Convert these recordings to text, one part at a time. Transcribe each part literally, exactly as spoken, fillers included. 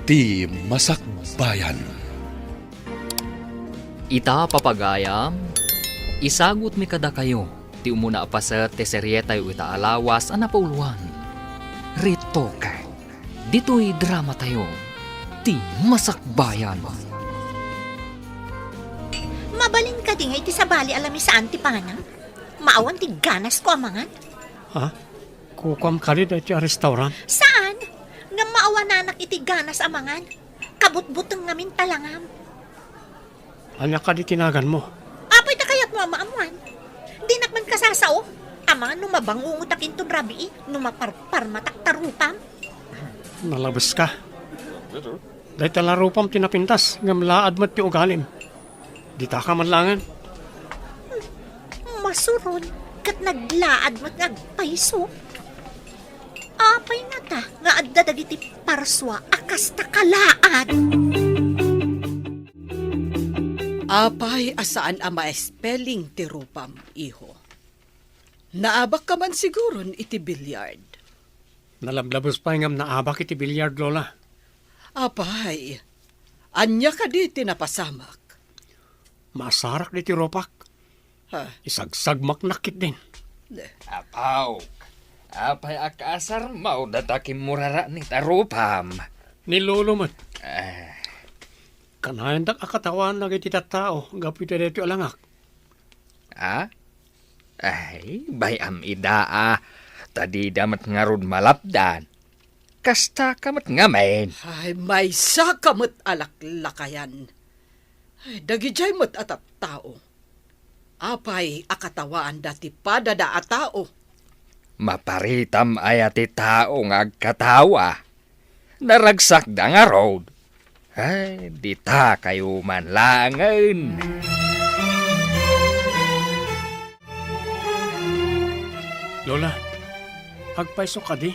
Ti Masakbayan. Ita, papagayam, isagutmi kadakayo ti umuna a paset ti serietayo ita a lawas a napauloan. Retoke. Ditoy dramatayo, Ti Masakbayan. Mabalin kadi nga iti sabali a lamisaan ti panam? Maawan ti ganasko a mangan? Ha? Kukuam kadi daytoy a restaurant? Saan? Ngem maawananak iti ganas a mangan. Kabutbuteng ngamin talangam. Ania kadi ti naganmo? Apay ta kayatmo a maammoan? Dinak man kasasao. Amangan no mabangungotak inton rabii, no maparparmatak ta rupam. Nalabeska. Dayta la rupam ti napintas, ngem laad met ti ugalim. Ditaka man laengen. Masuron, ket naglaad met nga agpayso. Apay ngata nga adda dagiti parsua a kasta kalaad? Apay a saan a ma-spelling ti rupam, iho? Naabakka man siguron iti billiard. Nalablabes pay ngem naabak iti billiard, Lola. Apay, ania kadi ti napasamak? Maasarak diti rupak. Ha? Isagsagmaknak ketdin. Apo, apay a kaasarmo dayta kimmuraraknit a rupam? Ni Lolo met. Ah. Kanayandak a katawaan dagiti tattao gapu iti daytoy a langak. Ah? Ay, bay-am ida a. Ta dida met ngarud malapdan. Kastaka met ngamin. Ay, maysaka met a laklakayan. Ay, dagidiay met a tattao. Apay a katawaanda ti padada a tao? Maparitam aya ti tao nga agkatawa? Naragsakda ngarud. Ay, ditakayo man laengen. Lola, agpayso kadi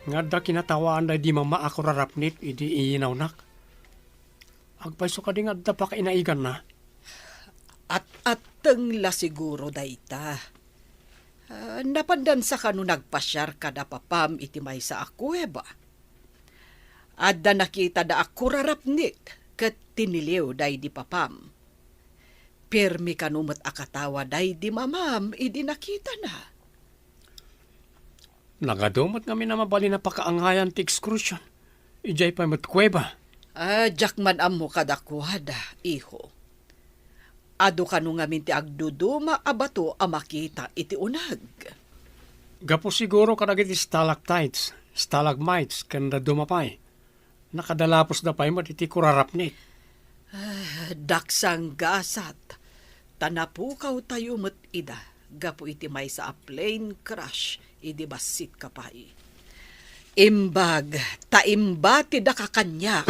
nga adda kinatawaanda idi mama a kurarapnit idi iyinawnak? Agpayso kadi nga adda pakainaiganna? At-atteng la siguro dayta. Ah, napandansa kano nagpasiar kada papam iti maysa a kuweba. Adda nakitada a kurarapnit ket tiniliw daydi papam. Pirmi kano met a katawa daydi mamam idi nakitana. Nagadu met ngamin a mabalin a pakaangayan ti excursion. Idiay pay met kuweba. Ah, diak man ammo kadakuada, iho. Adu kano ngamin ti agduduma a bato a makita iti uneg. Gapu siguro kadagiti stalactites, stalagmites, ken dadduma pay. Nakadalapusda pay met iti kurarapnit. Ah, daksang gasat, ta napukawtayo met ida gapu iti maysa a plane crash idi bassitka pay. Imbag ta imbatidaka kaniak.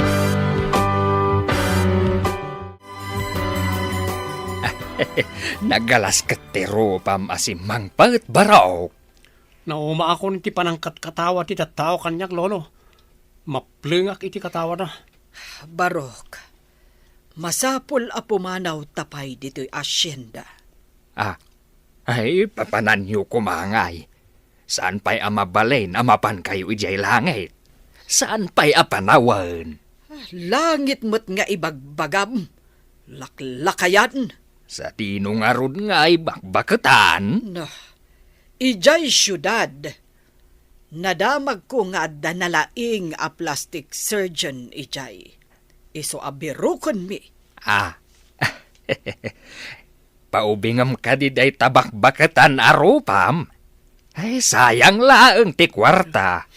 Nagalas ket ti rupam a simmangpet, Barok. Naumaakon iti panangkatkatawa ti tattao kaniak, Lolo. Maplengak iti katawada. Barok, masapul a pumanaw ta pay ditoy asienda. Ah, ay, papananyo koma ngay. Saan pay a mabalin a mapankayo idiay langit? Saan pay a panawen? Langit met nga ibagbagam, laklakayan. Sadino ngarud ngay bakbaketan? Nah, idiay siudad, nadamagko nga adda nalaing a plastic surgeon idiay. Isu a birukenmi. Ah. Paubingem kadi dayta bakbaketan a rupam? Ay, sayang laeng ti kuarta.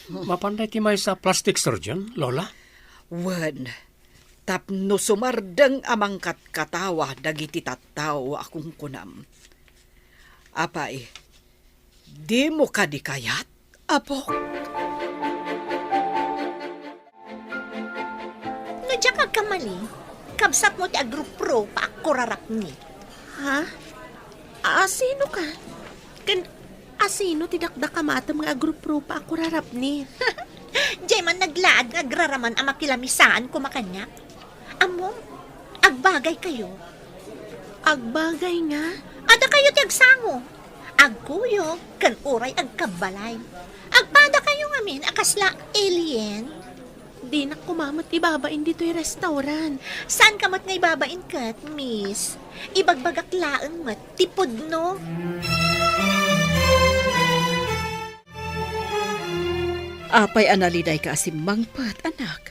Mapan dayta maysa a plastic surgeon, Lola? Wen, tapno sumardeng a mangkatkatawa dagiti tattao a kunkunam. Apay, dimo kadi kayat, Apo? No diak agkamali, kabsatmo ti agruprupa a kurarapni. Ha? Asino ka? Ken asino ti dakdakamatem nga agruprupa a kurarapni? Diay man naglaad nga agraraman a makilamisaan koma kaniak. Ammom, agbagaykayo. Agbagay nga? Adda kayo ti agsango. Agkuyog ken uray agkabbalay. Agpadakayo ngamin a kasla alien. Dinak koma met ibabain ditoy restaurant. Saanka met nga ibabain ket, miss? Ibagbagak laeng met ti pudno. Apay a nalidayka a simmangpet, anak?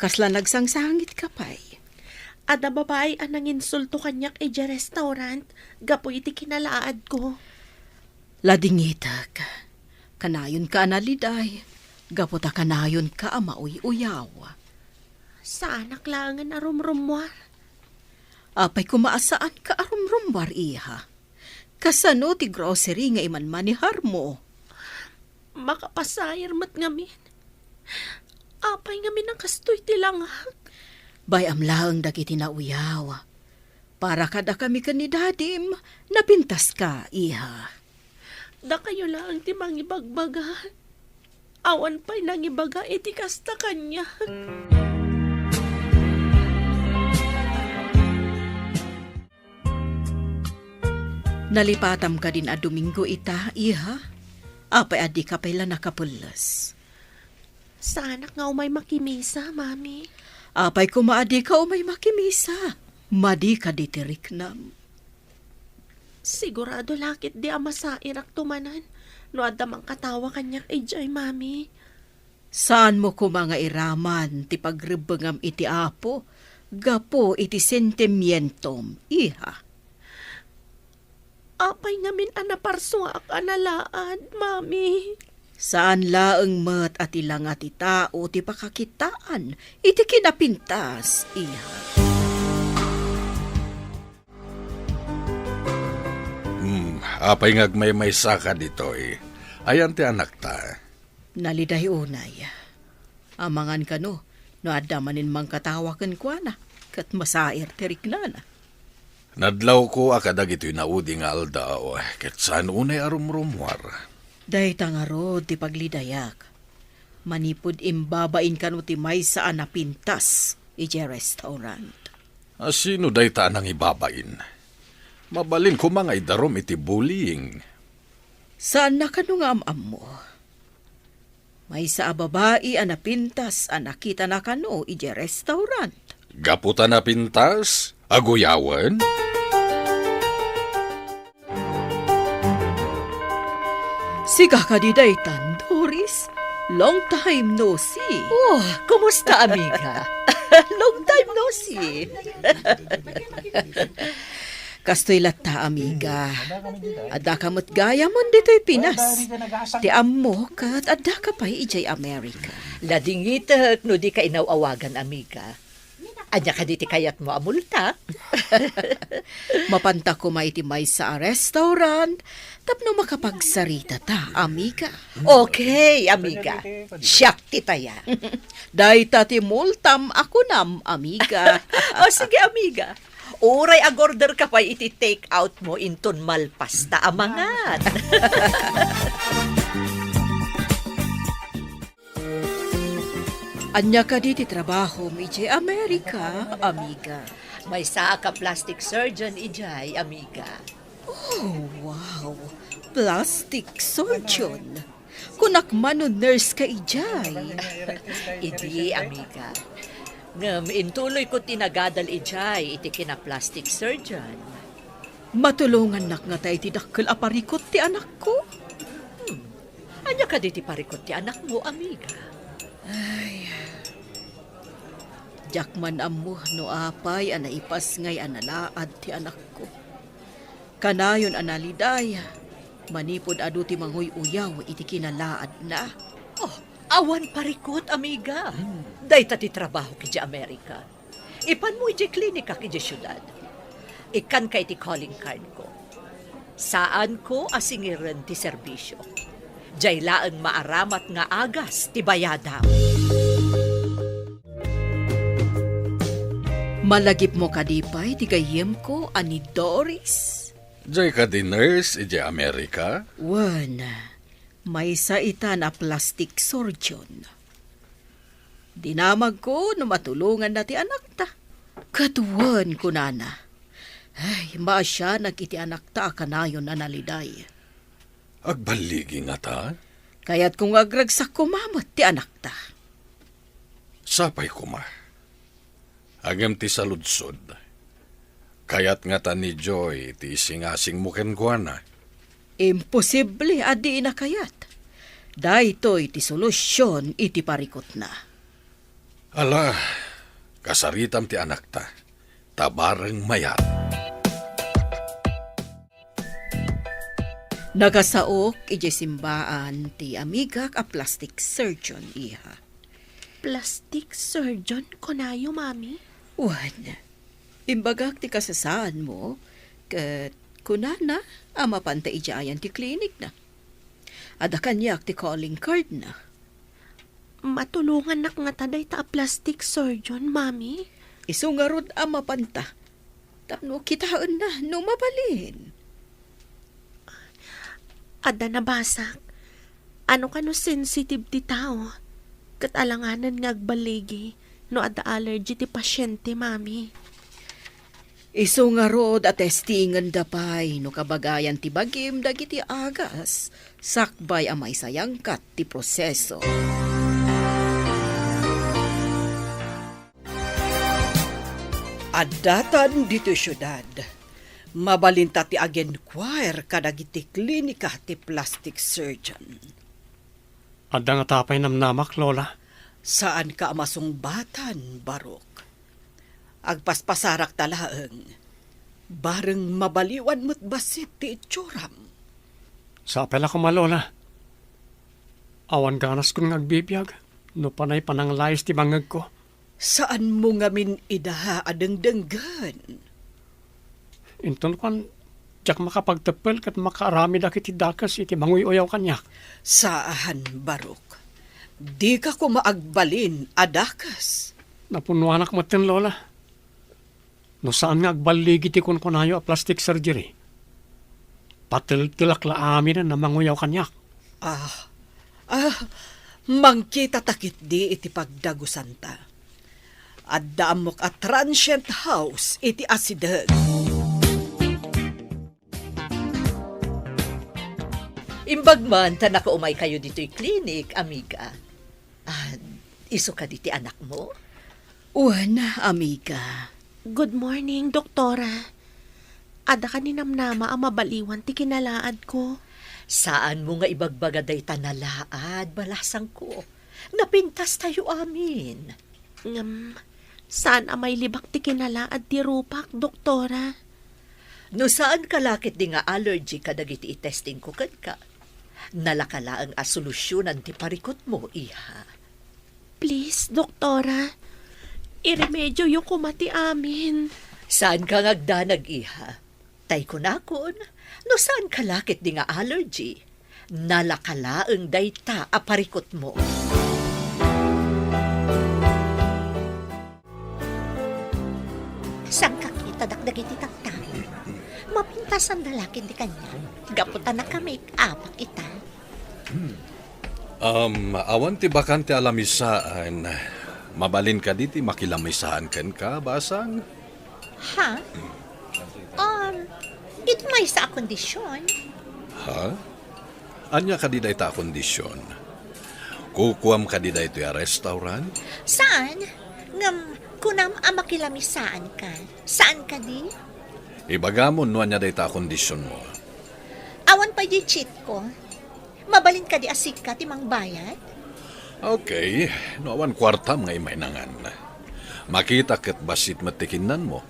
Kasla nagsangsangitka pay? Adda babai a nanginsulto kaniak idiay restaurant gapu iti kinalaadko. Ladingitek. Kanayonka a naliday, gapu ta kanayonka a mauy-uyaw. Saanak laengen a rumrummuar. Apay koma a saanka a rumrummuar, iha? Kasano ti grocery nga imanmaneharmo? Makapasair met ngamin. Apay ngamin a kastoy ti langak? Bay-am laeng dagiti nauyaw. Para kadakami ken ni dadim, napintaska, iha. Dakayo laeng ti mangibagbaga. Awan pay nangibaga iti kasta kaniak. Nalipatam kadin a Domingo ita, iha? Apay a dika pay la nakapelles? Saanak nga umay makimisa, Mami. Apay koma a dika umay makimisa? Madi kadi ti riknam. Sigurado la ketdi a masairakto manen no adda mangkatawa kaniak idiay, Mami. Saanmo koma nga iraman ti pagrebbengam iti Apo gapu iti sentimientom, iha. Apay ngamin a naparsuak a nalaad, Mami? Saan laeng met a ti langa ti tao ti pakakitaan iti kinapintas, iha. Hmm, apay nga agmaymaysaka ditoy? Ayan ti anakta? Naliday unay. Amangan kano, no adda manen mangkatawa kenkuana, ket masair ti riknana. Nadlawko a kadagitoy naudi nga aldaw, ket saan unay a rumrummuar. Dayta ngarud ti paglidayak. Manipud imbabain kano ti maysa a napintas idiay restaurant. A, sino dayta a nangibabain? Mabalin koma nga idarum iti bullying. Saanna kano nga am-ammo? Maysa a babai a napintas a nakitana kano idiay restaurant. Gapu ta napintas, aguyawen? Sika kadi daytan, Doris? Long time no see. Oh, kumusta, amiga? Long time no see. Kastoy latta, amiga. Addaka met gayamon ditoy Pinas. Ti ammo ket addaka pay idiay Amerika. Ladingitek no dika inaw-awagan, amiga. Ania kadi ti kayatmo a multa? Mapanta koma iti maysa a restaurant tapno makapagsaritata, amiga. Okay, amiga. Siak ti taya. Dayta ti multam a kunam, amiga. O, sige, amiga. Uray ag-order ka pay iti take out mo inton malpas ta a mangan. Ania kadi ti trabahom idiay Amerika, amiga? Maysaak a plastic surgeon idiay, amiga. Oh, wow! Plastic surgeon? Kunak man no nurse ka idiay. Idi, amiga. Ngem intuloyko ti nagadal idiay iti kina-plastic surgeon. Matulongannak ngata iti dakkel a parikut ti anakko? Hmm. Ania kadi ti parikut ti anakmo, amiga? Ay. Diak man ammo no apay a naipasngay a nalaad ti anakko. Kanayon a naliday, manipud adu ti manguy-uyaw iti kinalaadna. Oh, awan parikut, amiga. Hmm. Dayta ti trabahok idiay Amerika. Ipanmo idiay klinikak idiay siudad. Ikkanka iti calling card ko. Saanko a singiren ti serbisio. Diay laeng maaramat nga agas ti bayadam. Malagipmo kadi pay ti gayyemko a ni Doris? Diay kadi nurse idiay Amerika? Wen, maysa itan a plastic surgeon. Dinamagko no matulonganna ti anakta. Ket wen, kunana, ay, maasianak iti anakta a kanayon a naliday. Agballigi ngata? Kayatko nga agragsak koma met ti anakta. Sapay koma. Ngem ti saludsod, kayat ngata ni Joy ti isingasingmo kenkuana? Imposible a dina kayat. Daytoy ti solusion iti parikutna. Ala, kasaritam ti anakta, ta bareng mayat. Nakasaok idiay simbaan ti amigak a plastic surgeon, iha. Plastic surgeon, kunayo, Mami? Wen, imbagak ti kasasaanmo, ket kunana a mapanta idiayan ti klinikna. Adda kaniak ti calling cardna. Matulongannak ngata dayta a plastic surgeon, Mami? Isu ngarud a mapanta. Tapno kitaenna no mabalin. Adda nabasak. Ano kano sensitive ti tao? Ket alanganen nga agballigi no adda allergy ti pasyente, Mami. Isu ngarud a testingenda pay no kabagayan ti bagim dagiti agas sakbay a maisayangkat ti proseso. Addatan ditoy siudad, mabalinta ti ag-inquire kadagiti klinika ti plastic surgeon. Adda ngata pay namnamak, Lola? Saanka a masungbatan, Barok. Agpaspasarakta laeng. Bareng mabaliwan met bassit ti itsuram. Sapay la koma, Lola. Awan ganaskon nga agbibiag no panay pananglayes ti bangngegko. Saanmo ngamin ida a dengdenggen? Inton kuan, diak makapagteppel ket makaaramidak iti dakes iti manguy-uyaw kaniak. Saan, Barok. Dika koma agbalin a dakes. Napunnoanak metten, Lola. No saan nga agballigi ti kunkunayo a plastic surgery, pateltelak la aminen a manguyaw kaniak. Ah, ah, mangkitata ketdi iti pagdagusanta. Adda ammok a transient house iti asideg. Imbag man ta nakaumaykayo ditoy klinik, amiga. Ah, isu kadi ti anakmo? Wen, amiga. Good morning, Doktora. Adda kadi namnama a mabaliwan ti kinalaadko? Saanmo nga ibagbaga dayta nalaad, balasangko. Napintastayo amin. Ngem, saan a mailibak ti kinalaad ti rupak, Doktora. No saanka la ketdi nga allergy kadagiti itestingko kenka, nalaka laeng a solusionan ti parikutmo, iha. Please, Doktora, iremedioyo koma ti amin. Saanka nga agdanag, iha. Tay kunakon, no saanka la ketdi nga allergy, nalaka laeng dayta a parikutmo. Sangkakitadak dagiti tattao. Mapintasan da la ketdi kaniak. Gapu ta naka-make-upak ita. Um, awan ti bakante a lamisaan. Mabalin kadi ti makilamisaan kenka, basang? Ha? Um, iti maysa a kondisyon. Ha? Ania kadi dayta a kondisyon? Kukuam kadi daytoy a restaurant? Saan? Ngem kunam a makilamisaanka. Saan kadi? Ibagamon no ania dayta a kondisyonmo. Awan pay di cheat ko. Mabalin kadi a sika ti mangbayad? Okay, no awan kuartam nga imainangan. Makita ket bassit met ti kinnanmo.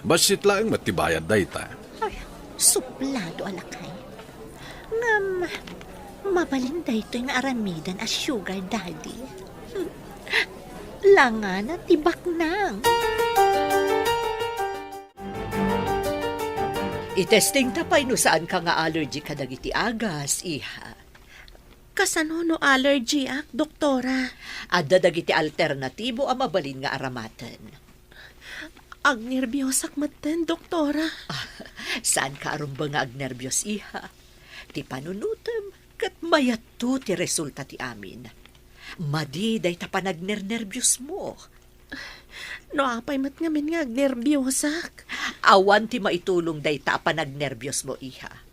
Bassit laeng met ti bayad dayta. Ay, suplado a lakay. Ngem, mabalin daytoy nga aramidan a sugar daddy. Langana ti baknang. Itestingta pay no saanka nga allergy kadagiti agas, iha. Kasano no allergyak, Doktora? Adda dagiti alternatibo a mabalin nga aramaten. Agnerbiosak metten, Doktora. Ah, saanka a rumbeng nga agnerbios, iha. Ti panunutem ket mayatto ti resulta ti amin. Madi dayta panagnernerbiosmo. No apay met ngamin nga agnerbiosak? Awan ti maitulong dayta a panagnerbiosmo, iha.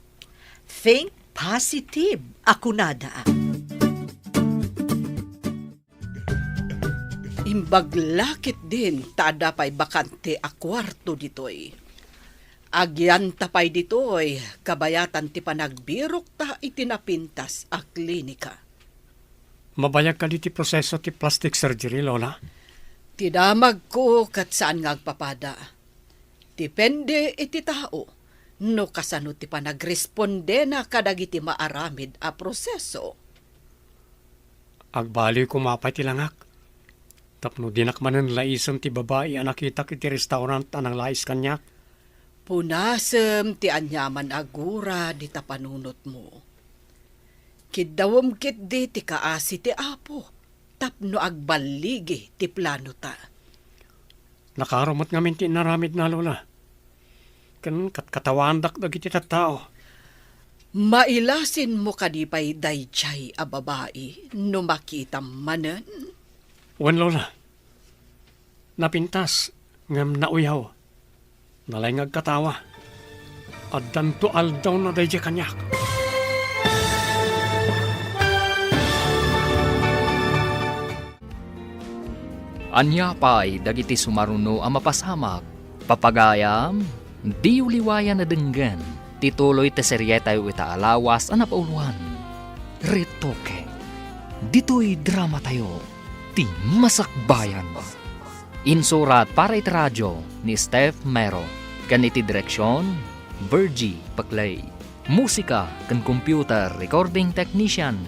Think positive, a kunada. Imbag la ketdin ta adda pay bakante a kuarto ditoy. Agyanta pay ditoy, kabayatan ti panagbirokta iti napintas a klinika. Mabayag kadi ti proseso ti plastic surgery, Lola? Ti damagko ket saan nga agpapada. Depende iti tao no kasano ti panagrespondena kadagiti maaramid a proseso. Agbaliw koma pay ti langak, tapno dinak manen laisen ti babai a nakitak iti restaurant a nanglais kaniak. Punasem ti aniaman a gura dita panunotmo. Kiddawem ketdi ti kaasi ti Apo tapno agballigi ti planota. Nakaro met ngamin ti inaramidna, Lola. Ken katkatawaandak dagiti tattao. Mailasinmo kadi pay daydiay a babai no makitam manen? Wen, Lola. Napintas, ngem nauyaw. Nalaing nga agkatawa. Addanto aldawna daydiay kaniak. Ania pay dagiti sumaruno a mapasamak? Papagayam, diyo liwayan a denggen ti tuloy ti serietayo ita a lawas a napauloan, Retoke. Ditoy dramatayo, ti Masakbayan. Insurat para iti radio ni Steph Mero, ken iti direksion, Virgie Paclay. Musika ken computer recording technician,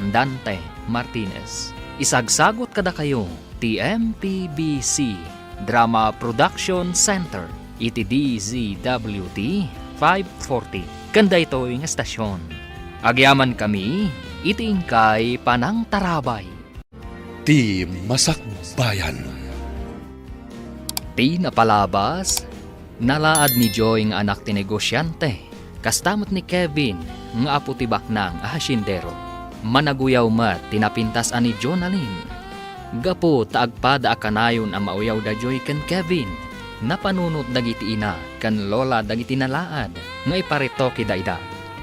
Dante Martinez. Isagsagut kadakayo ti M P B C Drama Production Center iti D Z W T five forty ken daytoy nga estasion. Agyamankami iti inkay panangtarabay. Ti Masakbayan. Ti napalabas, nalaad ni Joy nga anak ti negosiante, kasta met ni Kevin nga apo ti baknang a hasyendero. Managuyaw met ti napintas a ni Jonalyn. Gapu ta agpada a kanayon a mauyaw da Joy ken Kevin, napanunot dagiti ina ken lola dagiti nalaad nga iparitokida ida.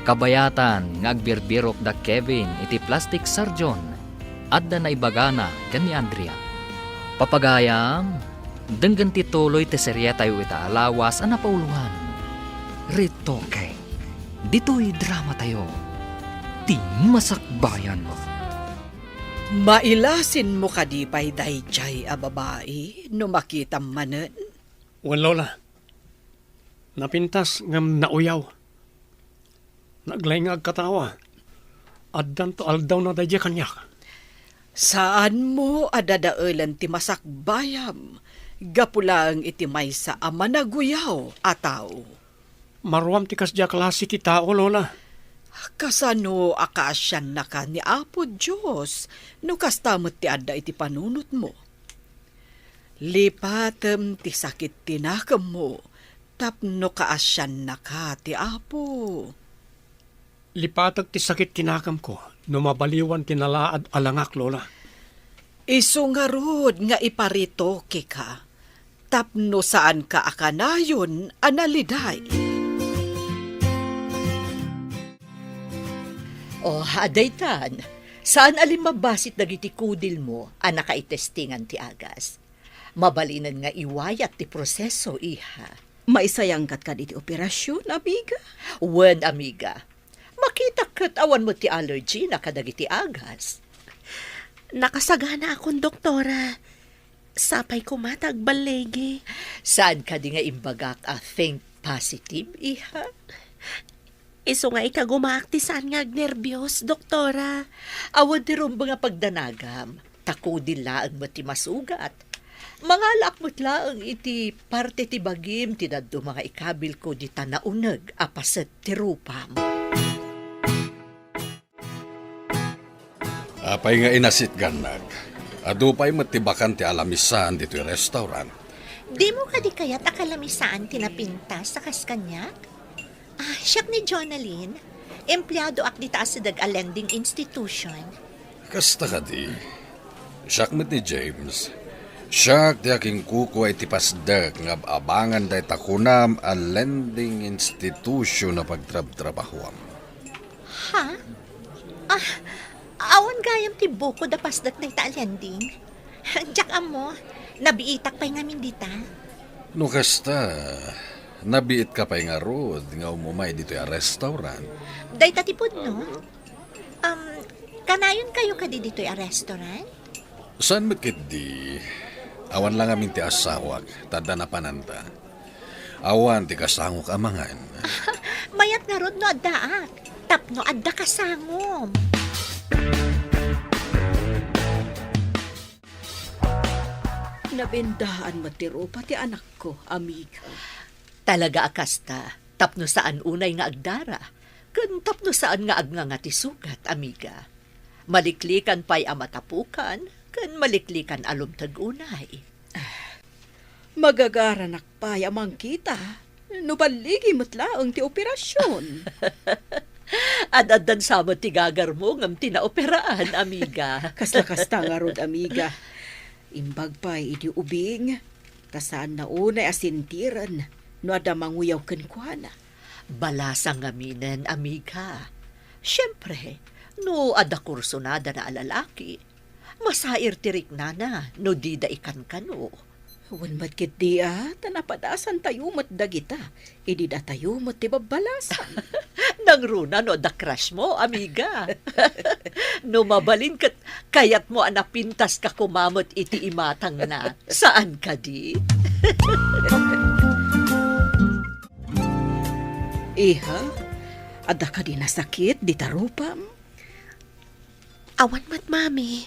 Kabayatan nga agbirbirok da Kevin iti plastic surgeon, adda naibagana ken ni Andrea. Papagayam, denggen ti tuloy ti serietayo ita a lawas a napauloan, Retoke. Ditoy dramatayo, ti Masakbayan. Mailasinmo kadi pay daydiay a babai no makitam manen? Wen, Lola. Napintas ngem nauyaw. Naglaing nga agkatawa. Addanto aldawna daydiay kaniak. Saanmo a dadaelen ti masakbayam gapu laeng iti maysa a managuyaw a tao. Maruam ti kasdiay a klase ti tao, Lola. Kasano a kaasiannaka ni Apo Dios no kasta met ti adda iti panunotmo? Lipatem ti sakit ti nakemmo tapno kaasiannaka ti Apo. Lipatek ti sakit ti nakemko no mabaliwan ti nalaad a langak, Lola. Isu ngarud nga iparitokeka tapno saanka a kanayon a naliday. Oh, adaytan, saan a limmabbasit dagiti kudilmo a nakaitestingan ti agas. Mabalinen nga iwayat ti proseso, iha. Maisayangkat kadi ti operasion, amiga? Wen, amiga. Makitak ket awan met ti allergy na kadagiti agas. Nakasaganaakon, doktora. Sapay koma ta agballigi. Saan kadi nga imbagak a think positive, iha? Isu nga ikagumaak ti saan nga agnerbios, doktora. Awan ti rumbeng a pagdanagam, ta kudil laeng met ti masugat. Mangalaak met laeng iti parte ti bagim ti dadduma nga ikabilko dita nauneg a paset ti rupam. Apay nga inasitgannag? Adu pay met ti bakante a lamisaan ditoy restaurant. Dimo kadi kayat a kalamisaan ti napintas a kas kaniak? Ah, siak ni Jonalyn. Empleadoak dita a sideg a lending institution. Kasta kadi, siak met ni James. Siak ti akinkukua iti pasdek nga ab-abangan dayta kunam a lending institution a pagtrabtrabahuam. Ha? Ah, awan gayam ti bukod a pasdek dayta a lending? Diak ammo, nabiitak pay ngamin dita. No kasta, nabiitka pay ngarud nga umumay ditoy a restaurant? Dayta ti pudno. Um, kanayon kayo kadi ditoy a restaurant? Saan met ketdi? Awan la ngamin ti asawak, ta adda napananta. Awan ti kasangok a mangan. Mayat ngarud no addaak, tapno adda kasangom. Nabendaan met ti rupa ti anakko, amiga. Talaga a kasta, tapno saan unay nga agdara, ken tapno saan nga agnganga ti sugat, amiga. Maliklikan pay a matapukan, ken maliklikan a lumteg unay. Magagaranak pay a mangkita, no balligi met laeng ti operasion. Ad-addan sa met ti gagarmo ngem ti naoperaan, amiga. Kasla kasta ngarud, amiga. Imbag pay idi ubing, ta saanna unay a sentiren no adda manguyaw kenkuana. Balasang ngaminen, amiga. Siempre, no adda kursunadana a lalaki, masair ti riknana no dida ikankano. Wen met ketdi a, ta napadasantayo met dagita, idi datayo met ti babbalasan. Nangruna no adda crush mo, amiga. No mabalin ket kayatmo a napintaska koma met iti imatangna. Saan kadi? Iha, adda kadi nasakit dita rupam? Awan met, Mami.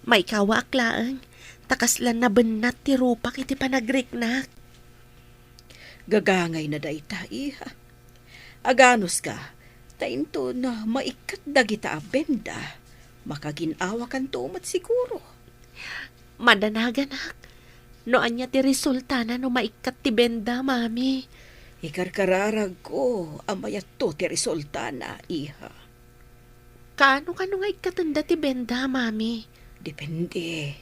Maikawaak laeng, ta kasla nabennat ti rupak iti panagriknak. Gagangayna dayta, iha. Aganuska, ta inton maikkat dagita a benda, makagin-awakanto met siguro. Madanaganak, no ania ti resultana no maikkat ti benda, Mami? Ikarkararagko a mayatto ti resultana, iha. Kaano kano nga ikkatenda ti benda, Mami? Depende.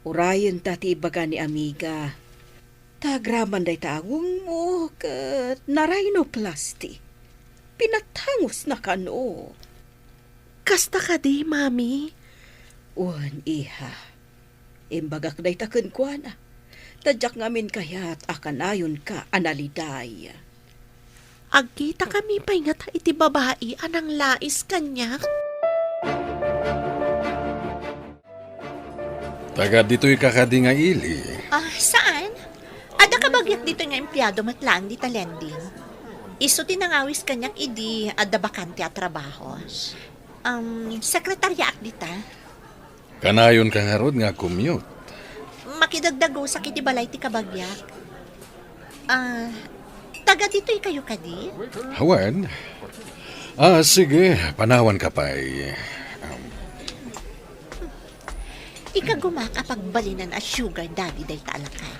Urayenta ti ibaga ni amiga. Ta agraman dayta awongmo ket narhinoplasty. Pinatangosna kano. Kasta kadi, Mami? Wen, iha. Imbagak dayta kenkuana. Ta diak ngamin kayat a kanayonka a naliday. Agkitakami pay ngata iti babai a nanglais kaniak? Taga ditoy ka kadi nga ili? Ah, saan? Adda kabagiak ditoy nga empleyado met laeng dita lending. Isu ti nangawis kaniak idi adda bakante a trabaho. Um, sekretaryaak dita. Kanayon ka ngarud nga commute? Makidagdagusak iti balay ti kabagiak. Ah, taga ditoy kayo kadi? Awan. Ah, sige, panawan ka pay. Um, Ikagumak a pagbalinan a sugar daddy dayta a lakay.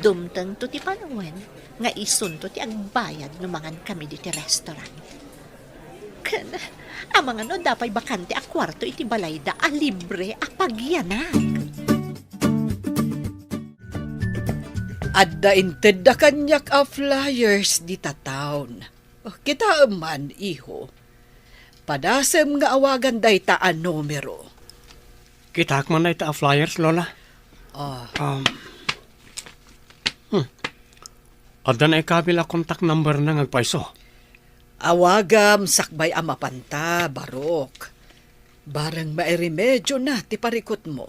Dumtengto ti panawen nga isunto ti agbayad no mangan kami diti restaurant. Ken, amangan no adda pay bakante a kuarto iti balayda a libre a pagyanak. Adda intedda kaniak a flyers dita town. Kitaem man, iho. Padasem nga awagan dayta a numero. Kitaak man dayta a flyers, Lola. Ah. Um, hmm. Adda naikabil a contact number na nga agpayso. Awagam sakbay a mapanta, Barok. Bareng mairemedio na ti parikutmo.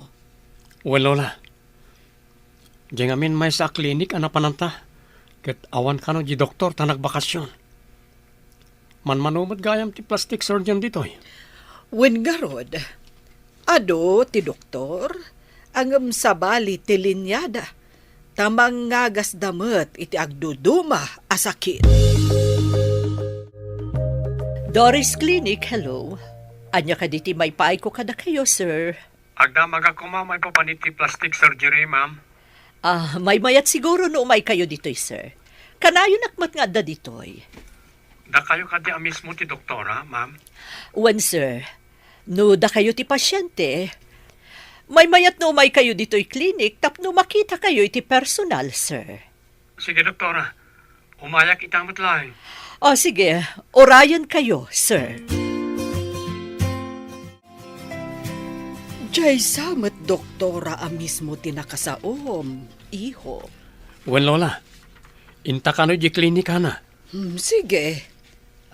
Wen, Lola. Diay ngamin maysa a klinik a napananta, ket awan kano di doktor ta nagbakasyon. Manmano met gayam ti plastic surgeon ditoy. Wen ngarud, adu ti doktor, ngem sabali ti linyada, ta mangagasda met iti agduduma a sakit. Doris Clinic, hello. Ania kadi ti maipaayko kadakayo, sir? Agdamagak koma maipapan iti plastic surgery, ma'am. Ah, maymayat siguro no umaykayo ditoy, sir. Kanayonak met nga adda ditoy. Dakayo kadi a mismo ti doktora, ma'am? Wen, sir. No dakayo ti pasyente, maymayat no umaykayo ditoy klinik tapno makitakayo iti personal, sir. Sige, doktora. Umayak ita met laeng. O, sige. Urayenkayo, sir. Daysa met, doktora, a mismo ti nakasaom, iho. Wen, Lola. Inta kano idiay klinikana. Hmm, sige.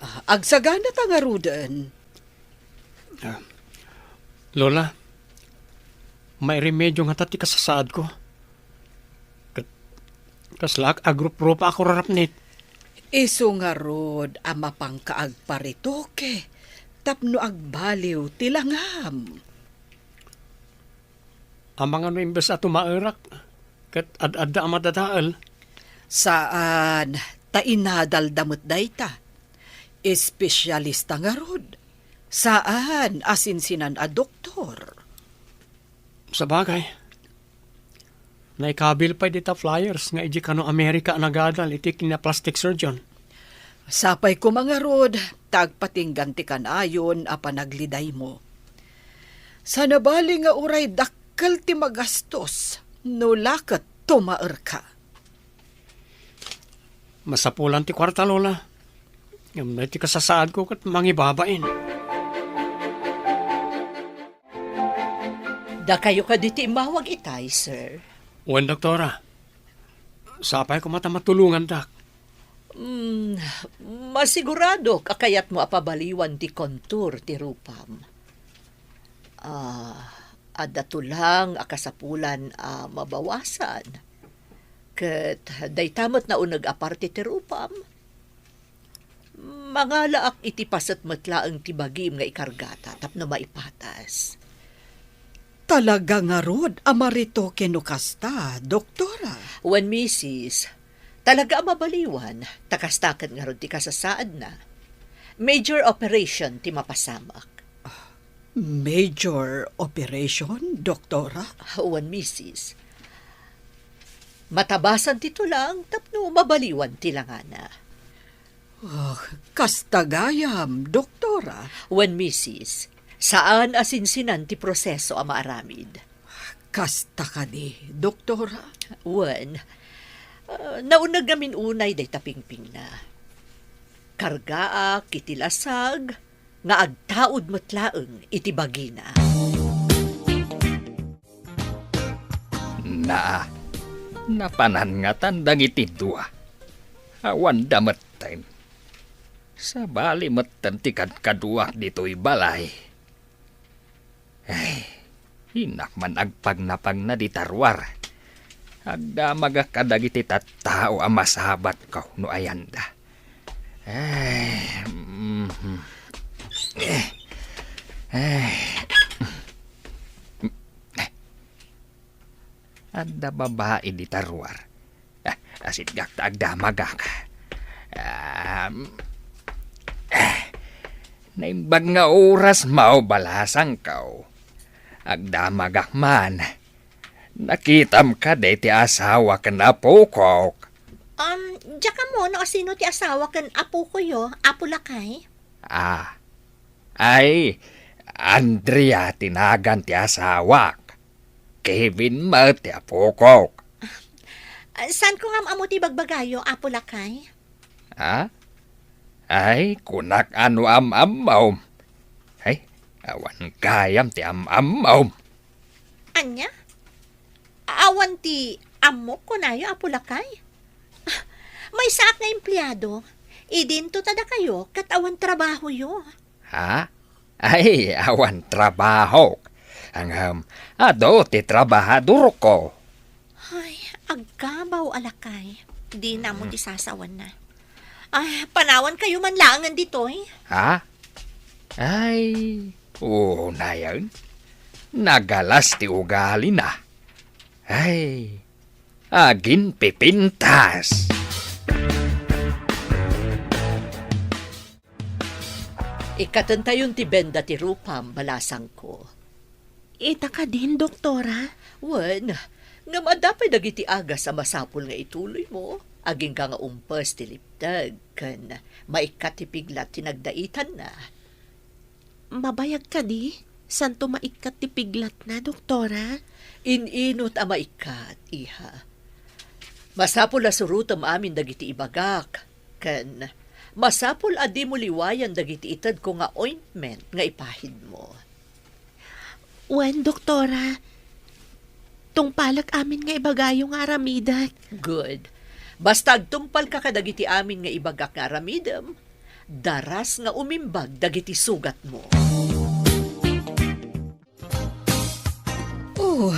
Ah, agsagana ta ngaruden. Ah, Lola, mairemedio ngata ti kasasaadko. Ket kaslaak agruprupa a kurarapnit. Isu ngarud a mapangka agparetoke tapno agbaliw ti langam. Amangan no imbes a tumaerak, ket ad-adda a madadael. Saan, ta inadalda met dayta. Espesialista ngarud. Saan a sinsinan a doktor. Sabagay, naikabil pay dita flyers nga idiay kano Amerika a nagadal iti kinaplastic surgeon. Sapay koma ngarud, ta agpatinggan ti kanayon a panaglidaymo. Sanabali nga uray dakkel ti magastos, no la ket tumaerka. Masapulan ti kuarta, Lola. Ngem daytoy kasasaadko ket mangibabain. Dakayo kadi ti immawag itay, sir? Wen, doktora. Sapay koma ta matulongandak. Mm, masiguradok a kayatmo a pabaliwan ti kontur ti rupam. Ah, adda tulang a kasapulan a mabawasan. Ket dayta met nauneg a parte ti rupam. Mangalaak iti paset met laeng ti bagim nga ikargata tapno maipatas. Talaga ngarud a maretoke no kasta, doktora? Wen, misis, talaga a mabaliwan, ta kasta ket ngarud ti kasasaadna. Major operation ti mapasamak. Major operation, doktora? Wen, misis. Matabasan ti tulang tapno mabaliwan ti langana. Oh, kasta gayam, doktora? Wen, misis, saan a sinsinan ti proseso a maaramid. Kasta kadi, doktora? Wen, ah, nauneg ngamin unay dayta pingpingna. Kargaak iti lasag nga agtaud met laeng iti bagina. Naa, napanan ngatan dagiti dua. Awanda metten. Sabali metten ti kadkaduak ditoy balay. Ay, innak man agpagnapagna dita ruar. Agdamagak kadagiti tattao a masabatko no ayanda. Ay, mhm. Eh, ay. Adda babai dita ruar. Ah, asitgak ta agdamagak. Am, ah, naimbag nga oras, mao, balasangko. Agdamagak man. Nakitam kadi ti asawa ken apokok? Um, diak ammo no asino ti asawa ken apokoyo, Apo Lakay. Ah. Ay, Andrea ti nagan ti asawak. Kevin met ti apokok. Ah, saanko nga am-ammo ti bagbagayo, Apo Lakay? Ha? Ay, kunak a no am-ammom. Ay, awan gayam ti am-ammom. Ania? Awan ti ammok, kunayo, Apo Lakay? Ah, maysaak nga empleado. Idinto ta dakayo ket awan trabahoyo. Ha? Ay, awan trabahok. Ngem, adu ti trabahadorko. Ay, agkabaw a lakay. Dina mo ti sasawanna. Ay, panawankayo man laengen ditoy. Ha? Ay, unayen. Nagalas ti ugalina. Ay, aginpipintas. Ikkatentayon ti benda ti rupam, balasangko. Ita kadin, doktora? Wen, ngem adda pay dagiti agas a masapul nga ituloymo, agingga nga umpes ti lipteg, ken maikkat ti piglat ti nagdaitanna. Mabayag kadi? Santo maikkat ti piglatna, doktora? In-inut a maikkat, iha. Masapul a surotem amin dagiti ibagak, ken masapul a dimo liwayan dagiti itedko nga ointment nga ipahidmo. Wen, doktora, tungpalek amin nga ibagayo nga aramidek. Good. Basta agtungpalka kadagiti amin nga ibagak nga aramidem, daras nga umimbag dagiti sugatmo. Oh,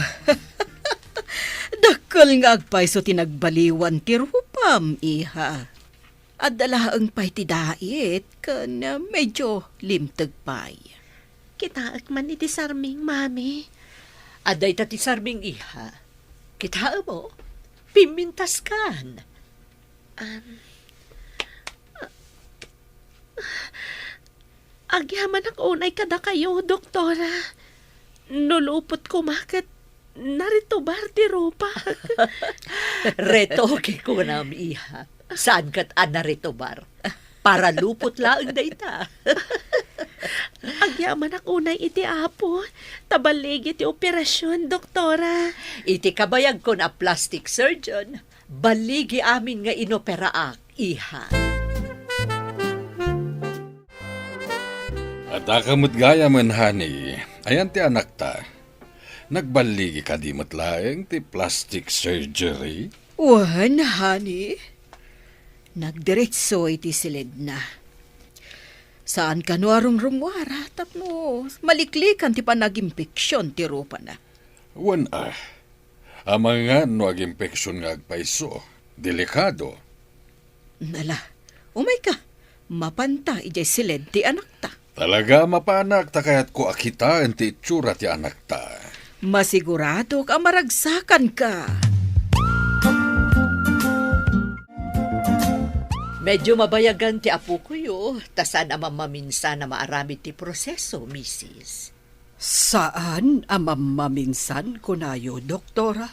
dakkel nga agpayso ti nagbaliwan ti rupam, iha. Adda laeng pay ti dait ken medyo limteg pay. Kitaek man iti sarming, Mami. Adda ita ti sarming, iha. Kitaem, o? Pimmintaskan. Um, Agyamanak unay kadakayo, doktora. No lupot koma ket naritubar ti rupak. Retoke kunam, iha. Saan ket a naritubar? Para lupot laeng dayta. Agyamanak unay iti Apo, ta balligi ti operasion, doktora. Iti kabayagkon a plastic surgeon, balligi amin nga inoperaak, iha. Adda ka met gayamen, honey. Ayan ti anakta. Nagballigi kadi met laeng ti plastic surgery? Wen, honey. Nagdiretso iti siledna. Saan kano a rumrumuara tapno maliklikan ti panagimpeksyon ti rupana. Wen a. Amangan no agimpeksyon nga agpayso. Delikado. Nala, umayka. Mapanta idiay siled ti anakta. Talaga a mapanak ta kayatko a kitaen ti itsura ti anakta. Masiguradok a maragsakanka. Medyo mabayagan ti apokoyo, ta saan a mammaminsan a maaramid ti proseso, misis. Saan a mammaminsan, kunayo, doktora?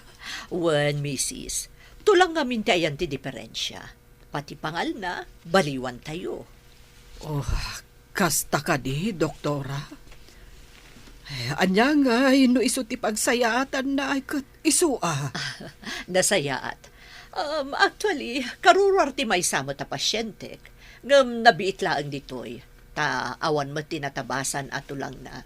Wen, misis. Tulang ngamin ti ayan ti diferensia. Pati pangalna, baliwantayo. Oh, kasta kadi, doktora? Eh, ania ngay no isu ti pagsayaatanna ay ket isu a? Nasayaat. Um, actually, karuruar ti maysa met a pasientek. Ngem nabiit laeng ditoy, ta awan met ti natabasan a tulangna.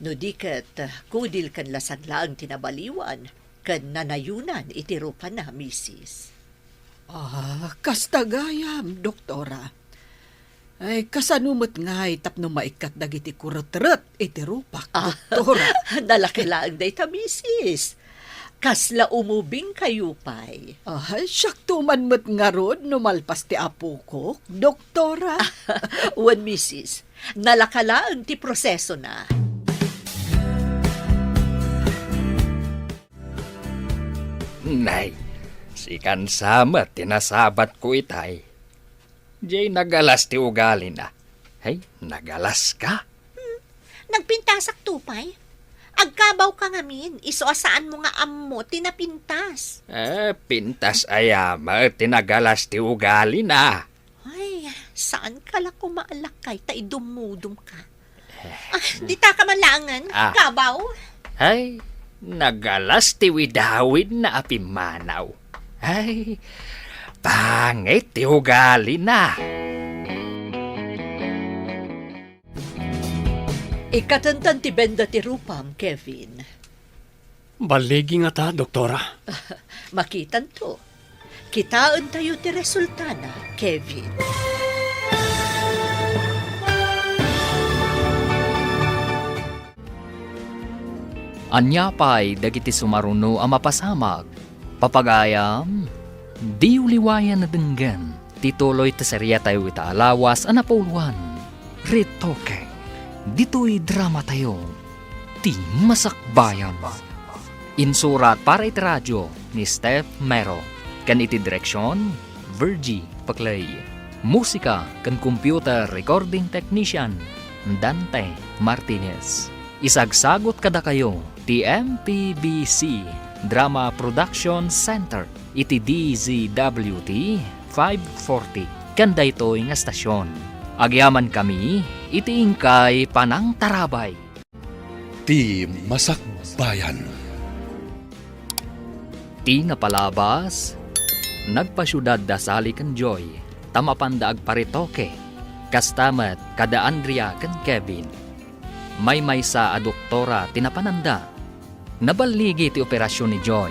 No di ket, kudil ken lasag laeng ti nabaliwan ken nanayonan iti rupana, misis. Ah, kasta gayam, doktora. Ay, kasano met ngay tapno maikkat dagiti kuretret iti rupak, ah, doktora? Nalaka laeng dayta, misis. Kasla umubingkayo pay. Ah, siakto man met ngarud no malpas ti apokok, doktora. Wen, misis, nalaka laeng ti prosesona. Nay, sikan sa met ti nasabatko itay. Jay nagalas ti ugalina. Hay, nagalas ka? Hmm, nagpintasak to pay. Agkabawka ngamin, isu a saanmo nga ammo ti napintas. Eh, pintas aya met ti nagalas ti ugalina. Ay, saan ka la kumaalakay ta idumudum ka? Ah, ditaka man laengen, ah, kabaw. Ay, nagalas ti widawidna a pimmanaw. Ay, pangit ti ugalina. Ikkatentan ti benda ti rupam, Kevin. Balligi ngata, doktora? Makitanto. Kitaentayo ti resultana, Kevin. Ania pay dagiti sumaruno a mapasamak? Papagayam, diyo liwayan a denggen ti tuloy ti seriatayo ita a lawas a napuloan, Retoke. Ditoy dramatayo, Ti Masakbayan. Insurat para iti radio ni Steph Mero, ken iti direksion, Virgie Paclay. Musika ken computer recording technician, Dante Martinez. Isagsagot kadakayo ti M P B C Drama Production Center iti D Z W T five forty ken daytoy nga stasyon. Agyamankami iti inkay panangtarabay. Ti Masakbayan. Ti napalabas, nagpasiudad da Sally ken Joy, ta mapanda agparetoke, kasta met kada Andrea ken Kevin. Maymaysa a doktora ti napananda. Naballigi ti operasion ni Joy.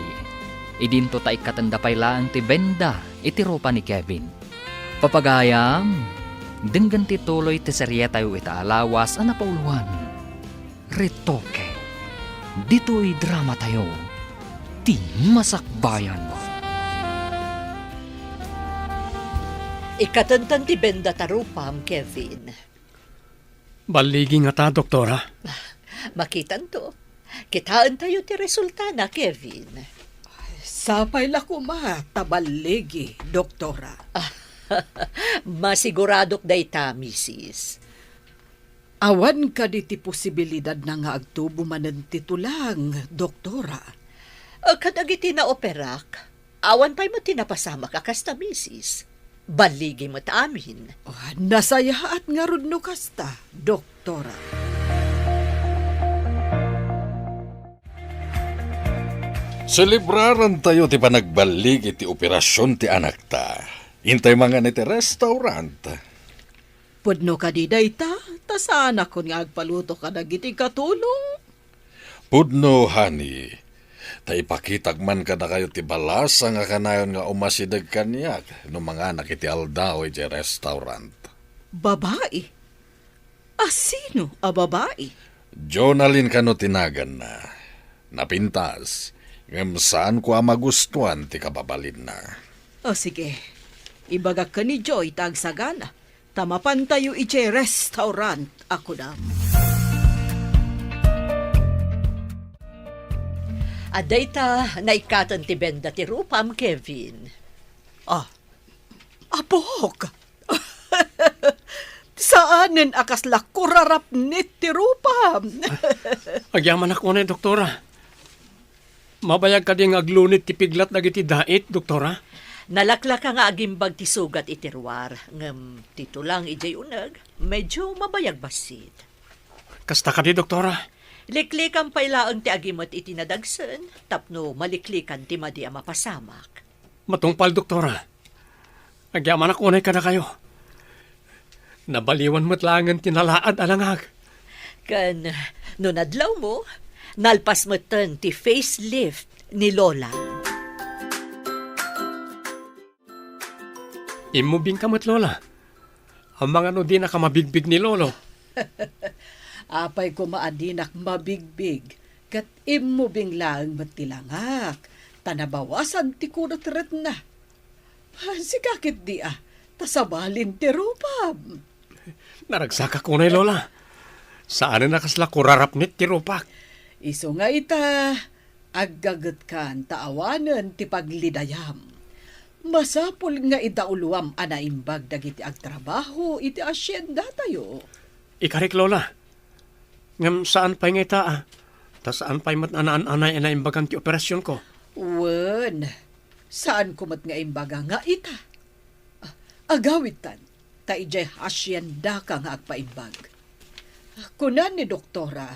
Idinto ta ikkatenda pay laeng ti benda iti rupa ni Kevin. Papagayam, denggen ti tuloy ti serietayo ita a lawas a napauloan, Retoke. Ditoy dramatayo, ti Masakbayan. Ikatenda ti benda ta rupam, Kevin. Balligi ngata, doktora? Makitanto. Kitaentayo ti resultana, Kevin. Sapay la koma ta balligi, doktora. Masiguradok dayta, misis. Awan kadi ti posibilidadna nga agtubo manen ti tulang, doktora? Kadagiti naoperak, awan pay met ti napasamak a kasta, misis. Balligi met amin. Ah, nasayaat ngarud no kasta, doktora. Selebrarantayo ti panagballigi ti operasion ti anakta. Intay mangan iti restaurant. Pudno kadi dayta, ta saanakon nga agpaluto kadagiti katulong? Pudno, honey. Ta ipakitak man kadakayo ti balasang a kanayon nga umasideg kaniak no manganak iti aldaw idiay restaurant. Babai? A sino a babai? Jonalyn kano ti naganna. Napintas, ngem saanko a magustuan ti kababalinna. O sige, ibagak ken ni Joy ta agsagana. Ta mapantayo idiay restaurant a kunam. A dayta, naikkaten ti benda ti rupam, Kevin. Ah, apok! Saanen a kasla kurarapnit ti rupam. Agyamanak unay, doktora. Mabayag kadi nga aglunit ti piglat dagiti dait, doktora? Nalaklaka nga agimbag ti sugat iti ruar, ngem ti tulang idiay uneg, medyo mabayag bassit. Kasta kadi, doktora? Liklikan pay laeng ti agimet iti nadagsen tapno maliklikan ti madi a mapasamak. Matungpal, doktora. Agyamanak unay kadakayo. Nabaliwan met laengen ti nalaad a langag. Ken no nadlawmo, nalpas metten ti facelift ni Lola. Immubingka met, Lola. Amangan no dinaka mabigbig ni Lolo. Apay koma a dinak mabigbig, ket immubing laeng met ti langak, ta nabawasan ti kurutretna. Sika ketdi a, ta sabalin ti rupam. Naragsakak unay, Lola. Saanen a kasla kurarapnit ti rupak. Isu nga ita, aggagetkan ta awanen ti paglidayam. Masapul nga idauloam a naimbag dagiti agtrabaho iti haciendatayo. Ikarik, Lola. Ngem saan pay nga ita, a? Ta saan pay met a naan-anay a naimbagan ti operasionko. Wen, saanko met nga imbaga nga ita. Ah, agawidtan, ta idiay haciendaka nga agpaimbag. Kuna ni doktora,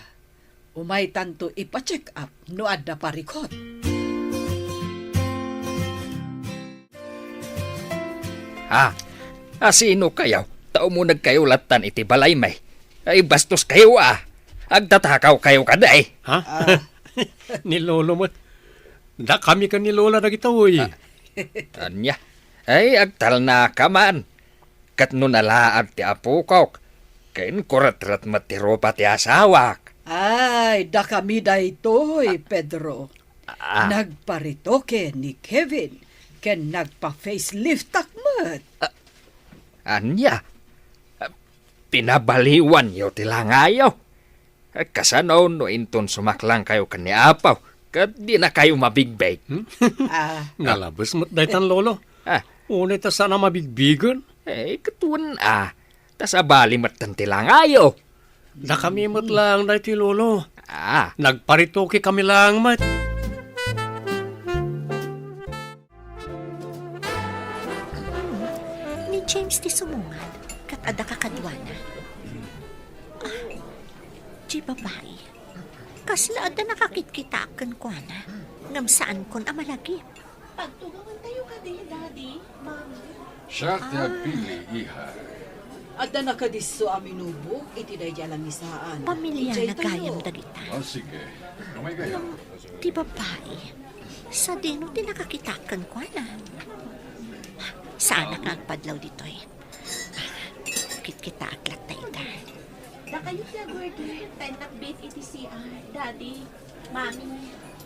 umaytanto ipa-check up no adda parikut. Ha? A sino kayo? Ta umuneg kayo lattan iti balaymi. Ay, bastos kayo, a. Agtatakaw kayo kadi. Ha? Ah. Ni Lolo met. Dakami ken ni Lola dagitoy. Ah. Ania? Ay, agtalnaka man. Ket no nalaad ti apokok, ken kuretret met ti rupa ti asawak. Ay, dakami daytoy, Pedro. Ah. Nagparetoke ni Kevin, ken nagpa-faceliftak met. Ah, ania? Ah, pinabaliwanyo ti langayo? Eh, kasano no inton sumaklangkayo ken ni Apo, ket dinakayo mabigbig? Hmm? Ah. Nalabes met daytan, Lolo. Ah. Unay ta saan a mabigbigen. Eh, ket wen, a. Ta sabali metten ti langayo. Dakami met laeng daytoy, Lolo. Ah. Nagparetoke kami laeng met. Ni James ti sumungad, ket adda kakaduana. Ah, di babai. Kasla adda nakakitkitaak kenkuana, ngem saankon a malagip. Pagtugawentayo kadi, Daddy, Mommy? Siak ti agpili, iha. Adda nakadisso a minubog iti daydi a langisaan. Pamiliana gayam dagita. Ah, sige. Ngem ti babai, sadino ti nakakita kenkuana? Saanak nga agpadlaw ditoy. Kitkitaak latta ita. Dakayo ti agurdi, ta innak iti C R, Daddy, Mami.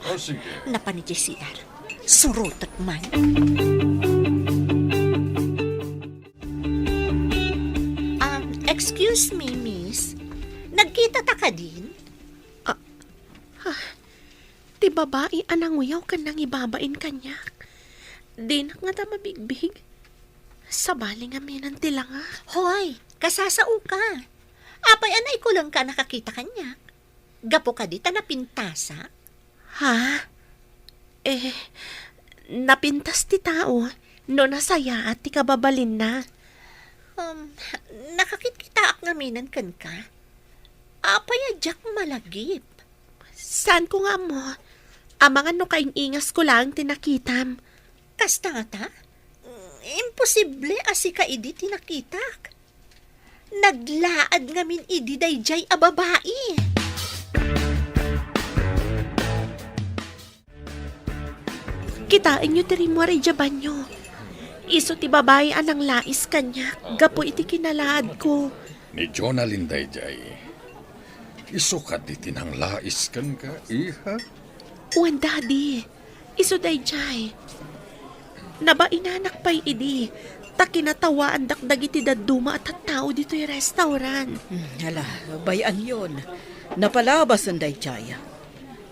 Oh, sige. Napan iti C R. Surotek man. Um, excuse me, miss. Nagkita ta kadin? Ah, ah, ti babai a nanguyaw ken nangibabain kaniak. Dinak ngata mabigbig. Sabali ngamin ti langak. Hoy, kasasaoka. Apay a naikulengka a nakakita kaniak? Gapu kadi ta napintasak? Ha? Eh, napintas ti tao no nasayaat ti kababalinna. Um, nakakitkitaak ngaminen kenka. Apay a diak malagip? Saanko nga ammo. Amangan no kaing-ingasko laeng ti nakitam. Kasta ngata? Imposible a sika idi ti nakitak. Naglaad ngamin idi daydiay a babai. Kitaenyo ti rimmuar idiay banio. Isu ti babai a nanglais kaniak gapu iti kinalaadko. Ni Jonalyn daydiay. Isu kadi ti nanglais kenka, iha? Wen, Daddy. Isu daydiay. Nabainanak pay idi, ta kinatawaandak dagiti dadduma a tattao ditoy restaurant. Hmm, hala, bay-anyon. Napalabasen daydiay.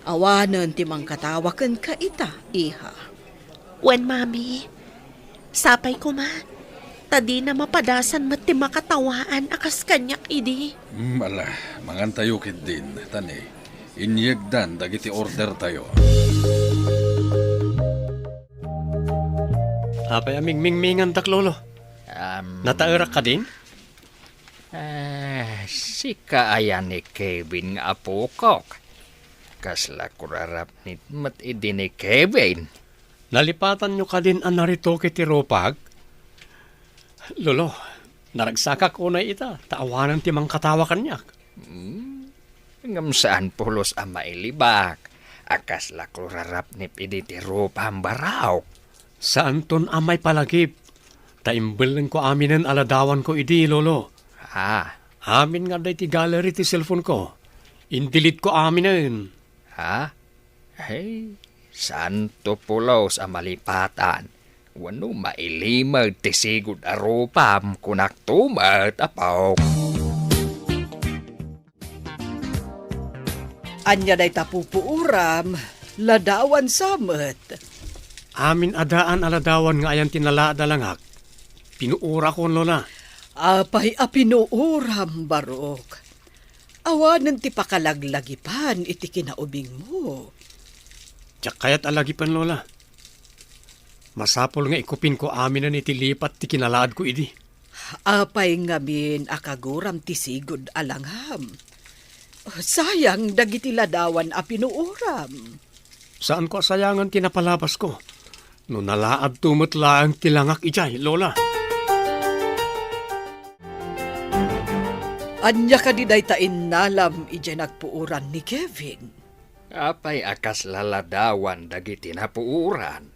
Awanen ti mangkatawa kenka ita, iha. Wen, Mami. Sapay koma, ta dina mapadasan met ti makatawaan a kas kaniak idi. Mm, ala, mangantayo ketdin, ta ne, inyegdan dagiti ordertayo. Apay a mingmingmingandak, Lolo? Am. Nataerak kadin? Ah, sika aya ni Kevin nga apokok? Kasla kurarapnit met idi ni Kevin. Nalipatanyo kadin a naritoke ti rupag? Lolo, naragsakak unay ita, ta awanen ti mangkatawa kaniak. Hmm, ngem saan pulos a mailibak a kasla kurarapnit idi ti rupam, Barok. Saanton a maipalagip, ta imbellengko aminen a ladawanko idi, Lolo. Ah. Amin nga adda iti gallery ti cellphone-ko. Indelete-ko aminen. Ha? Hey, saanto pulos a malipatan. Wenno mailimed ti sigud a rupam, kunakto met, apok. Ania dayta pupuoram, ladawan sa met. Amin a daan a ladawan nga ayan ti nalaad a langak, pinuorakon, Lola. Apay a pinuoram, Barok? Awanen ti pakalaglagipan iti kinaubingmo. Diak kayat a lagipen, Lola. Masapul nga ikupinko aminen iti lipat ti kinalaadko idi. Apay ngamin a kaguram ti sigud a langam? Sayang dagiti ladawan a pinuoram. Saanko a sayangan ti napalabasko no nalaadto met laeng ti langak idiay, Lola. Ania kadi dayta innalam idiay nagpuoran ni Kevin? Apay a kasla ladawan dagiti napuoran?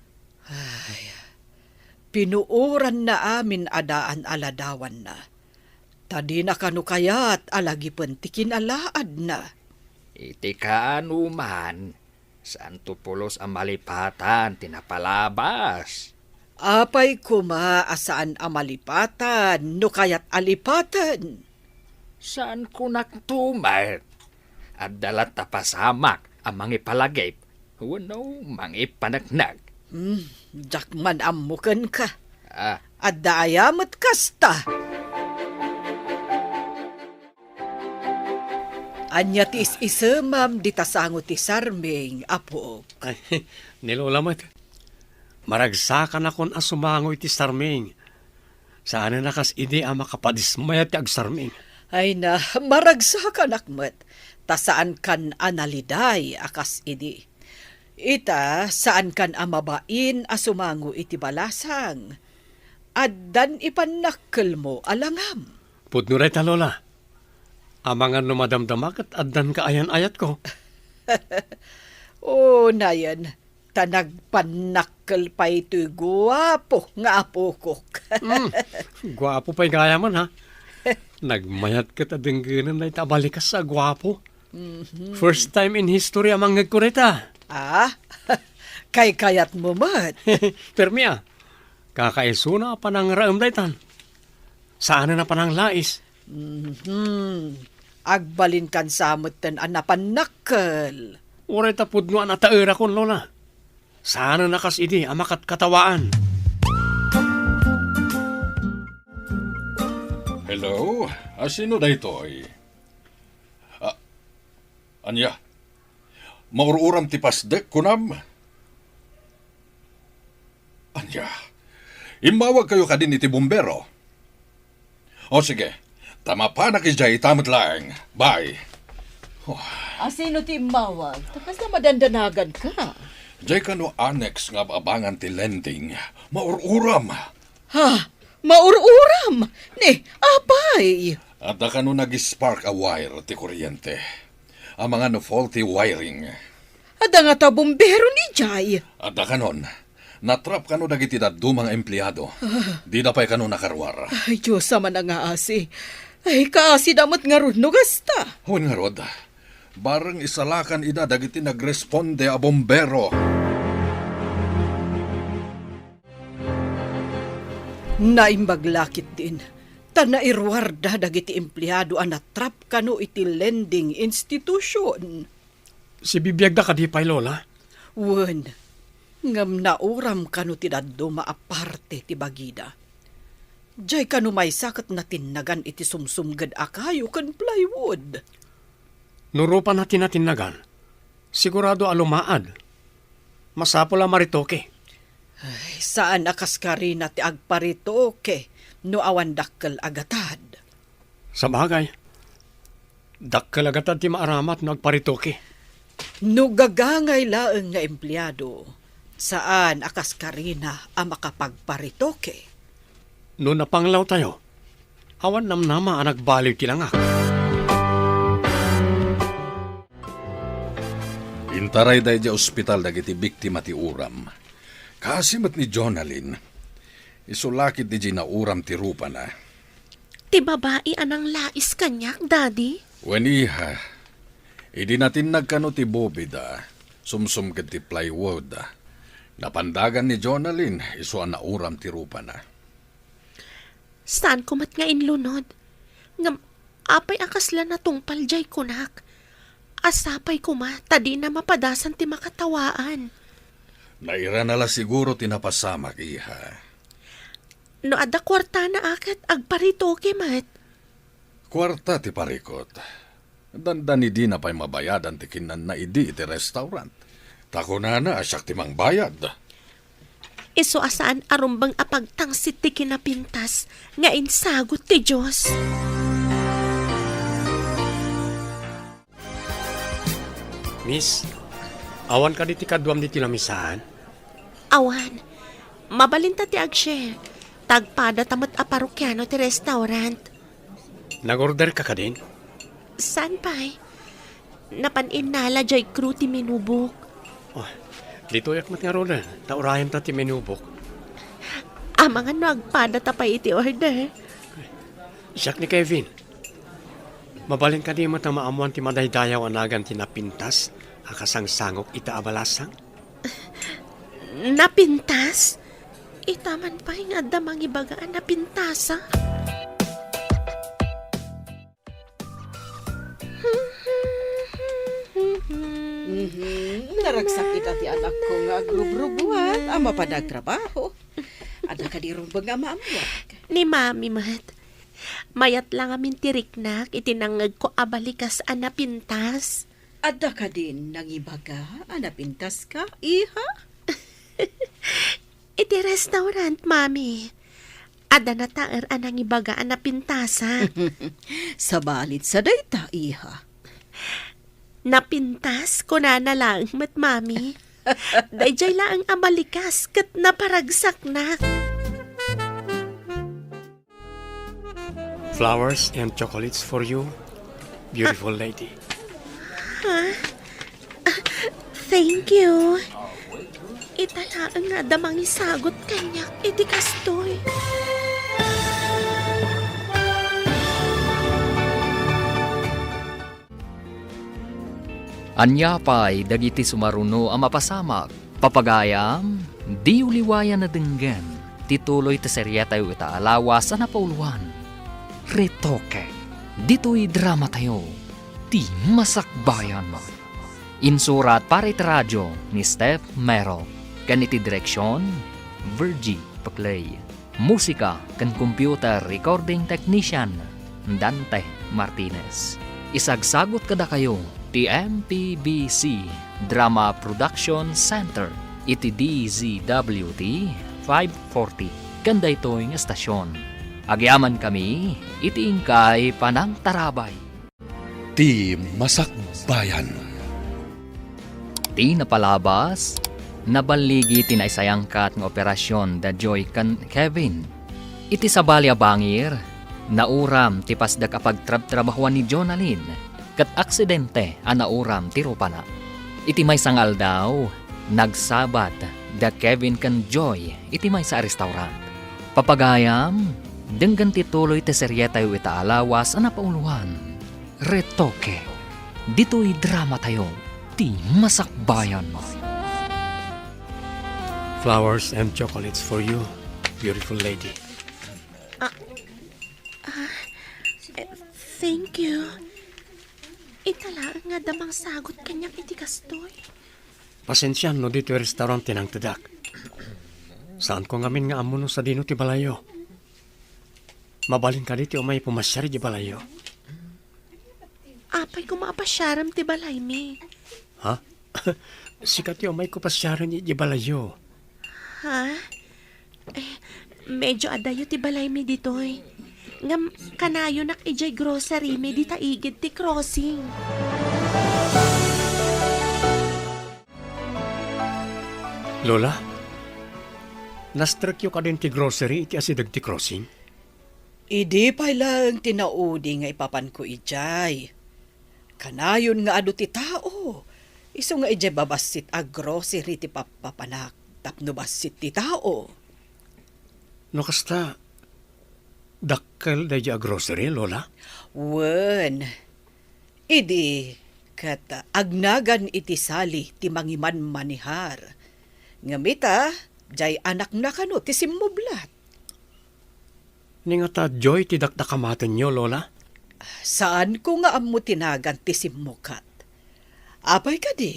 Ay, pinuoranna amin a daan a ladawanna. Ta dina kano kayat a lagipen ti kinalaadna. Iti kaanoman, saanto pulos a malipatan ti napalabas. Apay koma a saan a malipatan no kayat a lipaten? Saan kunakto met? Adda latta pasamak a mangipalagip wenno mangipaneknek. Hmm, diak man ammo kenka. Ah. Adda aya met kasta? Ania ti is-isemam dita sango ti sarming, apok? Ay, ni Lola met. Maragsakanakon a sumango iti sarming. Saanen a kas idi a makapadismayat ti agsarming. Ay na, maragsakanak met, ta saankan a naliday a kas idi. Ita, saankan a mabain a sumango iti balasang. Addan ipannakkelmo a langam. Pudno dayta, Lola. Amangan no madamdama ket addan kaayan-ayatko. Unayen, ta nagpannakkel pay toy guapo nga apokok. Hmm, guapo pay gayamen, ha? Nagmayat ket a denggenen dayta a balikas a guapo. Mhm. First time in history a mangngegko dayta. Ah, kaykayatmo met. Permi, a. Kakaisuna a panangraem daytan. Saanen a pananglais. Mhm. Agbalinkan sa metten a napannakkel. Uray ta pudno a nataerakon, Lola. Saanen a kas idi a makatkatawaan. Hello? A, sino daytoy? A, ania? Maur-uram ti pasdek, kunam? Ania? Immawagkayo kadin iti bumbero? O, sige. Ta mapanak idiay ita met laeng. Bye. Oh. A, sino ti immawag? Ta kasla madandanaganka? Diay kano annex nga ab-abangan ti lending. Maur-uram. Ha? Maur-uram? Ni, apay? Adda kano nag-spark a wire ti kuryente. Amangan no faulty wiring. Adda ngata bumbero idiay? Adda kanon. Natrap kano dagiti dadduma nga empleado. Ah. Dida pay kano nakaruar. Ay, Dios a manangaasi. Ay, kaasida met ngarud no kasta. Wen ngarud, bareng isalakan ida dagiti nagresponde a bumbero. Naimbag la ketdin, ta nairuarda dagiti empleado a natrap kano iti lending institution. Sibibiagda kadi pay, Lola? Wen, ngem nauram kano ti dadduma a parte ti bagida. Diay kano maysa ket natinnagan iti sumsumged a kayo ken plywood. No rupana ti natinnagan, sigurado a lumaad. Masapul a maritoke. Ay, saan a kas Karina ti agparitoke no awan dakkel a gatad. Sabagay, dakkel a gatad ti maaramat no agparitoke. No gagangay laeng nga empleado, saan a kas Karina a makapagparitoke. No napanglawtayo, awan namnama a nagbaliw ti langak. Intarayda idiay ospital dagiti biktima ti uram. Kaasi met ni Jonalyn, isu la ketdi diay nauram ti rupana. Ti babai a nanglais kaniak, Daddy? Wen, iha. Idi natinnag kano ti bubida, sumsumged ti plywood, napandagan ni Jonalyn, isu a nauram ti rupana. Saanko met nga inlunod. Ngem apay a kasla natungpal diay kunak? Sapay koma ta dina mapadasan ti makatawaan. Nairana la siguro ti napasamak, iha. No adda kuartana a ket agparitoke met. Kuarta ti parikut. Dandani dina pay mabayadan ti kinanna idi iti restaurant. Ta kunana a siak ti mangbayad. Isu a saan a rumbeng a pagtangsit ti kinapintas nga insagut ti Dios. Miss, awan kadi ti kaduam ditoy lamisaan? Awan. Mabalinta ti ag-share. Ta agpadata met a parokiano ti restaurant. Nag-order ka kadin? Saan pay? Napan innala diay crew ti menu book. Oh, ditoyak met ngaruden, ta urayenta ti menu book. Amangan no agpadata pay iti order. Siak ni Kevin. Mabalin kadi met a maammoan ti madaydayaw a nagan ti napintas a kasangsangok ita a balasang? Napintas? Ita man pay nga adda mangibaga a napintasa. Mhm. Naragsak ita ti anakko nga agrubrubuat a mapan agtrabaho. Adda kadi rumbeng a maammuak? Ni Mami met. Mayat la ngamin ti riknak iti nangngegko a balikas a napintas. Adda kadin nangibaga a napintaska, iha? Iti restaurant, Mami. Adda nataer a nangibaga a napintasak. Sabalid sa dayta, iha. Napintas, kunana laeng met, Mami. Daydiay laeng a balikas ket naparagsaknak. Flowers and chocolates for you, beautiful lady. Ha? Ah, thank you. Ita laeng nga adda mangisagut kaniak iti kastoy. Ania pay dagiti sumaruno a mapasamak? Papagayam, diyo liwayan a denggen ti tuloy ti serietayo ita a lawas a napauloan, Retoke. Ditoy dramatayo, ti Masakbayan. Insurat para iti radio ni Steph Mero, ken iti direksion, Virgie Paclay. Musika ken computer recording technician, Dante Martinez. Isagsagut kadakayo ti M P B C Drama Production Center iti D Z W T five forty ken daytoy nga estasion. Agyamankami iti inkay panangtarabay. Ti Masakbayan. Ti napalabas, naballigi ti naisayangkat nga operasion da Joy ken Kevin. Iti sabali a bangir, nauram ti pasdek a pagtrabtrabahuan ni Jonalyn, ket aksidente a nauram ti rupana. Iti maysa nga aldaw, nagsabat da Kevin ken Joy iti maysa a restaurant. Papagayam, denggen ti tuloy ti serietayo ita a lawas a napauloan, Retoke. Ditoy dramatayo, ti Masakbayan. Flowers and chocolates for you, beautiful lady. Ah, ah, eh, thank you. Ita laeng nga adda mangsagut kaniak iti kastoy. Pasensiam no ditoy restaurant ti nangtedak. Saanko ngamin nga ammo no sadino ti balayyo. Mabalin kadi ti umay pumasiar idiay balayyo? Apay koma a pasiarem ti balaymi? Ha? Sika ti umayko pasiaren idiay balayyo. Ha? Eh, medyo adayo ti balaymi ditoy. Ngem kanayonak idiay grocerymi dita igid ti crossing. Lola, nastrekyo kadin ti grocery iti asideg ti crossing? Idi pay laeng ti naudi nga ipapanko idiay. Kanayon nga adu ti tao, isu nga idiay babassit a grocery ti pappapanak tapno bassit ti tao. No kasta, dakkel daydiay a grocery, Lola? Wen, idi ket agnagan iti sali ti mangimanmanihar. Ngem ita, diay anakna kano ti simmublat. Ni ngata, Joy, ti dakdakamatenyo, Lola? Saanko nga ammo ti nagan ti simmukat. Apay kadi?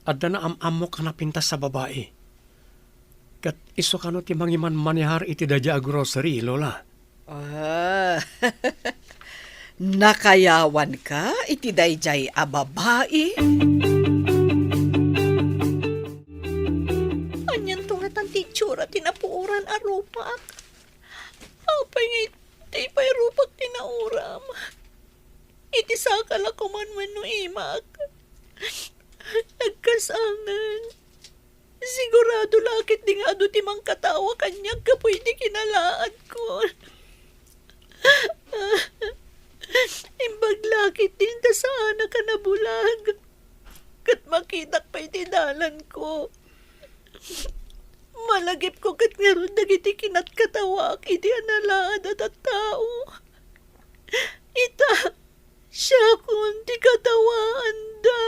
Adda naam-ammok a napintas a babai. Ket isu kano ti mangimanmanihar iti daydiay a grocery, Lola? Ah, nakayawanka iti daydiay a babai? Anianto ngatan ti itsura ti napuoran a rupak? Apay nga iti pay rupak ti nauram? Iti saka la koman wenno imak? Nagkasangan. Sigurado la ketdi nga adu ti mangkatawa kaniak gapu iti kinalaadko. Imbag la ketdi ta saanak a nabulag ket makitak pay ti dalanko. Malagipko ket ngarud dagiti kinatkatawaak iti analaad a tattao. Ita, siakon ti katawaanda.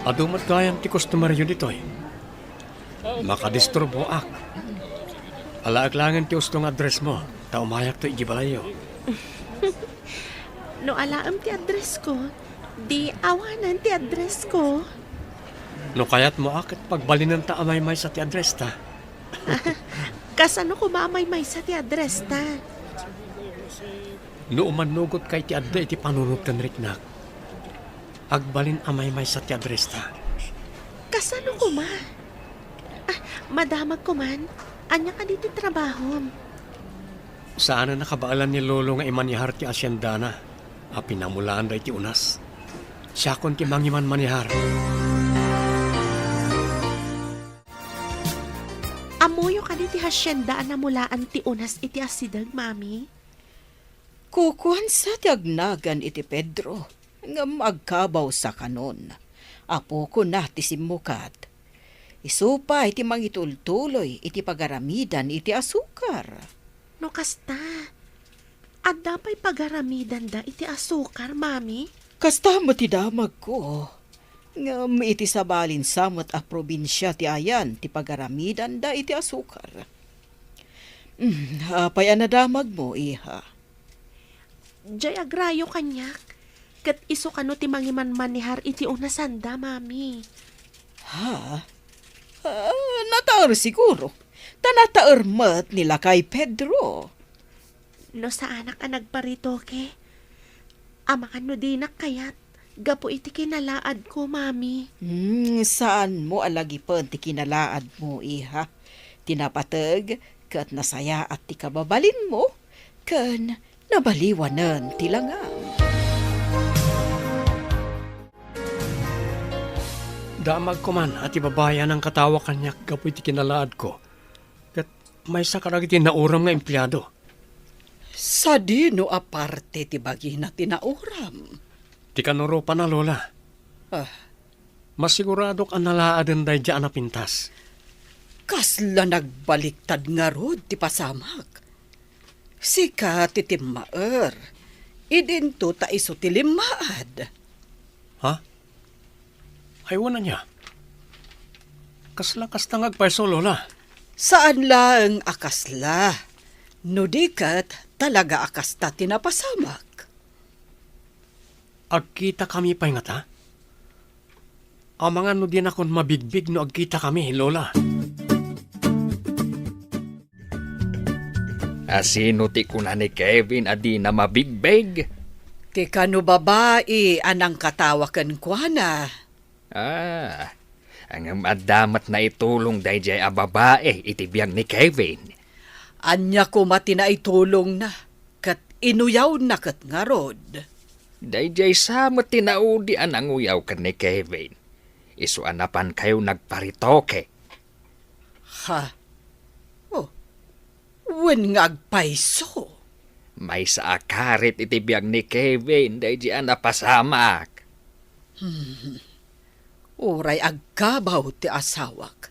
Adu met gayam ti customeryo ditoy. Makadisturboak. Alaek laengen ti usto nga addressmo, ta umayakto idiay balayyo. No alaem ti addressko, di awanen ti addressko. No kayatmo a ket pagbalinenta a maymaysa ti addresta. Kasano koma a maymaysa ti addresta? No umannugotka iti adda iti panunot ken riknak, agbalin a maymaysa ti addresta. Kasano koma? Ah, madamag koman. Ania kadi ti trabahom? Saanen a kabaelan ni Lolo nga imanihar ti asiendana a pinamulaan daydi unas. Siakon ti mangimanmanihar. Ammoyo kadi ti hasienda a namulaan ti unas iti asideg, Mami? Kukuansa ti agnagan iti Pedro, ngem agkabaw sakanon. Apokona ti simmukat. Isu pay ti mangitultuloy iti pagaramidan iti asukar. No kasta, adda pay pagaramidanda iti asukar, Mami? Kasta met ti damagko. Ngem iti sabalin sa met a probinsia ti ayan ti pagaramidanda iti asukar. Mm, apay a nadamagmo, iha? Jay agrayo kaniak, ket isu kano ti mangimanmanehar iti unasanda, Mami? Ha? Ah, nataer siguro. Ta nataer met ni lakay Pedro. No saanak a nagparitoke, amangan no dinak kayat gapu iti kinalaadko, Mami. Hmm, saanmo a lagipen ti kinalaadmo, iha. Ti napateg ket nasayaat ti kababalinmo, ken nabaliwanen ti langang. Damagko man a ti babai a nangkatawa kaniak gapu iti kinalaadko, ket maysa kadagiti nauram nga empleado. Sadino a parte ti bagina ti nauram? Ti kanurupana, Lola. Ah. Masiguradok a nalaaden daydi a napintas. Kasla nagbaliktad ngarud ti pasamak. Sika ti timmaer. Idinto ta isu ti limmaad. Ha? Ay, wen ania? Kasla kasta nga agpayso, Lola? Saan laeng a kasla. No di ket, talaga a kasta ti napasamak. Agkitakami pay ngata? Amangan no dinakon mabigbig no agkitakami, Lola. A sino ti kuna ni Kevin a dina mabigbig? Ti kano babai a nangkatawa kenkuana. Ah, ngem adda met naitulong daydiay a babai iti biag ni Kevin. Ania koma ti naitulongna, ket inuyawna ket ngarud? Daydiay sa met ti naudi a nanguyaw ken ni Kevin. Isu a napankayo nagparitoke. Ha? Oh, wen nga agpayso. Maysa a karit iti biag ni Kevin daydi a napasamak. Hmm. Uray agkabaw ti asawak,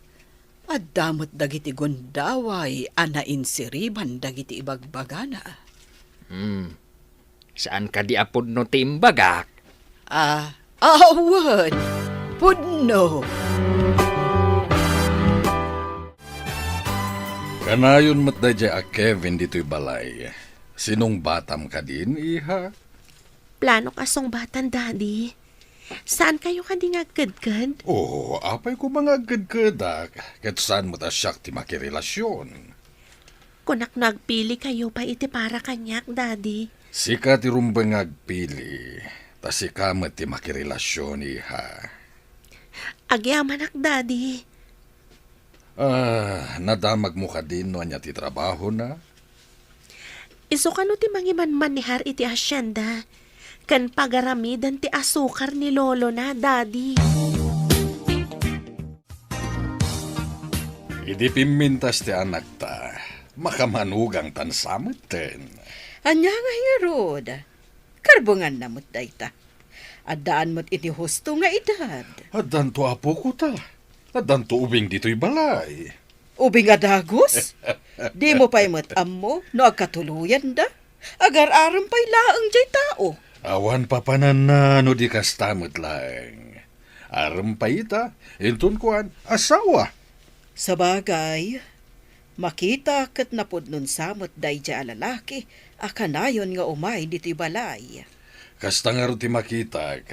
adda met dagiti gundaway a nainsiriban dagiti ibagbagana. Hmm. Saan kadi a pudno ti imbagak? Ah, awan. Pudno. Kanayon met daydiay a Kevin ditoy balay. Sinungbatam kadin, iha? Planok a sungbatan, Daddy. Saan kayo kadi nga agkedked? Oo, apay ko nga agkedkedak, ket saan met a siak ti makirelasion? Kunak no agpili kayo pay iti para kaniak, Daddy. Sika ti rumbeng nga agpili, ta sika met ti makirelasion, iha. Agyamanak, Daddy. Ah, nadamagmo kadin no ania ti trabahona? Isu kano ti mangimanmanehar iti hasienda, ken pagaramiden ti asukar ni lolona, Daddy. Idi pimmintas ti anakta, makamanugangtan sa metten. Ania ngay ngarud? Karbenganna met dayta. Addaan met iti husto nga edad. Addanto, apoko, ta addanto ubing ditoy balay. Ubing a dagus? Dimo pay met ammo no agkatuloyanda? Agar-arem pay laeng jay tao. Awan papananna no di kasta met laeng. Arem pay ita, inton kuan, asawa. Sabagay, makita ket napudnon sa met daydiay a lalaki a kanayon nga umay ditoy balay. Kasta ngarud ti makitak,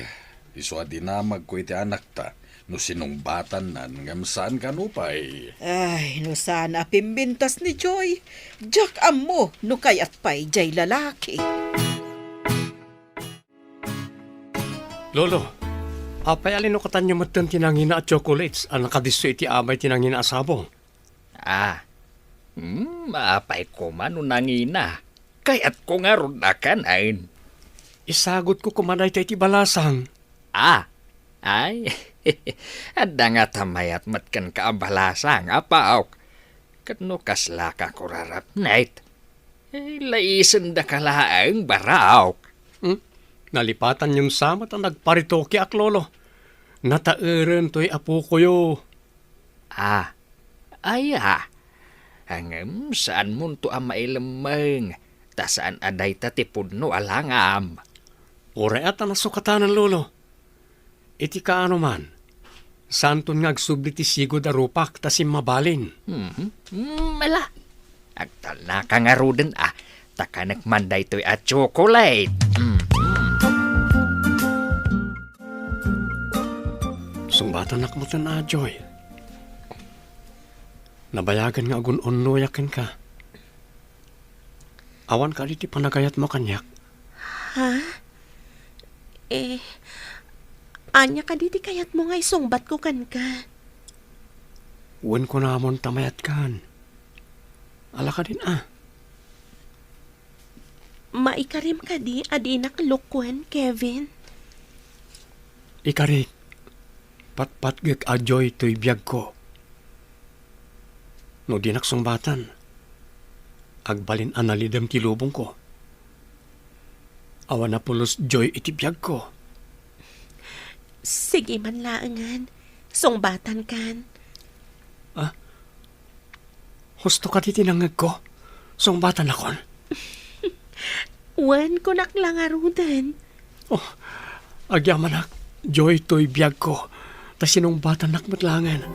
isu a dinamagko iti anakta no sinungbatannan ngem saan kano pay. Ay, no saan a pimbintas ni Joy, diak ammo no kayat pay jay lalaki. Lolo, apay a linukatanyo metten ti nangina a chocolates a nakadisso iti amay ti nangina a sabong? Ah, hmm, apay koma no nangina. Kayatko ngarud a kanaen. Isagutko koma dayta iti balasang. Ah, ay, adda ngata mayat met kenka a balasang, apaok. Ket no kaslaka kurarapnek, eh, laisendaka laeng, barok. Hmm? Nalipatanyon sa met a nagparetokeak, Lolo. Nataeren toy apokoyo. Ah, aya. Ngem saanmonto a mailemmeng, ta saan a dayta ti pudno a langam. Uray a ta nasukatanan, Lolo. Iti kaano man, saanton nga agsubli ti sigud a rupak ta simmabalin. Mhm. Mm, ala. Agtalnaka ngaruden a, ta kanek man daytoy a chocolate. Mhm. Sungbatannak met, a, Joy. Nabayagen nga agun-unnoyak kenka. Awan kadi ti panagayatmo kaniak? Ha? Eh, ania kadi ti kayatmo nga isungbatko kenka? Wen kunamon ta mayatkan. Ala kadin a. Maikarim kadi a dinak lukuen, Kevin? Ikarik, patpatgek a Joy toy biagko. No dinak sungbatan, agbalin a nalidem ti lubongko. Awan a pulos Joy iti biagko. Sige man laengen, sungbatankan. Ah? Husto kadi ti nangngegko? Sungbatanakon? Wen, kunak la ngaruden. Oh, agyamanak, Joy toy biagko, ta sinungbatannak met laengen.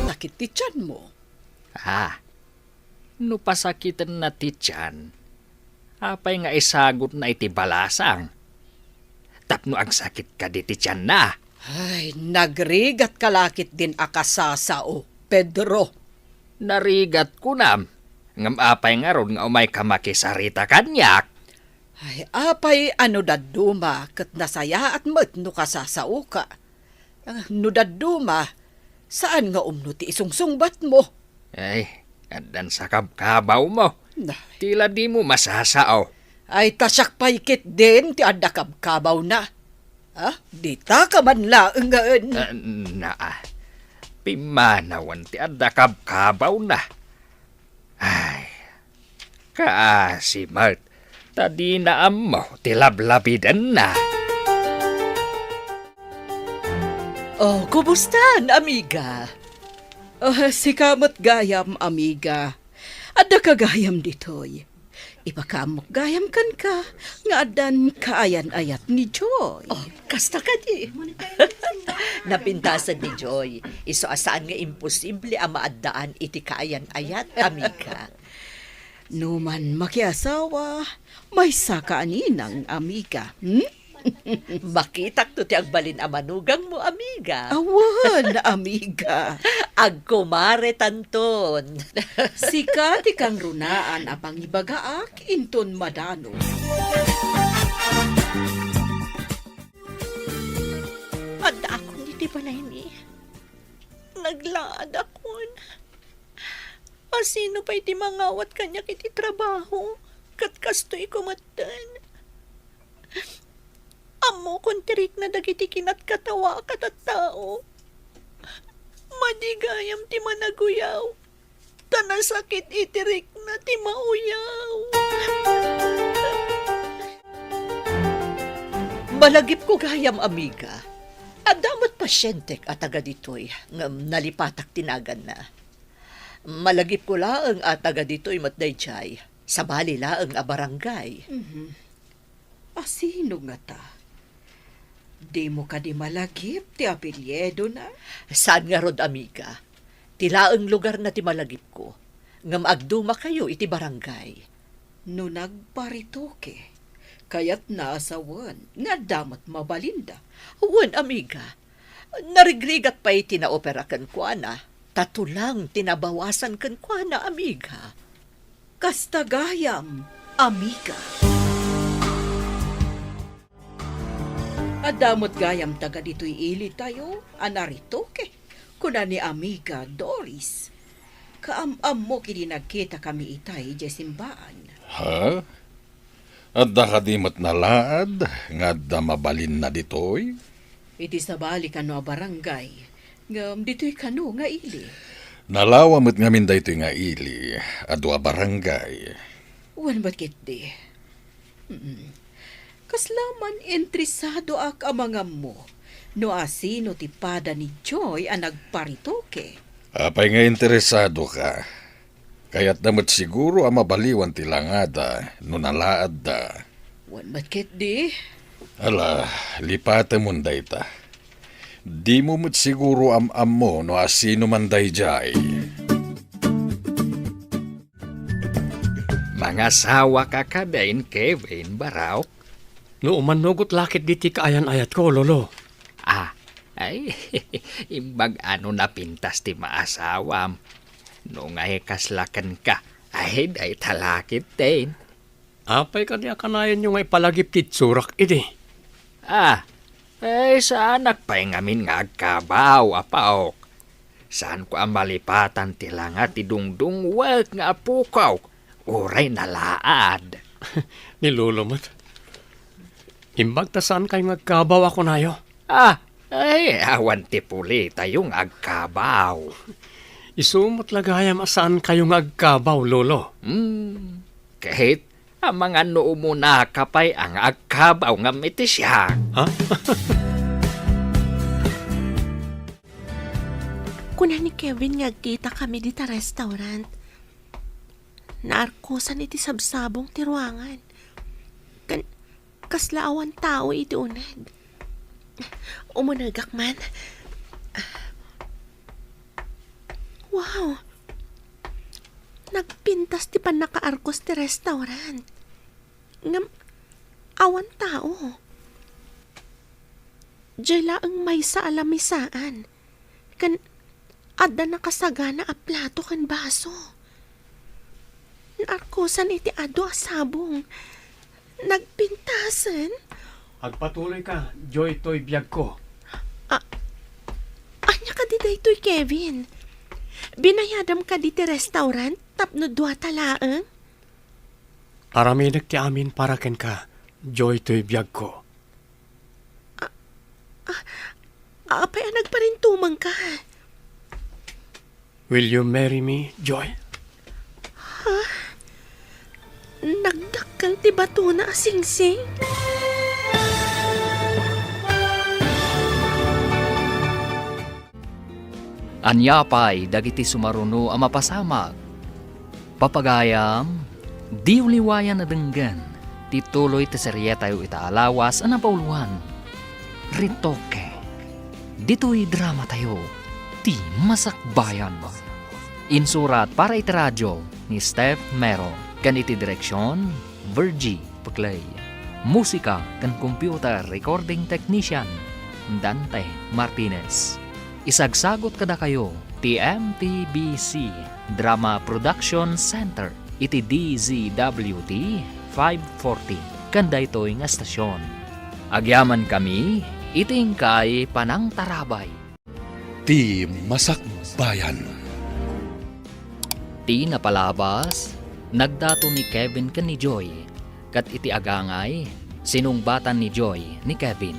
Sakit ti tianmo. Ah, no pasakitenna ti tian, apay nga isagutna iti balasang? Tapno agsakit kadi ti tianna. Ay, nagrigatka la ketdin a kasasao, Pedro. Narigat kunam, ngem apay ngarud nga umayka makisarita kaniak? Ay, apay a no dadduma ket nasayaat met no kasasaoka? Ah, no dadduma, saan nga umno ti isungsungbatmo? Ay, addan sakabkabawmo. Nay. Ti la dimo masasao. Ay, ta siak pay ketdin ti adda kabkabawna. Ah, ditaka man laengen. Ah, naa. Pimmanawen ti adda kabkabawna. Ay, kaasi met, ta dina ammo ti lablabidenna. Oh, kumusta, amiga? Ah, sika met gayam, amiga. Addaka gayam ditoy. Ipakaammok gayam kenka nga addan kaayan-ayat ni Joy. Oh, kasta kadi. Napintasen ni Joy. Isu a saan nga imposible a maaddaan iti kaayan-ayat, amiga. No man makiasawa, maysaka a ninang, amiga. Hmm? Makitakto ti agbalin a manugangmo, amiga. Awan, amiga. Agkumaretanton. Sika ti kangrunaan a pangibagaak inton madano. Addaakon iti balaymi. Naglaadakon. A sino pay ti mangawat kaniak iti trabaho? Ket kastoy kumetten. Ammokon ti rikna dagiti kinatkatawaak a tattao. Madi gayam ti managuyaw, ta nasakit iti rikna ti mauyaw. Malagipko gayam, amiga. Adda met pasientek a taga ditoy, ngem nalipatak ti naganna. Malagipko laeng a taga ditoy met daydiay. Sabali laeng a barangay. Mhm. A sino ngata? Dimo kadi malagip ti apelyidona? Saan ngarud, amiga. Ti laeng lugarna ti malagipko. Ngem agdumakayo iti barangay. No nagparetoke, kayatna a sawen nga adda met mabalinda. Wen, amiga. Narigrigat pay ti naopera kenkuana. Ta tulang ti nabawasan kenkuana, amiga. Kasta gayam, amiga. Adda met gayam taga ditoy ilitayo a naretoke, kuna ni amiga Doris. Kaam-ammok idi nagkitakami itay idiay simbaan. Ha? Adda kadi met nalaad nga adda mabalinna ditoy? Iti sabali kano a barangay, ngem ditoy kano nga ili. Nalawa met ngamin daytoy nga ili a dua barangay. Wen met ketdi. Mm. Kasla man interesadoak a mangammo no asino ti pada ni Joy a nagparetoke. Apay nga interesadoka? Kayatna met siguro a mabaliwan ti langada no nalaadda. Wen met ketdi. Ala, lipatemon dayta. Dimo met siguro am-ammo no asino man daydiay. Mangasawaka kadin, Kevin, Barok? No umanugot la ketdi ti kaayan-ayatko, Lolo. Ah, ay, imbag no napintas ti maasawam. No ngay kasla kenka, ay, dayta la ketdin. Apay kadi a kanayonyo nga ipalagip ti itsurak idi? Ah, eh, saanak pay ngamin nga agkabaw, apaok. Saanko a malipatan ti langa ti dungdungwek nga apokok, uray nalaad. Ni Lolo met. Imbag ta saankayo nga agkabaw a kunayo. Ah, ay, awan ti pulitayo nga agkabaw. Isu met la gayam a saankayo nga agkabaw, Lolo. Hmm, ket amangan no umunaka pay a nga agkabaw ngem iti siak. Ha? Kuna ni Kevin nga agkita kami dita restaurant. Naarkosan iti sabsabong ti ruangan. Ken kasla awan tao iti uneg. Umunegak man. Wow! Nagpintas ti pannakaarkos ti restaurant. Ngem awan tao. Diay laeng maysa a lamisaan. Ken adda nakasagana a plato ken baso. Naarkosan iti adu a sabong. Nagpintasen. Agpatuloyka, Joy toy biagko. A-, ania kadi daytoy, Kevin? Binayadam kadi ti restaurant tapno duata laeng? Aramidek ti amin para kenka, Joy toy biagko. A-, a-, apay a nagparintumengka? Will you marry me, Joy? Ha? Nagdakkel ti batona a singsing? Ania pay dagiti sumaruno a mapasamak? Papagayam, diyo liwayan a denggen ti tuloy ti serietayo ita a lawas a napauluan, Retoque. Ditoy dramatayo, ti Masakbayan. Insurat para iti radio ni Steph Mero, ken iti direksion, Virgie Peclay. Musika ken computer recording technician, Dante Martinez. Isagsagut kadakayo ti M T B C Drama Production Center iti D Z W T five forty ken daytoy nga estasion. Agyamankami iti inkay panangtarabay. Ti Masakbayan. Ti napalabas, nagdato ni Kevin ken ni Joy, ket iti agangay, sinungbatan ni Joy ni Kevin.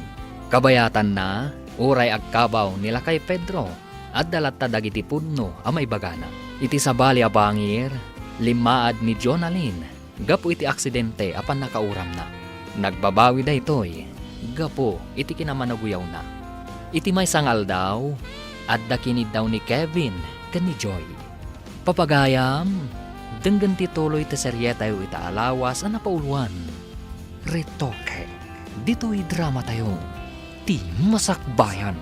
Kabayatanna, uray agkabaw ni lakay Pedro, adda latta dagiti pudno a maibagana. Iti sabali a bangir, limmaad ni Jonalyn gapu iti aksidente a pannakauramna. Nagbabawi daytoy gapu iti kinamanaguyawna. Iti maysa nga aldaw, adda kiniddaw ni Kevin ken ni Joy. Papagayam, denggen ti tuloy ti serietayo ita a lawas a napauluan, Retoque. Ditoy dramatayo, ti Masakbayan.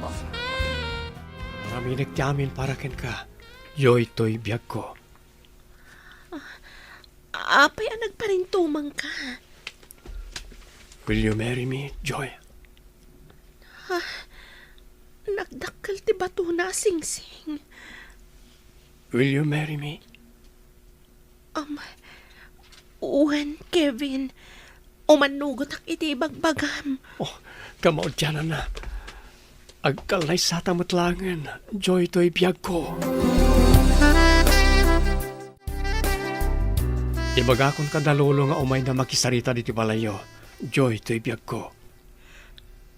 Aramidek ti amin para kenka, Joy toy biagko. Apay a nagparintumengka? Will you marry me, Joy? Ah, nagdakkel ti batona a singsing. Will you marry me? Um, wen, Kevin. Umanugotak iti ibagbagam. Oh, kamaudiananna. Agkallaysata met laengen, Joy toy biagko. Ibagakon kada Lolo nga umayna makisarita ditoy balayyo, Joy toy biagko.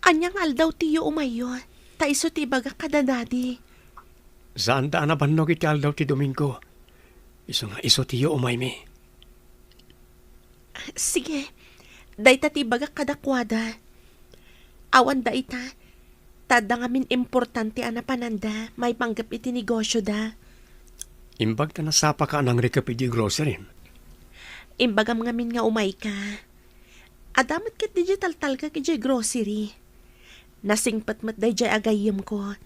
Ania nga aldaw tiyo umayyo, ta isu ti ibagak kada Daddy. Saanda a nabannog iti aldaw ti Domingo. Isu nga isu ti umaymi. Sige, dayta ti ibagak kadakuada. Awan dayta, ta adda ngamin importante a napananda maipanggep iti negosyoda. Imbag ta nasapaka a nangrikep iti grocery. Imbagam ngamin nga umayka. Adda met ket digital talkak idiay grocery. Nasingpet met daydiay a gayyemko.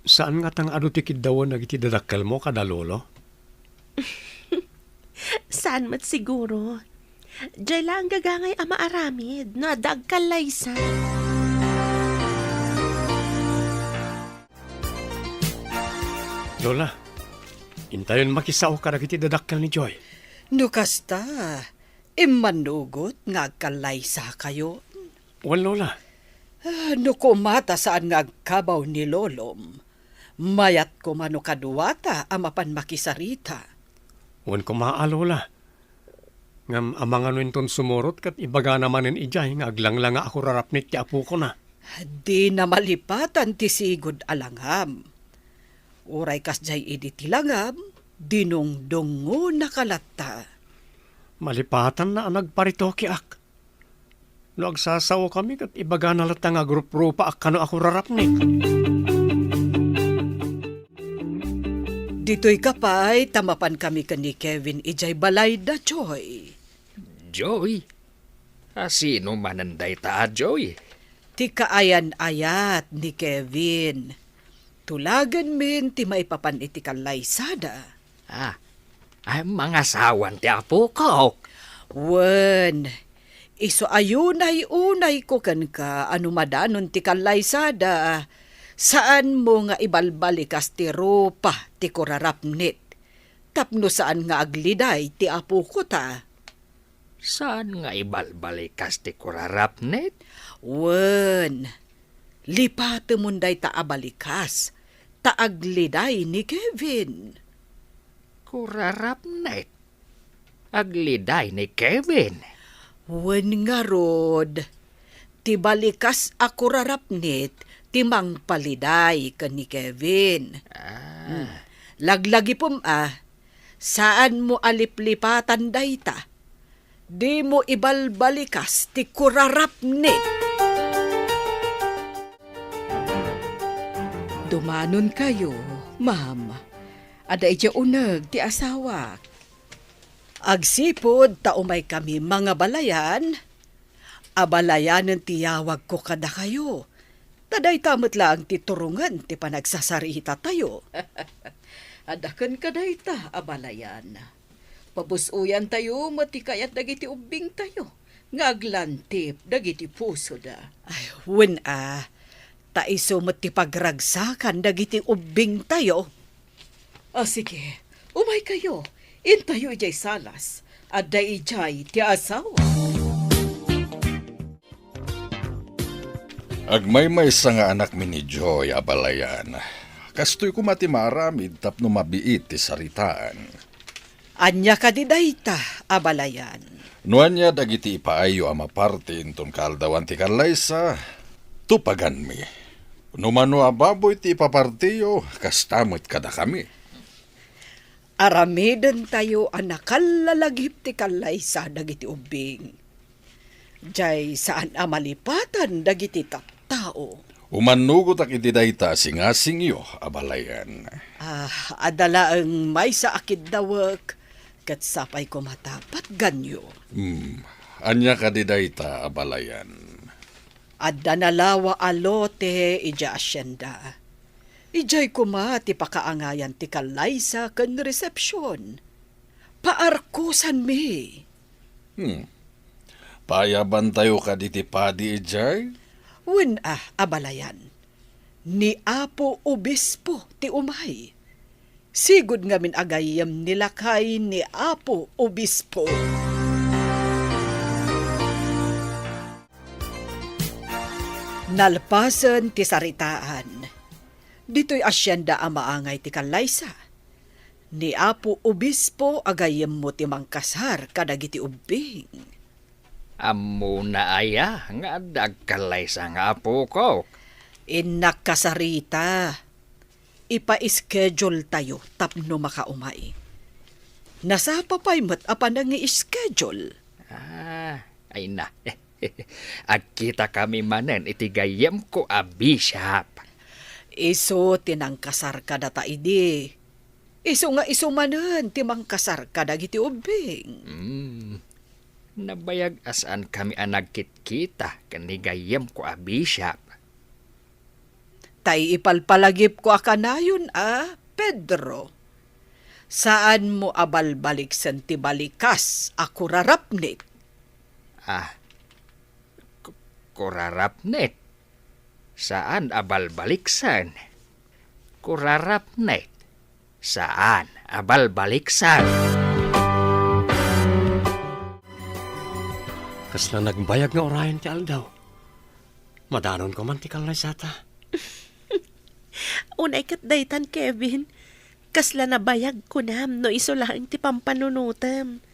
Saan ngata nga adu ti kiddawen dagiti dadakkelmo kada lolo? Saan met siguro. Diay laeng gagangay a maaramid no adda agkallaysa. Lola, intayon makisao kadagiti dadakkel ni Joy. No kasta, immanugot nga agkallaysakayo. Wen, Lola. Ah, no koma ta saan nga agkabaw ni Lolom, mayat koma no kaduata a mapan makisarita. Wen koma a, Lola. Ngem amangan no inton sumurot ket ibagana manen idiay nga aglanglanga a kurarapnit ti apokona. Dina malipatan ti sigud a langam. Uray kasdiay idi ti langam, dinungdungonaka latta. Malipatanna a nagparitokeak. No agsasaokami ket ibagana latta nga agruprupaak kano a kurarapnit. Ditoyka pay ta mapankami ken ni Kevin idiay balayda, Joy. Joy? A sino manen dayta a Joy? Ti kaayan-ayat ni Kevin. Tulagenmin ti maipapan iti kallaysada. Ah, ay mangasawan ti apokok. Wen, isu a unay-unayko kenka a no madanon ti kallaysada, saanmo nga ibalbalikas ti rupa ti kurarapnit, tapno saan nga agliday ti apoko ta. Saan nga ibalbalikas ti kurarapnit? Wen, lipatemon dayta a balikas, ta agliday ni Kevin. Kurarapnit? Agliday ni Kevin? Wen ngarud, ti balikas a kurarapnit ti mangpaliday ken ni Kevin. Ah. Hmm. Laglagipem a, saanmo a liplipatan dayta. Dimo ibalbalikas ti kurarapnit. Dumanonkayo, ma'am. Adda idiay uneg ti asawak. Agsipud ta umaykami mangabalayan, abalayanen ti yawagko kadakayo. Ta dayta met laeng ti turongen ti panagsasarita tayo. Adda kenka dayta, abalayan. Pabus-oyan tayo met ti kayat dagiti ubbing tayo nga aglantip dagiti pusoda. Ay, wen a, ta isu met ti pagragsakan dagiti ubbing tayo. Ah, sige, umaykayo, intayo idiay salas, adda idiay ti asawa. Agmaymaysa nga anakmi ni Joy, abalayan. Kastoy koma ti maaramid tapno mabiit ti saritaan. Ania kadi dayta, abalayan? No ania dagiti ipaayyo a maparti inton kaaldawan ti kallaysa, tupaganmi. No mano a baboy ti ipapartiyo, kasta met kadakami. Aramidentayo a nakallalagip ti kallaysa dagiti ubbing. Jay saan a malipatan dagiti tattao. Umannugotak iti dayta a singasingyo, abalayan. Ah, adda laeng maysa a kiddawek, ket sapay koma ta patganyo. Hmm, ania kadi dayta, abalayan? Adda nalawa a lote idiay asienda. Idiay koma ti pakaangayan ti kallaysa ken resepsion. Paarkosanmi. Hmm. Paayabantayo kadi ti padi idiay? Wen a, abalayan. Ni Apo Obispo ti umay. Sigud ngamin a gayyem ni lakay ni Apo Obispo. Nalpasen ti saritaan. Ditoy asienda a maangay ti kallaysa. Ni Apo Obispo a gayyemmo ti mangkasar kadagiti ubbing. Ammona aya nga adda agkallaysa nga apokok? Innak kasarita. Ipa-schedule tayo tapno makaumay. Nasapa pay met a panangi-schedule. Ah, ay na. Agkita kami manen iti gayyemko a bishop. Isu ti nangkasar kadata idi. Isu nga isu manen ti mangkasar kadagiti ubbing. Hmm. Nabayag a saan kami a nagkitkita ken ni gayyemko a bishop. Tay ipalpalagipko a kanayon a, Pedro. Saanmo a balbaliksen ti balikas a kurarapnit. Ah, ku-, kurarapnit? Saan a balbaliksen. Kurarapnit. Saan a balbaliksen. Kasla nagbayag nga urayen ti aldaw. Madanon ko man ti kallaysata. Unay ket daytan, Kevin. Kasla nabayag kunam no isu laeng ti pampanunotem.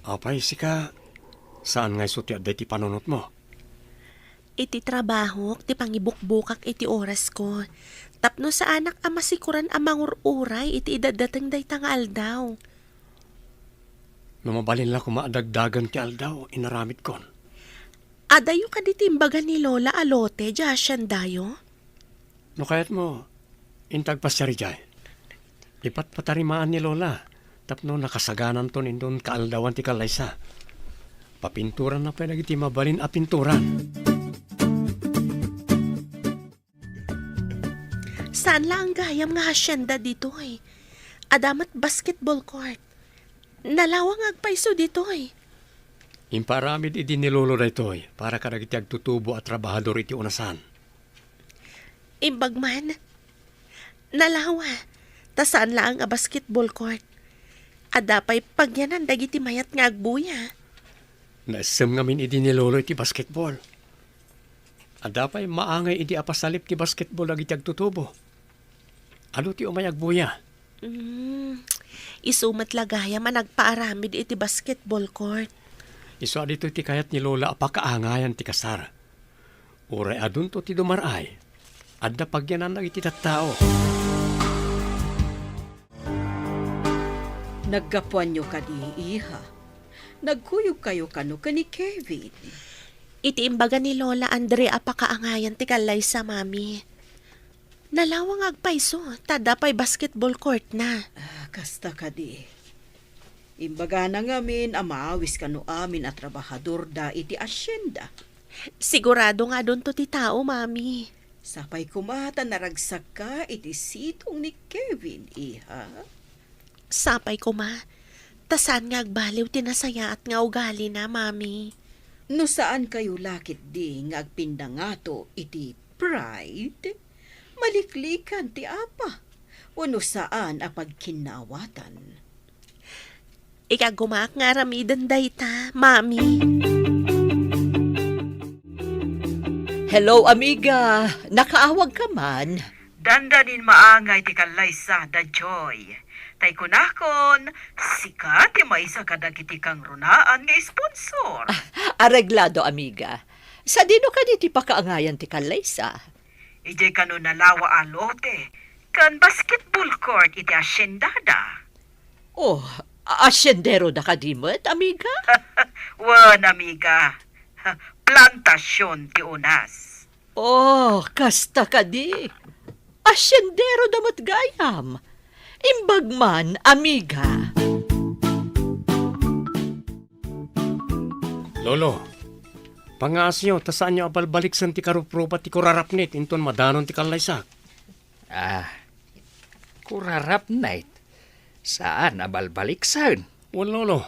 Apay, sika, saan nga isu ti adda iti panunotmo? Iti trabahok ti pangibukbukak iti orasko, tapno saanak a masikoran a mangur-uray iti idaddateng dayta nga aldaw. No mabalin la koma a dagdagen ti aldaw, inaramidkon. Adayo kadi ti imbaga ni Lola a lote, diay haciendayo? No kayatmo, inta agpasiar idiay. Ipatpatarimaan ni Lola, tapno nakasagananton inton kaaldawan ti kallaysa. Papinturanna pay dagiti mabalin a pinturan. Saan laeng gayam nga hacienda ditoy. Adda met basketball court. Nalawang agpayso ditoy. Impaaramid idi ni Lolo daytoy para kadagiti agtutubo a trabahador iti unasan. Imbag man, nalawa, ta saan laeng a basketball court. Adda pay pagyanan dagiti mayat nga agbuya. Naessem ngamin idi ni Lolo iti basketball. Adda pay maangay idi a pasalip ti basketball dagiti agtutubo. Adu ti umay agbuya. Mm, isu met la gayam a nagpaaramid iti basketball court. Isu a ditoy ti kayat ni Lola a pakaangayan ti kasar. Uray adunto ti dumar-ay, adda pagyananna iti tattao. Naggapuanyo kadi, iha? Nagkuyogkayo kano ken ni Kevin? Iti imbaga ni Lola Andrea a pakaangayan ti kallaysa, Mami. Nalawang agpayso, ta adda pay basketball court na. Ah, kasta kadi. Imbagana ngamin a maawis kano amin a trabahador da iti hacienda. Sigurado nga adunto ti tao, Mami. Sapay koma ta naragsakka iti sidong ni Kevin, iha. Sapay koma, ta saan nga agbaliw ti nasayaat nga ugalina, Mami. No saan kayo la ketdi nga agpindangato iti pride, maliklikan ti apa, wenno saan a pagkinnawatan. Ikagumaak nga aramiden dayta, Mami. Hello, amiga. Nakaawag ka man? Dandanin maangay ti kallaysa da Joy. Tay kunakon, sika ti maysa kadagiti kangrunaan nga sponsor. Ah, areglado, amiga. Sadino kadi ti pakaangayan ti kallaysa? Idiay kano nalawa a lote, ken basketball court iti haciendada. Oh, a-, haciendero da kadi met, amiga? Wen, amiga. Plantasion ti unas. Oh, kasta kadi. Haciendero da met gayam. Imbag man, amiga. Lolo, pangaasyo ta saanyo a balbaliksen ti karuprupa ti kurarapnit inton madanon ti kallaysak. Ah, kurarapnit? Saan a balbaliksen? Wen, Lolo.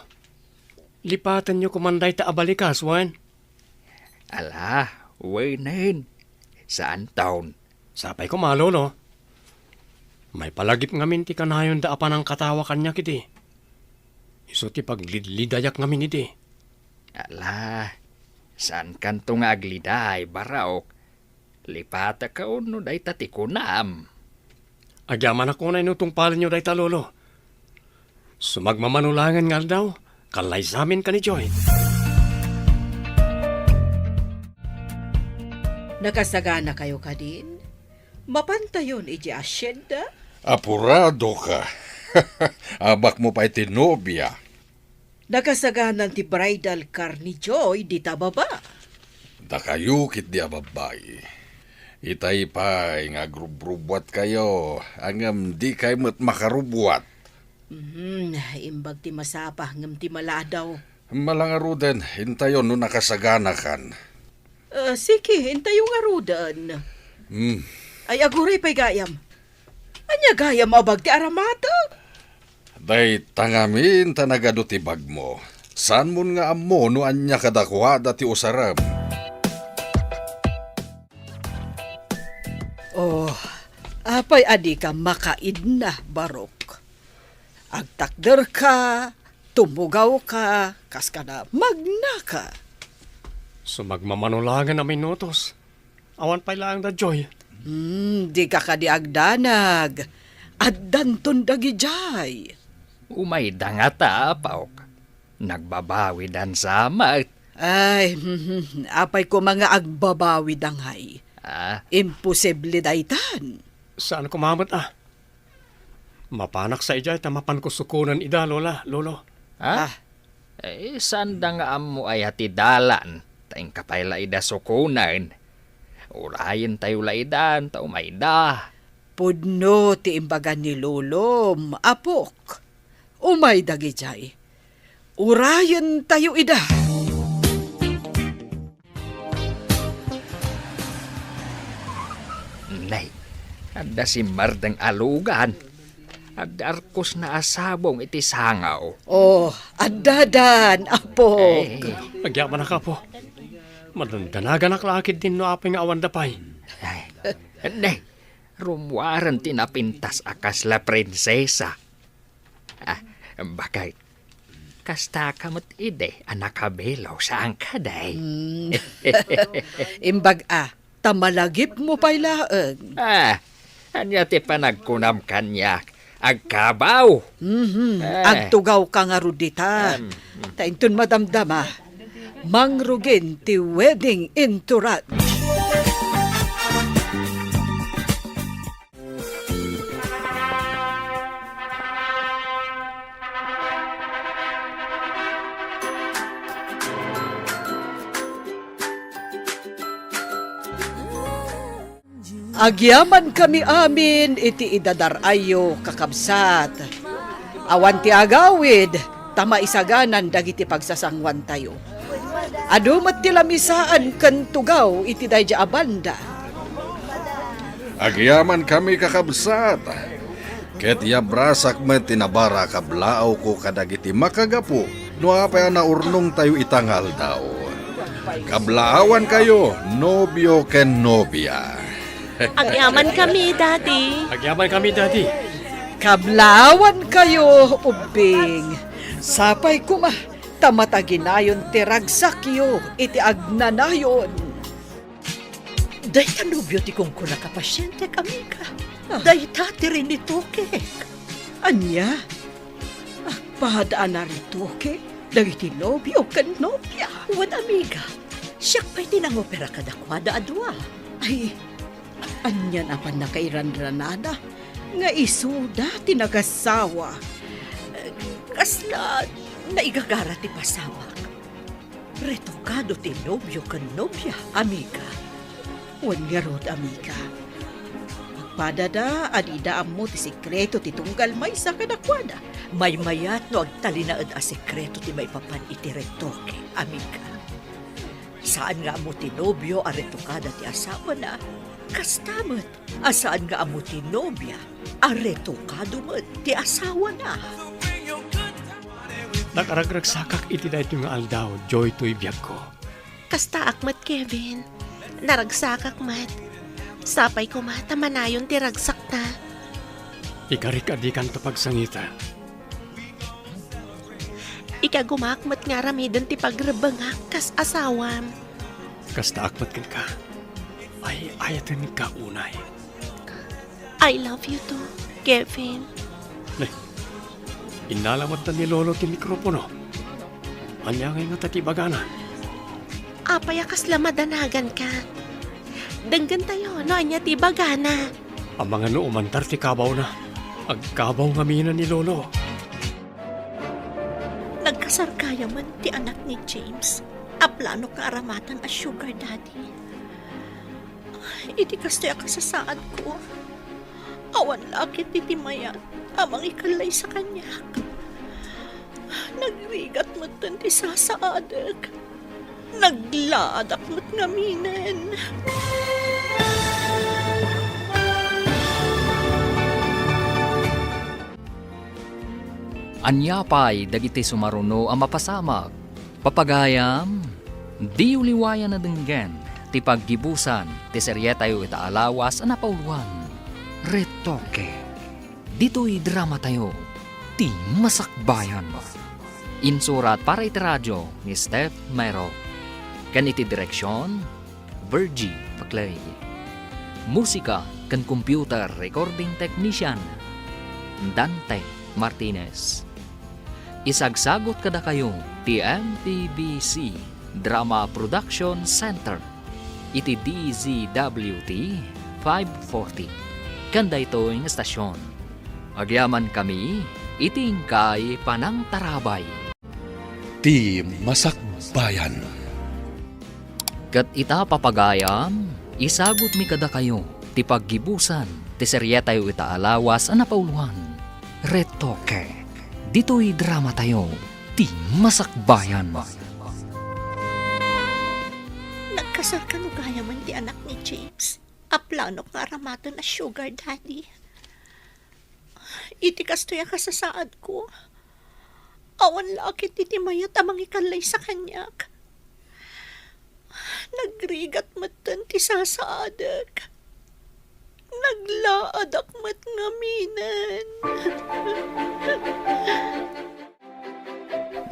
Lipatenyo koman dayta a balikas, wen? Ala, wenen. Saanton. Sapay koma, Lolo. Maipalagip ngamin ti kanayonda a panangkatawa kaniak idi. Isu ti paglidlidayak ngamin idi. Ala, saankanto nga agliday, Barok. Lipatek no dayta ti kunam. Agyamanak unay no tungpalenyo dayta, Lolo. Sumagmamano laengen nga aldaw, kallaysamin ken ni Joy. Nakasaganakayo kadin? Mapantayon iti asyenda? Apuradoka. Abakmo pay ti nobia. Nakasaganan ti bridal car ni Joy dita baba. Dakayo ketdi a babbai. Itay pay nga agrubrubuatkayo, ngem dikay met makarubbuat. Mhm, imbag ti masapa ngem ti maladaw. Mala ngaruden, intayon no nakasaganakan. Ah, sige, intayo ngaruden. Hmm. Ay, aguray pay gayam. Ania gayam a bag ti aramateng? Dayta ngamin ta nagadu ti bagmo. Saanmon nga ammo no ania kadakuada ti usarem. Oh, apay a dika makaidna, Barok? Agtakderka, tumugawka, kas kada magnaka. Sumagmamano laengen a minutos. Awan pay laeng da Joy. Hmm, dika kadi agdanag. Addanton dagidiay. Umayda ngata, apok. Nagbabawidan sa met. Ay, apay koma nga agbabawida ngay? Ah? Imposible daytan. Saan koma met, ah? Mapanak sa idiay ta mapanko sukonen ida, Lola, Lolo. Ha? Ah. Eh, saanda nga ammo aya ti dalan, ta inka pay la ida sukonen. Urayentayo la idan, ta umayda. Pudno ti imbaga ni Lolom, apok. Umay dagidiay. Urayentayo ida. Nay, adda simmardeng a lugan. Adda arkosna a sabong iti sangaw. Oh, addadan, apok. Eh. Agyamanak, apo. Madandanaganak la ketdin no apay nga awanda pay. Ay, nay, rummuaren ti napintas a kasla prinsesa. Ah, bakit? Kasta ka met idi a nakabelo, saan ka, day? Hmm. Imbag a, ta malagipmo pay laeng. Ah, ania ti panagkunam kaniak? Agkabaw? Mhm. Eh. Agtugaw ka ngarud dita. Em. Ta inton madamdama, mangrugin ti wedding entourage. Agyamankami amin iti idadar-ayyo, kakabsat. Awan ti agawid, ta maisaganan dagiti pagsasanguantayo. Adu met ti lamisaan ken tugaw iti daydi a banda. Agyamankami, kakabsat, ket yabrasak met ti nabara a kablaawko kadagiti makagapu no apay a naurnongtayo ita nga aldaw. Kablaawankayo, nobio ken nobia. Agyamankami, Daddy. Agyamankami, Daddy. Kablaawankayo, ubbing. Sapay koma ta mataginayon ti ragsakyo iti agnanayon. Dayta nobio ti kunkunaka, pasientek, amiga. Ah. Dayta ti rinitokek. Ania? Agpada a naritoke dagiti nobio ken nobia? Wen, amiga, siak pay ti nangopera kadakuada a dua. Ay, ania a pannakairanranada nga isuda ti nagasawa? Kasla naigagara ti pasawak. Retokado ti nobio ken nobia, amiga. Wen ngarud, amiga. Agpadada a dida ammo ti sekreto ti tunggal maysa kadakuada. Maymayat no agtalinaed a sekreto ti maipapan iti retoke, amiga. Saan nga ammo ti nobio a retokada ti asawana, kasta met a saan nga ammo ti nobia a retokado met ti asawana. Nakaragragsakak iti daytoy nga aldaw, Joy, toy biagko. Kastaak met, Kevin. Naragsakak met. Sapay koma ta manayon ti ragsakta. Ikarik a dikanto pagsangita. Ikagumaak met nga aramiden ti pagrebbengak kas asawam. Kastaak met kenka. Ay, ayatenka unay. I love you too, Kevin. Ne, innala met ni Lolo ti mikropono. Ania ngay ngata ti ibagana? Apay a kasla madanaganka? Denggentayo no ania ti ibagana. Amangan no umantar ti kabawna. Agkabaw ngamin ni Lolo. Nagkasar gayamen ti anak ni James a planok nga aramatan a sugar daddy. Iti kastoy a kasasaadko, awan la ket iti mayat a mangikallaysa kaniak. Nagrigat metten ti sasaadek. Naglaadak met ngaminen. Ania pay dagiti sumaruno a mapasamak? Papagayam, diyo liwayan a denggen ti paggibusan ti serietayo ita a lawas a napauloan, Retoke. Ditoy dramatayo, ti Masakbayan. Insurat para iti radio ni Steph Mero. Ken iti direksion, Virgie Paclay. Musika ken computer recording technician, Dante Martinez. Isagsagut kadakayo ti M P B C Drama Production Center iti D Z W T five forty. Ken daytoy nga estasion, agyamankami iti inkay panangtarabay. Ti Masakbayan. Ket ita, papagayam, isagutmi kadakayo ti paggibusan ti serietayo ita a lawas a napauloan, Retoke. Ditoy dramatayo, ti Masakbayan. Nagkasar kano gayamen ti anak ni James a planok nga aramaten a sugar daddy. Iti kastoy a kasasaadko, awan la ket iti mayat a mangikallaysa kaniak. Nagrigat metten ti sasaadek. Naglaadak met ngaminen.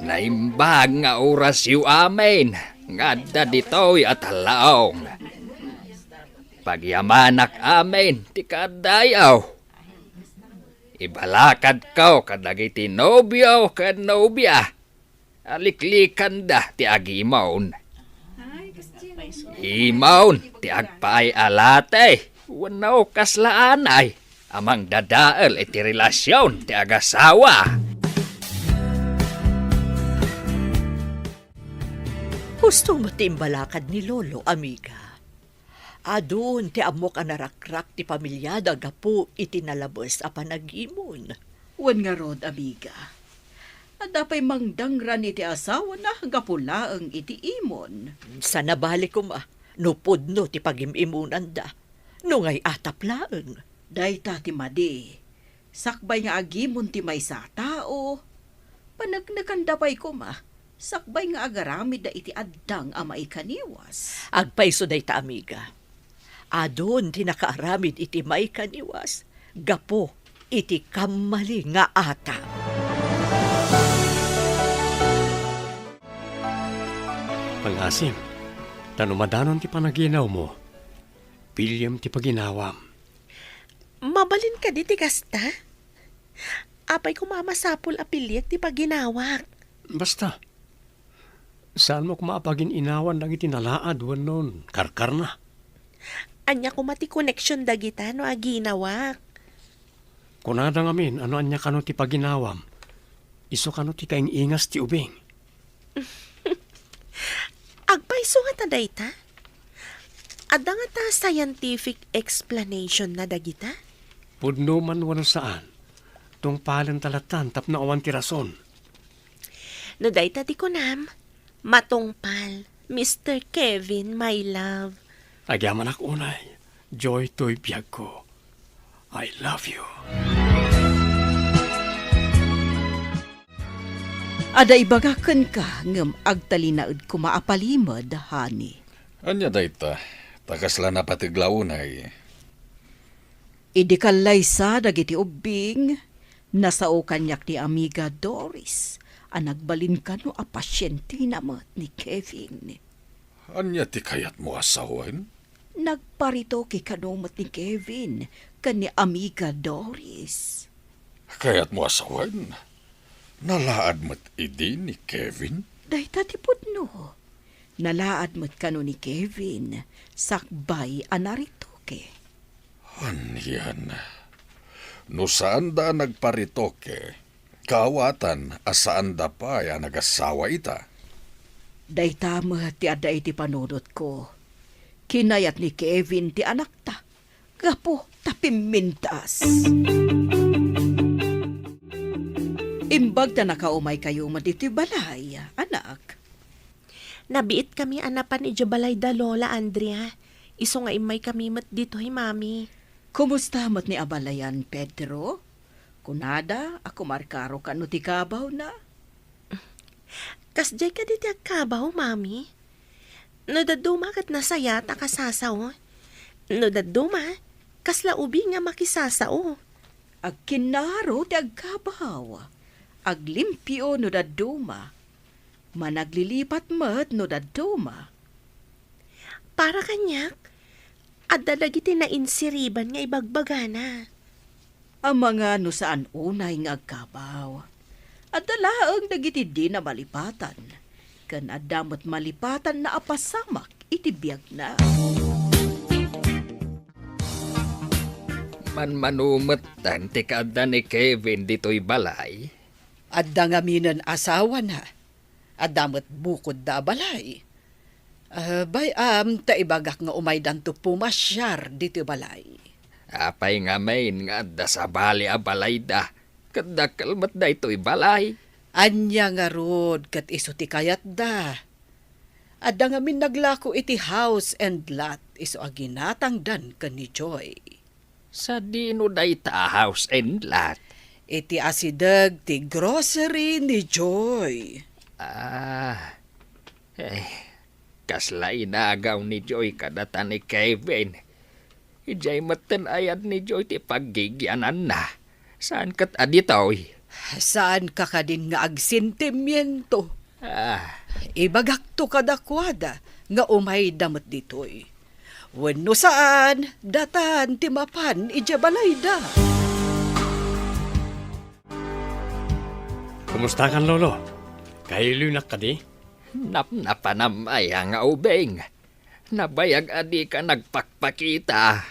Naimbag nga orasyo amin nga adda ditoy a tallaong. Pagyamanak amin ti kaaddayo. Ibalakadko kadagiti nobio ken nobia a liklikanda ti agimon. Imon ti agpaay a lati wenno kasla anay a mangdadael iti relasion ti agasawa. Husto met ti imbalakad ni Lolo, amiga. Adun ti ammok a narakrak ti pamiliada gapu iti nalabes a panagimon. Wen ngarud, amiga, adda pay mangdangran iti asawana gapu laeng iti imon. Saan a bale koma no pudno ti pagim-imonanda, no ngay-atap laeng. Dayta ti madi. Sakbay nga agimon ti maysa a tao, paneknekanda pay koma, sakbay nga agaramidda iti addang a maikaniwas. Agpayso dayta, amiga. Adun ti nakaaramid iti maikaniwas gapu iti kammali nga atap. Pangasim, ta no madanon ti panaginawmo, piliem ti paginawam. Mabalin kadi ti kasta? Apay koma a masapul a piliek ti paginawak? Basta, saanmo koma a pagin-inawan dagiti nalaad wenno karkarna. Ania koma ti koneksion dagita no aginawak? Kunada ngamin a no ania kano ti paginawam, isu kano ti kaing-ingas ti ubing. Agpayso ngata dayta? Adda ngata scientific explanation na dagita? Pudno man wenno saan, tungpalenta lattan tapno awan ti rason. No dayta ti kunam, matungpal, Mister Kevin, my love. Agyamanak unay, Joy toy biagko. I love you. Adda ibaga kenka, ngem agtalinaed koma a palimed, honey. Ania dayta? Ta kasla napateg la unay. Idi kallaysa dagiti ubbing, nasao kaniak ni Amiga Doris a nagbalin kano a pasientena met ni Kevin. Ania ti kayatmo a sawen? Nagparitoke kano met ni Kevin ken ni Amiga Doris. Kayatmo a sawen? Nalaad met idi ni Kevin? Dayta ti pudno. Nalaad met kano ni Kevin sakbay a naritoke. Anian? No saanda a nagparitoke, kaawatan a saanda pay a nagasawa ita. Dayta met ti adda iti panunotko. Kinayat ni Kevin ti anakta gapu ta pimmintas. Imbag ta nakaumaykayo met ditoy balay, anak. Nabiitkami a napan idiay balay da Lola Andrea. Isu nga immaykami met ditoy, Mami. Kumusta met ni abalayan, Pedro? Kunada a kumarkaro kano ti kabawna? Kasdiay kadi ti agkabaw, Mami? No dadduma ket nasayaat a kasasao. No dadduma, kasla ubing a makisasao. Agkinnaro ti agkabaw. Aglimpio no dadduma. Managlilipat met no dadduma. Para kaniak, adda dagiti nainsiriban nga ibagbagana. Amangan no saan unay nga agkabaw. Adda laeng dagiti dina malipatan, ken adda met malipatanna a pasamak iti biagna. Manmano metten ti kaadda ni Kevin ditoy balay? Adda ngaminen asawana. Adda met bukodda a balay. Ah, bay-am ta ibagak nga umaydanto pumasiar ditoy balay. Apay ngamin nga adda sabali a balayda, ket dakkel met daytoy balay? Ania ngarud ket isu ti kayatda? Adda ngamin naglako iti house and lot isu a ginatangdan ken ni Joy. Sadino dayta a house and lot? Iti asideg ti grocery ni Joy. Ah, eh, kasla inagaw ni Joy kadata ni Kevin. Idiay metten ayat ni Joy ti paggigiananna. Saan ket a ditoy? Saanka kadin nga agsentimiento? Ah. Ibagakto kadakuada nga umayda met ditoy. Wenno saan, datan ti mapan idiay balayda. Kumustakan, Lolo? Kailoynak kadi? Napnapanam aya nga ubing? Nabayag a dika nagpakpakita.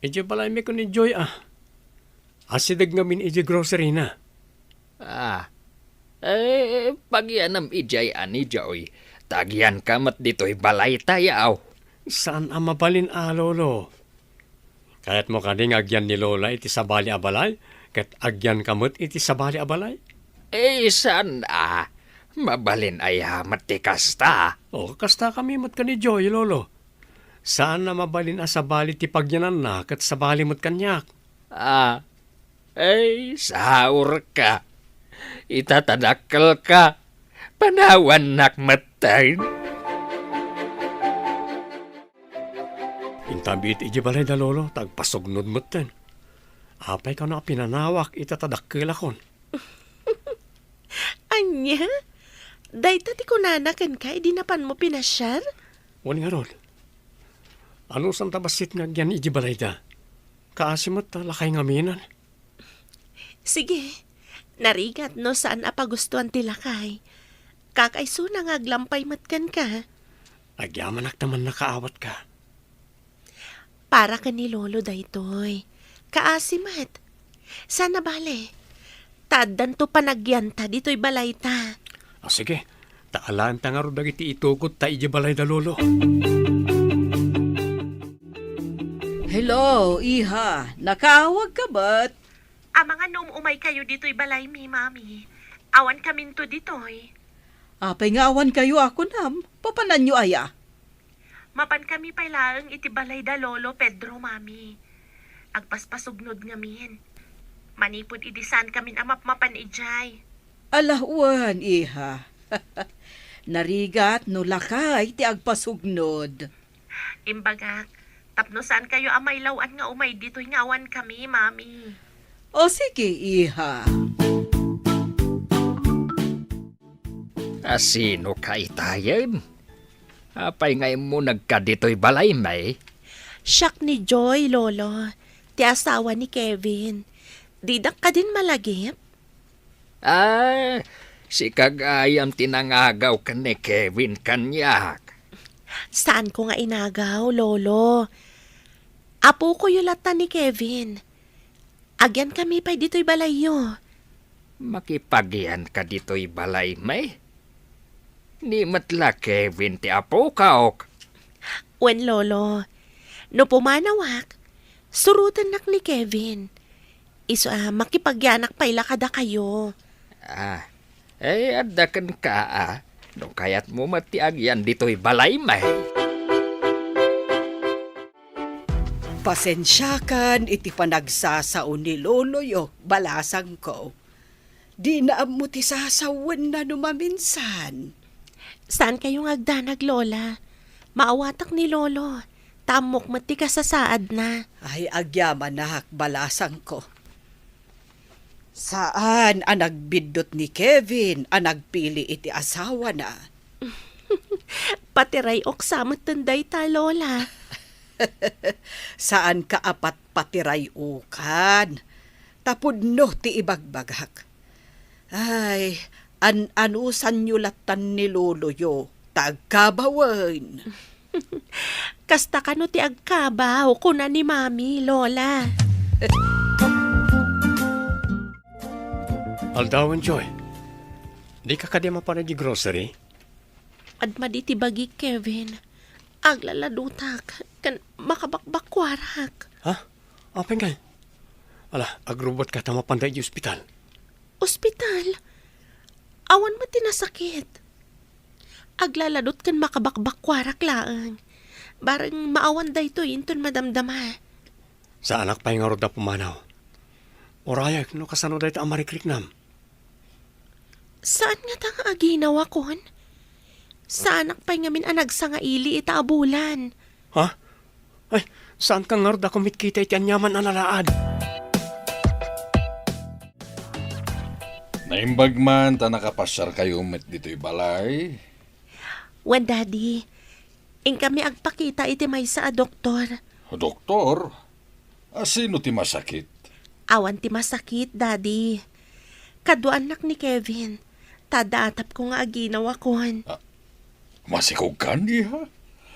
Idiay balaymi ken ni Joy a. Asideg ngamin idiay grocery-na. Ah. Eh, pagianam idiay a ni Joy. Ta agianka met ditoy balaytayo. Saan a mabalin a, Lolo. Kayatmo kadi nga agian ni Lola iti sabali a balay, ket agianka met iti sabali a balay? Eh, saan a. Mabalin aya met ti kasta? O, kastakami met ken ni Joy, Lolo. Saan a mabalin a sabali ti pagiananna ket sabali met kaniak. Ah, ay, saurka. Ita ta dakkelka. Panawannak metten. Intabiit idiay balay da Lolo, ta agpasugnod metten. Apay kano a pinanawak ita ta dakkelakon? Ania? Dayta ti kunana kenka idi napanmo pinasiar? Wen ngarud. Anusan ta bassit nga agian idiay balayda? Kaasi met ta lakay ngaminen. Sige, narigat no saan a pagustuan ti lakay. Kakaisuna nga aglampay met kenka. Agyamanak ta mannakaawatka. Para ken ni Lolo daytoy. Kaasi met. Saan a bale. Ta addanto panagianta ditoy balayta. Ah, sige. Ta alaenta ngarud dagiti itugod ta idiay balay da Lolo. Hello, iha. Nakaawagka met? Amangan no um-umaykayo ditoy balaymi, Mami. Awankaminto ditoy. Apay nga awankayo a kunam? Papananyo aya? Mapankami pay laeng iti balay da Lolo Pedro, Mami. Agpaspasugnod ngamin. Manipud idi saankamin a mapmapan idiay. Ala wen, iha. Narigat no lakay ti agpasugnod. Imbagak, tapno saankayo a mailaw-an nga umay ditoy nga awankami, Mami. O sige, iha. A, sinoka itayen? Apay nga immunagka ditoy balaymi? Siak ni Joy, Lolo, ti asawa ni Kevin. Didak kadin malagip? Ah, sika gayam ti nangagaw ken ni Kevin kaniak. Saanko nga inagaw, Lolo. Apokoyo latta ni Kevin. Agyankami pay ditoy balayyo. Makipagyanka ditoy balay, may? Ni met la Kevin ti apokok. Wen, Lolo. No pumanawak, surotennak ni Kevin. Isu a makipagyanak pay la kadakayo. Ah, eh, adda kenka, a. No kayatmo met ti agyan ditoy balay, may. Pasensiakan iti panagsasao ni loloyo, balasangko. Dina ammo ti sasawenna no maminsan. Saankayo nga agdanag, Lola. Maawatak ni Lolo. Ta ammok met ti kasasaadna. Ay, agyamanak, balasangko. Saan a nagbiddut ni Kevin a nagpili iti asawana. Patiray-ok sa metten dayta, Lola. Saanka a patpatiray-okan. Ta pudno ti ibagbagak. Ay, an-anusanyo lattan ni loloyo, ta agkabawen. Kasta kano ti agkabaw, kuna ni Mami, Lola. Aldawen, Joy. Dika kadi mapan idiay grocery? Adda madi ti bagik, Kevin. Aglaladutak ken makabakbakkuarak. Ha? Apay ngay? Ala, agrubotka ta mapanda idiay ospital. Ospital? Awan met ti nasakit. Aglaladut ken makabakbakkuarak laeng. Bareng maawan daytoy inton madamdama. Saanak pay ngarud a pumanaw. Urayek no kasano dayta a marikriknam. Saan ngata nga aginawakon? Saanak pay ngamin a nagsangaili ita a bulan. Ha? Ay, saanka ngarud a kumitkita iti aniaman a nalaad? Naimbag man ta nakapasiarkayo met ditoy balay. Wen, Daddy. Inkami agpakita iti maysa a doktor. Doktor? A, sino ti masakit? Awan ti masakit, Daddy. Kaduaannak ni Kevin. Ta adda atapko nga aginawakon. Ah, masikogkan, iha?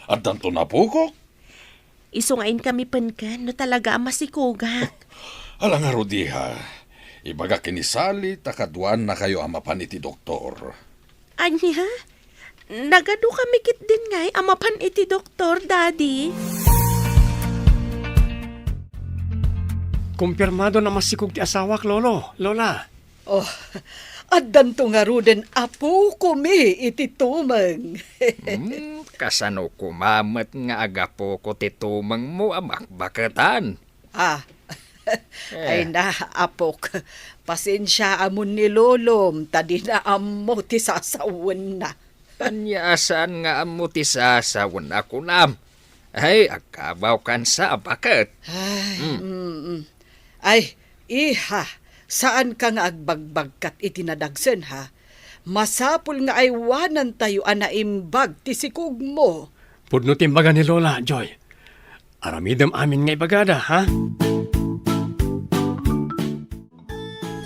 Addanto napukok? Isu nga inkami penken no talaga a masikogak. Ala ngarud, iha. Ibagak ken ni Sally ta kaduaannakayo a mapan iti doktor. Ania? Nagadu kami ketdin ngay a mapan iti doktor, Daddy? Kumpirmado a masikog ti asawak, Lolo, Lola. Oh, addanto ngaruden a pukomi iti tumeng. Hmm, kasano koma met nga agapuko ti tumengmo a bakbaketan? Ah. Eh. Ay na, apok. Pasensiaamon ni lolom, ta dina ammo ti sasawenna. Ania a saan nga ammo ti sasawenna, kunam? Ay, agkabawkan sa a baket. Ay, Hmm. mm, mm. Ay, iha, saanka nga agbagbagkat iti nadagsen, ha? Masapul nga aywanantayo a naimbag ti sikogmo. Pudno ti imbaga ni Lola, Joy. Aramidem amin nga ibagada, ha?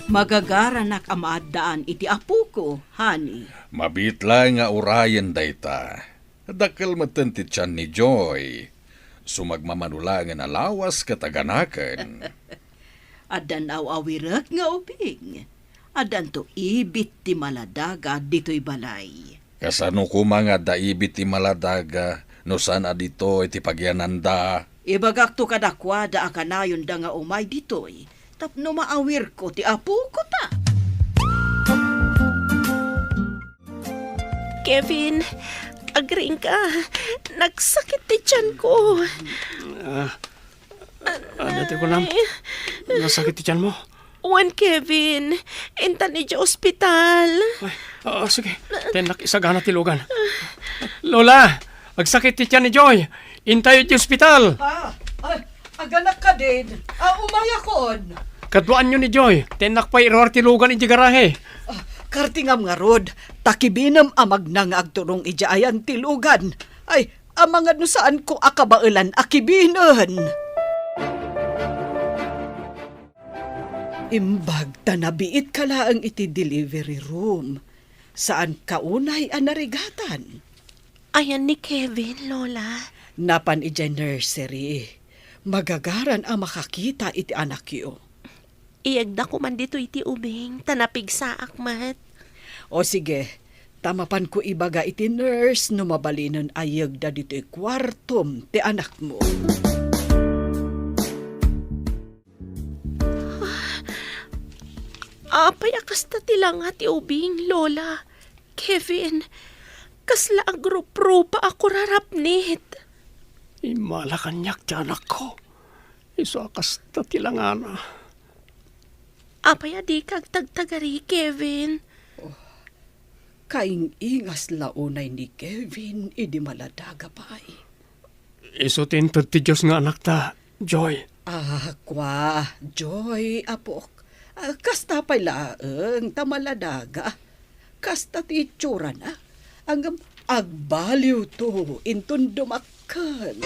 Magagaranak a maaddaan iti apoko, honey. Mabiit laeng nga urayen dayta. Dakkel metten ti tian ni Joy. Sumagmamano laengen a lawas ket aganaken. Addan aw-awirek nga ubing. Addanto ibit ti maladaga ditoy balay. Kasano koma nga adda ibit ti maladaga no saan a ditoy ti pagyananda? Ibagakto kadakuada a kanayonda nga umay ditoy tapno maawirko ti apoko ta. Kevin, agriingka. Nagsakit ti tianko. Ah, ano ti kunam? Ay. Nasakit ti tianmo? Wen, Kevin. Intan idiay ospital. Ay, ah, sige. Tennak isagana ti lugan. Lola, agsakit ti tian ni Joy. Intayo idiay ospital. Ah, ay, aganak kadin. Ah, umayakon. Kaduaanyo ni Joy. Tennak pay iruar ti lugan idiay garahe. Ah, kartingam ngarud. Ta kibinem a magna nga agturong idiay ayan ti lugan. Ay, amangan no saanko a kabaelan a kibinen. Imbag ta nabiitka laeng iti delivery room. Saanka unay a narigatan? Ayan ni Kevin, Lola? Napan idiay nursery. Magagaran a makakita iti anakyo. Iyegda koman ditoy ti ubing, ta napigsaak met. O sige, ta mapanko ibaga iti nurse no mabalinen a iyegda ditoy kuartom ti anakmo. Apay a kasta ti langa ti ubing, Lola? Kevin, kasla agruprupa a kurarapnit. Immala kaniak ti anakko. Isu a kasta ti langana. Apay a dika agtagtagari, Kevin? Oh, kaing-ingas la unay ni Kevin idi maladaga pay. Isu ti inted ti Dios nga anakta, Joy. Ah, kua, Joy, apok. Ah, kasta pay laeng ta maladaga. Kasta ti itsurana. Ngem agbaliwto inton dumakkel.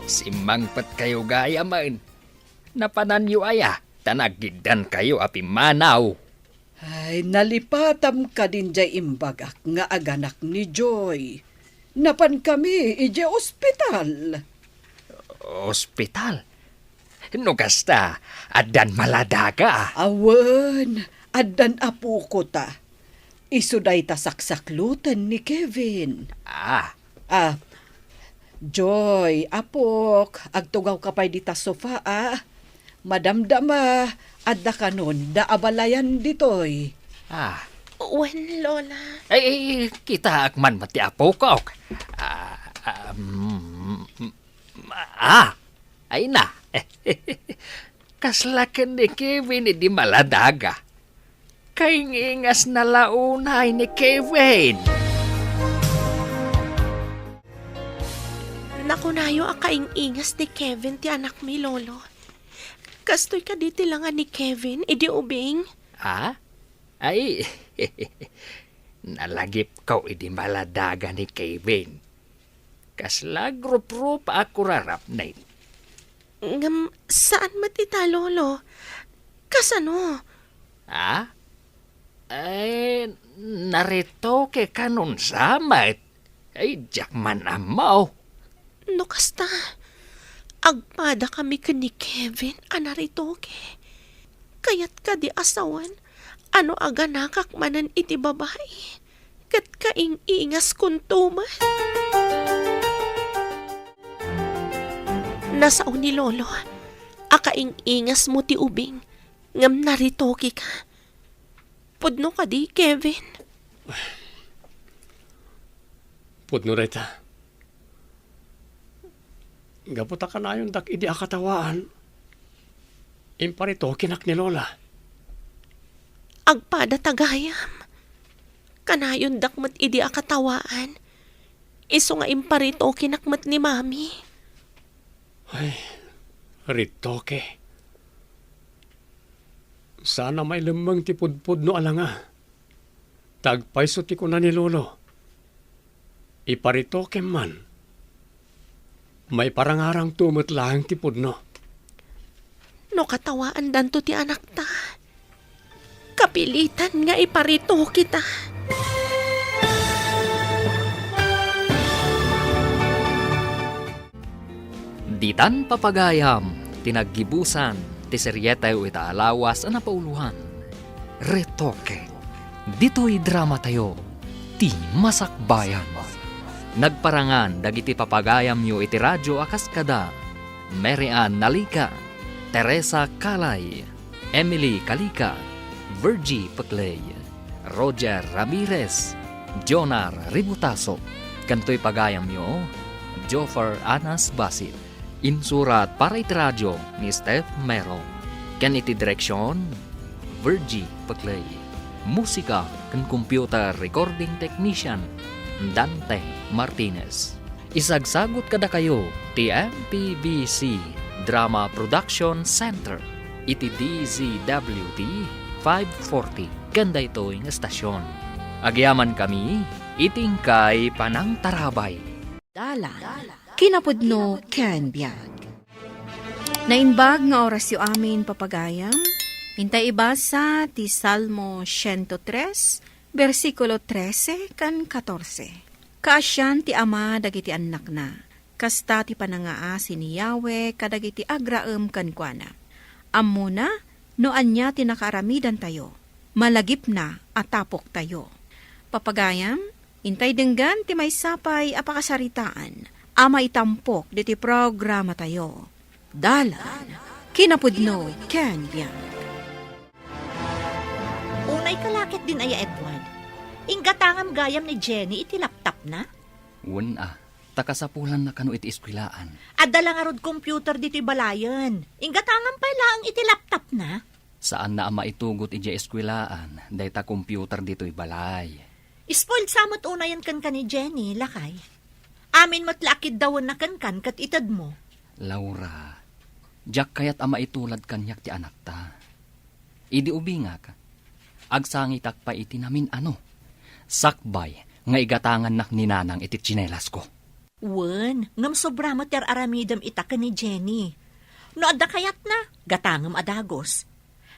Simmangpetkayo gayamen. Napananyo aya ta nagiddankayo a pimmanaw? Ay, nalipatam kadin diay imbagak nga aganak ni Joy. Napankami idiay ospital. Ospital? No kasta, addan maladaga? Awan, addan apokota. Isu dayta saksakloten ni Kevin. Ah. Ah, Joy, apok, agtugawka pay dita sofa, a. Madamdama, adda kanon da abalayan ditoy. Ah. Wen, Lola. Ay, ay, kitaak man met ti apokok. Ah, ah, mm, mm, ah, ay na. Kasla ken ni Kevin idi maladaga. Kaing-ingasna la unay ni Kevin. Nakunayo a kaing-ingas ni Kevin ti anakmi, Lolo. Kastoy kadi ti langa ni Kevin idi ubing? Ha? Ay, nalagipko idi maladaga ni Kevin. Kasla agruprupa a kurarapnit. Ngem saan met ita, Lolo? Kasano? Ha? Ay, naretoke kanon sa met. Ay, diak man ammo. No kasta, agpadakami ken ni Kevin a naretoke. Kayat kadi a sawen a no aganakak manen iti babai, ket kaing-ingaskonto met. Nasao ni Lolo a kaing-ingasmo ti ubing ngem naritokeka. Pudno kadi, Kevin? Pudno dayta. Gapu ta kanayondak idi akatawaan, imparitokenak ni Lola. Agpada ta gayam. Kanayondak met idi akatawaan, isu nga imparitokenak met ni Mami. Ay, ritoke. Saan a mailemmeng ti pudpudno a langa. Ta agpayso ti kuna ni Lolo, iparitokem man, maiparangarangto met laeng ti pudno. No katawaandanto ti anakta, kapilitan nga iparitoketa. Ditan papagayam ti naggibusan ti serieteyo ita a lawas a napauloan, Retoke. Ditoy dramatayo, ti Masakbayan. Nagparangan dagiti papagayamyo iti radio a kas kada Mary Ann Nalica, Teresa Calay, Emily Calica, Virgie Peclay, Roger Ramirez, Jonar Ributaso, ken toy pagayamyo, Joffer Anas Basit. Insurat para iti radio ni Steph Mero. Ken iti direksion, Virgie Peclay. Musika ken computer recording technician, Dante Martinez. Isagsagut kadakayo ti M P B C Drama Production Center iti D Z W T five forty ken daytoy nga estasion. Agyamankami iti inkay panangtarabay. Dalan, kinapudno ken biag. Naimbag nga orasyo amin, papagayam. Intay ibasa ti Salmo siento tres, bersikulo trese kan katorse. Kaasian ti ama dagiti annakna, kasta ti panangaasi ni Yahweh kadagiti agraem kenkuana. Ammona no ania ti nakaaramidantayo, malagipna a tapoktayo. Papagayam, intay denggen ti maysa pay a pakasaritaan a maitampok ditoy programatayo. Dalan, kinapudno ken biag. Unay ka la ketdin aya, Edward. Inggatangam gayam ni Jenny iti laptopna? Wen a, ta kasapulanna kano iti eskuelaan. Adda la ngarud computer ditoy balayen. Inggatangam pay laeng iti laptopna? Saanna a maitugot idiay eskuelaan dayta computer ditoy balay. Spoiled sa met unayen kenka ni Jenny, lakay. Amin met la a kiddawenna kenkan ket itedmo. Laura, diak kayat a maitulad kaniak ti anakta. Idi ubingak, agsangitak pay iti namin-ano. Sakbay nga igatangannak ni Nanang iti tsinelasko. Wen, ngem sobra met ti ar-aramidem ita ken ni Jenny. No adda kayatna, gatangem a dagus.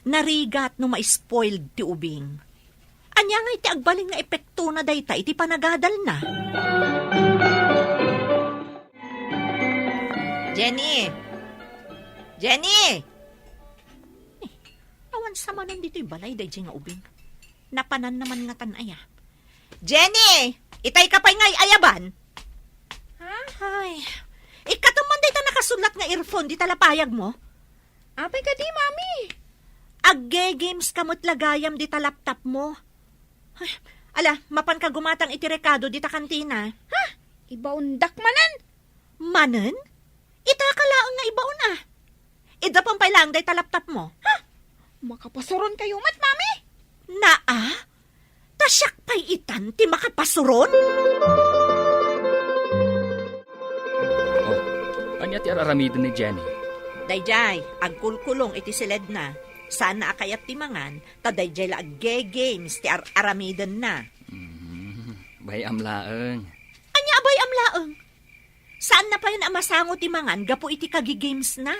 Narigat no ma-spoiled ti ubing. Ania ngay ti agbalin nga epektona dayta iti panagadalna? Jenny! Jenny! Eh, awan sa manen ditoy balay daydiay nga ubing. Napananna man ngatan aya. Jenny! Itay ka pay nga ay-ayaban? Ha? Ay, ikkatom man dayta nakasullat nga earphone dita lapayagmo? Apay kadi, Mami? Agge-games ka met la gayam dita laptopmo. Ay, ala, mapanka gumatang iti rekado dita kantina. Ha? Ibaondak manen? Manen? Itaka laeng nga ibaon a. Iddapan pay laeng dayta laptopmo. Ha? Makapasuronkayo met, Mami? Naa? Ta siak pay itan ti makapasuron? Oh, ania ti ar-aramiden ni Jenny? Daydiay, agkulkulong iti siledna. Saanna a kayat ti mangan, ta daydiay la agge-games ti ar-aramidenna. Mm, bay-am laeng. Ania a bay-am laeng? Saanna payen a masango ti mangan gapu iti kagigamesna?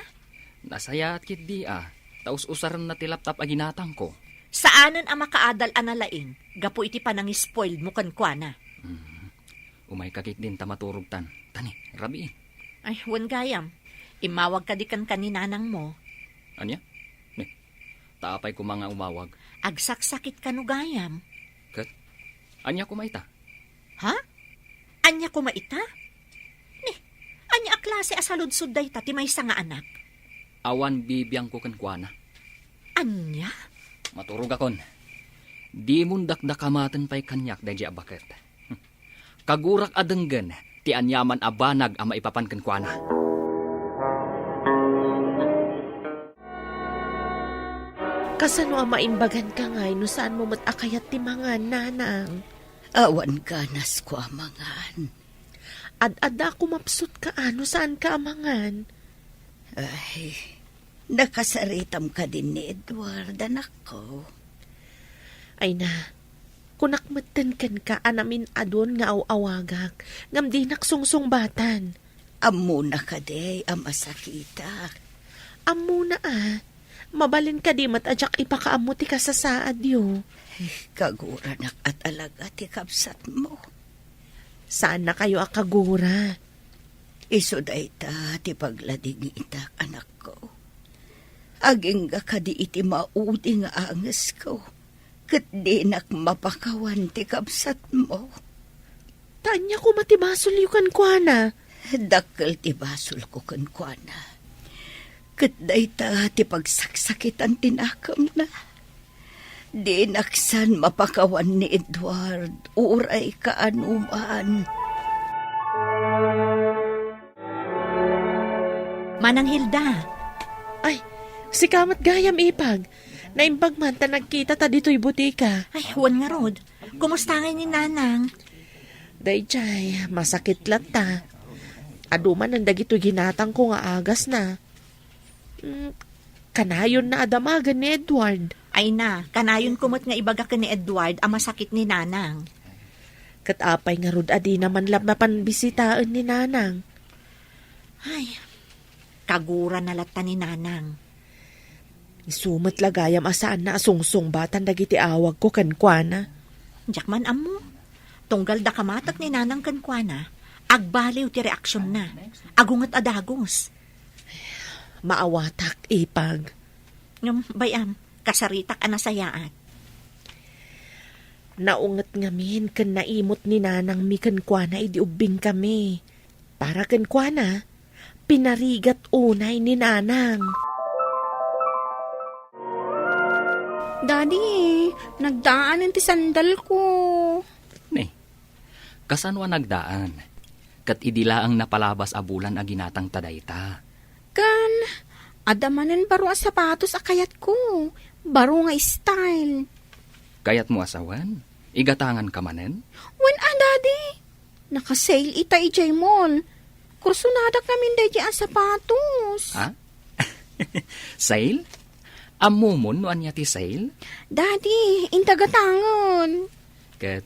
Nasayaat ketdi a, ta us-usarenna ti laptop a ginatangko. Saanen a makaadal a nalaing gapu iti panangispoiledmo kenkuana. Mm. Umayka ketdin ta maturogtan. Tani, rabii. Ay, wen gayam. Immawag kadi kenka ni nanangmo. Ania? Ne, ta apay koma nga umawag? Agsaksakit kano gayam? Ket? Ania koma ita? Ha? Ania koma ita? Ne, ania a klase a saludsod dayta ti maysa nga anak? Awan bibiangko kenkuana. Ania? Maturogakon. Dimon dakdakamaten pay kaniak daydiay a baket. Kagurak a denggen ti aniaman a banag a maipapan kenkuana. Kasano a maimbaganka ngay no saanmo met a kayat ti mangan, nanang? Awan ganasko a mangan. Ad-adda a kumapsutka a no saanka a mangan. Ay, nakasaritam kadin ni Edward, anakko. Ay na, kunak metten kenka a namin-adun nga aw-awagak, ngem dinak sungsungbatan. Ammona kadi a masakitak? Ammona a. Mabalin kadi met a diak ipakaammo ti kasasaadyo? Eh, kaguranak a talaga ti kabsatmo. Saannakayo a kagura. Isu dayta ti pagladingitak, anakko. Agingga kadi iti maudi nga angesko, ket dinak mapakawan ti kabsatmo. Ta ania koma ti basolyo kenkuana? Dakkel ti basolko kenkuana. Ket dayta ti pagsaksakitan ti nakemna. Dinak san mapakawan ni Edward, uray kaanoman. Manang Hilda. Ay, sika met gayam, Ipag. Naimbag man ta nagkitata ditoy butika. Ay, wen ngarud. Kumusta ngay ni Nanang? Daydiay, masakit latta. Adu manen dagitoy ginatangko nga agasna. Mm, kanayonna a damagen ni Edward. Ay na, kanayonko met nga ibaga ken ni Edward a masakit ni Nanang. Ket apay ngarud a dina man la mapan bisitaen ni Nanang? Ay, kagurana latta ni Nanang. Isu met la gayam a saanna a sungsungbatan dagiti awagko kenkuana. Diak man ammo. Tunggal dakamateg ni Nanang kenkuana, agbaliw ti reaksionna. Agunget a dagus. Maawatak, Ipag. Ngem, bay-am, kasaritak a nasayaat. Naunget ngamin ken naimut ni Nanangmi kenkuana idi ubbingkami. Para kenkuana, pinarigat unay ni Nanang. Daddy, nagdaanen ti sandalko. Ni, kasano a nagdaan? Ket idi laeng napalabas a bulan a ginatangta dayta. Ken, adda manen baro a sapatos a kayatko. Baro nga style. Kayatmo a sawen? Igatanganka manen? Wen a, Daddy. Naka-sale ita idiay mall. Kursunadak ngamin daydiay a sapatos. Ha? Sale? Ammomon no ania ti sale? Daddy, inta gatangen. Ket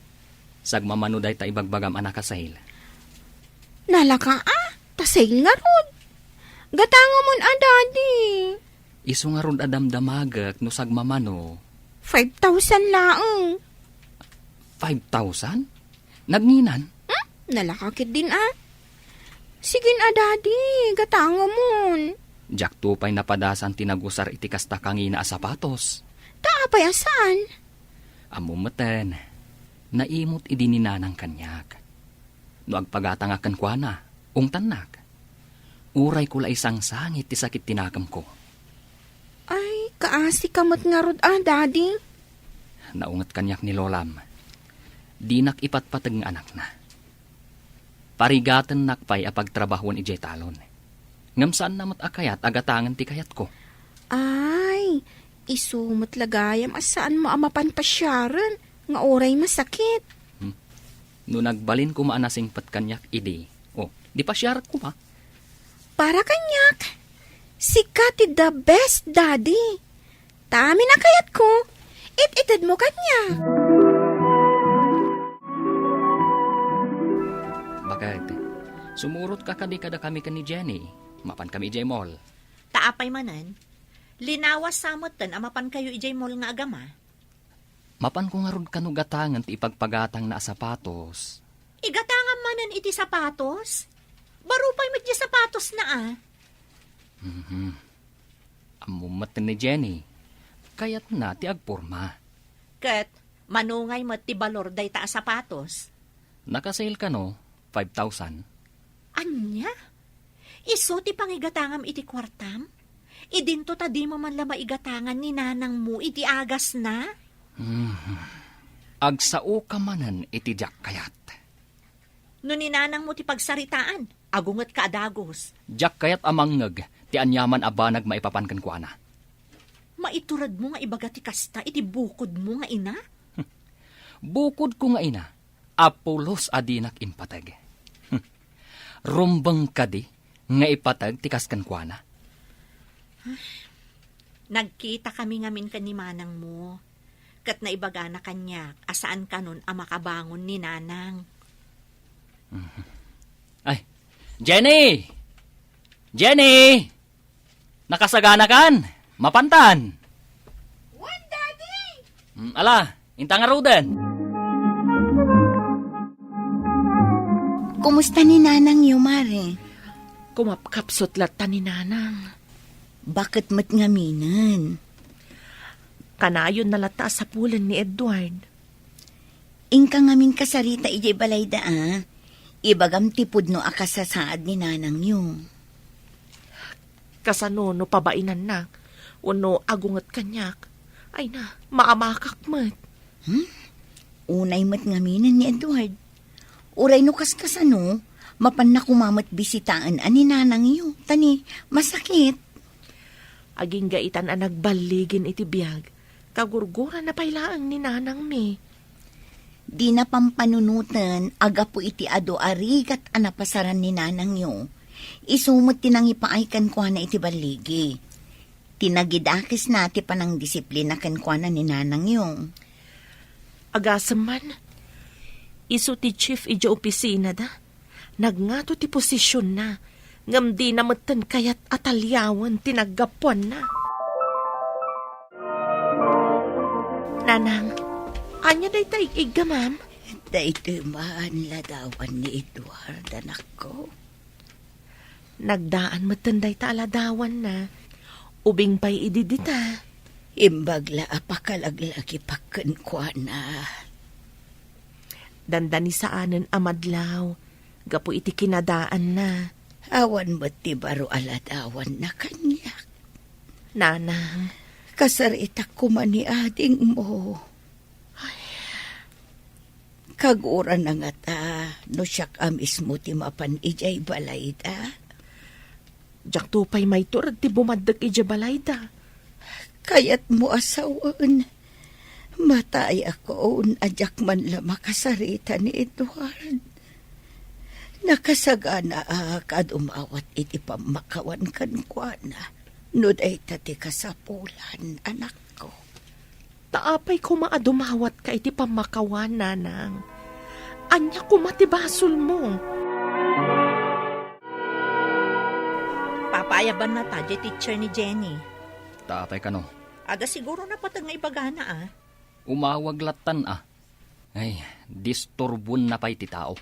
sagmamano dayta ibagbagam a naka-sale? Nalaka a, ta sale ngarud. Gatangemon a, Daddy. Isu ngarud a damdamagek no sagmamano. Five thousand laeng. Five thousand? Nagnginan? Hmm? Nalaka ketdin a. Sige na, Daddy, gatangemon. Diakto pay napadasan ti nagusar iti kasta kangina a sapatos. Ta apay a saan? Ammom metten, naimut idi ni Nanang kaniak. No agpagatangak kenkuana, ungtannak. Urayko la isangsangit ti sakit ti nakemko. Ay, kaasika met ngarud a, Daddy. Naunget kaniak ni Lolam. Dinak ipatpateg nga anakna. Parigatennak pay a pagtrabahoen idiay talon. Ngem saanna met a kayat a gatangen ti kayatko. Ay, isu met la gayam a saanmo a mapan pasiaren nga uray masakit. Hmm. No nagbalin koma a nasingpet kaniak idi, o, di pasiarak koma. Para kaniak, sika ti the best daddy. Ta amin a kayatko, it-itedmo kaniak. Baket, sumurotka kadi kadakami ken ni Jenny? Mapankami idiay mall. Ta apay manen, linawas sa metten a mapankayo idiay mall nga agama. Mapanko ngarud kano gatangen ti ipagpagatangna a sapatos. Igatangam manen iti sapatos? Baro pay met diay sapatosna a. Mhm. Ammom met ni Jenny, kayatna ti agporma. Ket mano ngay met ti balor dayta a sapatos? Naka-sale kano, five thousand. Ania? Isu ti pangigatangam iti kuartam? Idinto ta dimo man la maigatangan ni nanangmo iti agasna? Mhm. Agsaoka manen iti diak kayat. No ni nanangmo ti pagsaritaan, agungetka a dagus. Diak kayat a mangngeg ti aniaman a banag maipapan kenkuana. Maituredmo nga ibaga ti kasta iti bukodmo nga ina? Bukodko nga ina, a pulos a dinak impateg. Rumbeng kadi nga ipateg ti kas kenkuana? Nagkitakami ngamin ken ni manangmo, ket naibagana kaniak a saan kanon a makabangon ni nanang. Mhm. Ay, Jenny! Jenny! Nakasaganakan? Mapantan? Wen, Daddy! Mm, ala, inta ngaruden. Kumusta ni nanangyo, Mare? Kumapkapsut latta ni nanang. Baket met ngaminen. Kanayonna latta a sapulen ni Edward. Inka ngamin kasarita idiay balayda a. Ibagam ti pudno a kasasaad ni nanangyo. Kasano no pabainannak wenno agunget kaniak? Ay na, maamakak met. Hmm? Unay met ngaminen ni Edward. Uray no kaskasano, mapanna koma met bisitaen a ni nanangyo, ta ni masakit. Agingga itan a nagballigin iti biag, kagurgurana pay laeng ni nanangmi. Dina pampanunoten a gapu iti adu a rigat a napasaran ni nanangyo. Isu met ti nangipaay kenkuana iti balligi. Ti nagidakesna ti panangdisiplina kenkuana ni nanangyo. Agasem man, isu ti chief idiay opisinada. Nagngato ti posisionna, ngem dina metten kayat a taliawen ti naggapuanna. Ania dayta ig-igga, ma'am? Daytoy man ladawan ni Edward, anakko. Nagdaan metten dayta a ladawanna. Ubing pay idi dita. Imbag la a pakalaglagipak kenkuana. Dandani saanen a madlaw gapu iti kinadaanna. Awan met ti baro a ladawanna kaniak. Nanang. Kasaritak koma ni adingmo. Ay. Kagurana ngata no siak a mismo ti mapan idiay balayda. Diakto pay maitured ti bumaddek idiay balayda. Kayatmo a sawen, matayakon a diak man la makasarita ni Edward. Nakasaganaak a dumawat iti pammakawan kenkuana no dayta ti kasapulan, anakko. Ta apay koma a dumawatka iti pammakawan, nanang? Ania koma ti basolmo? Papaayabannata diay teacher ni Jenny. Ta apay kano? Adda siguro napateg nga ibagana, a. Umawag lattan, a. Ay, disturbonna pay ti tao.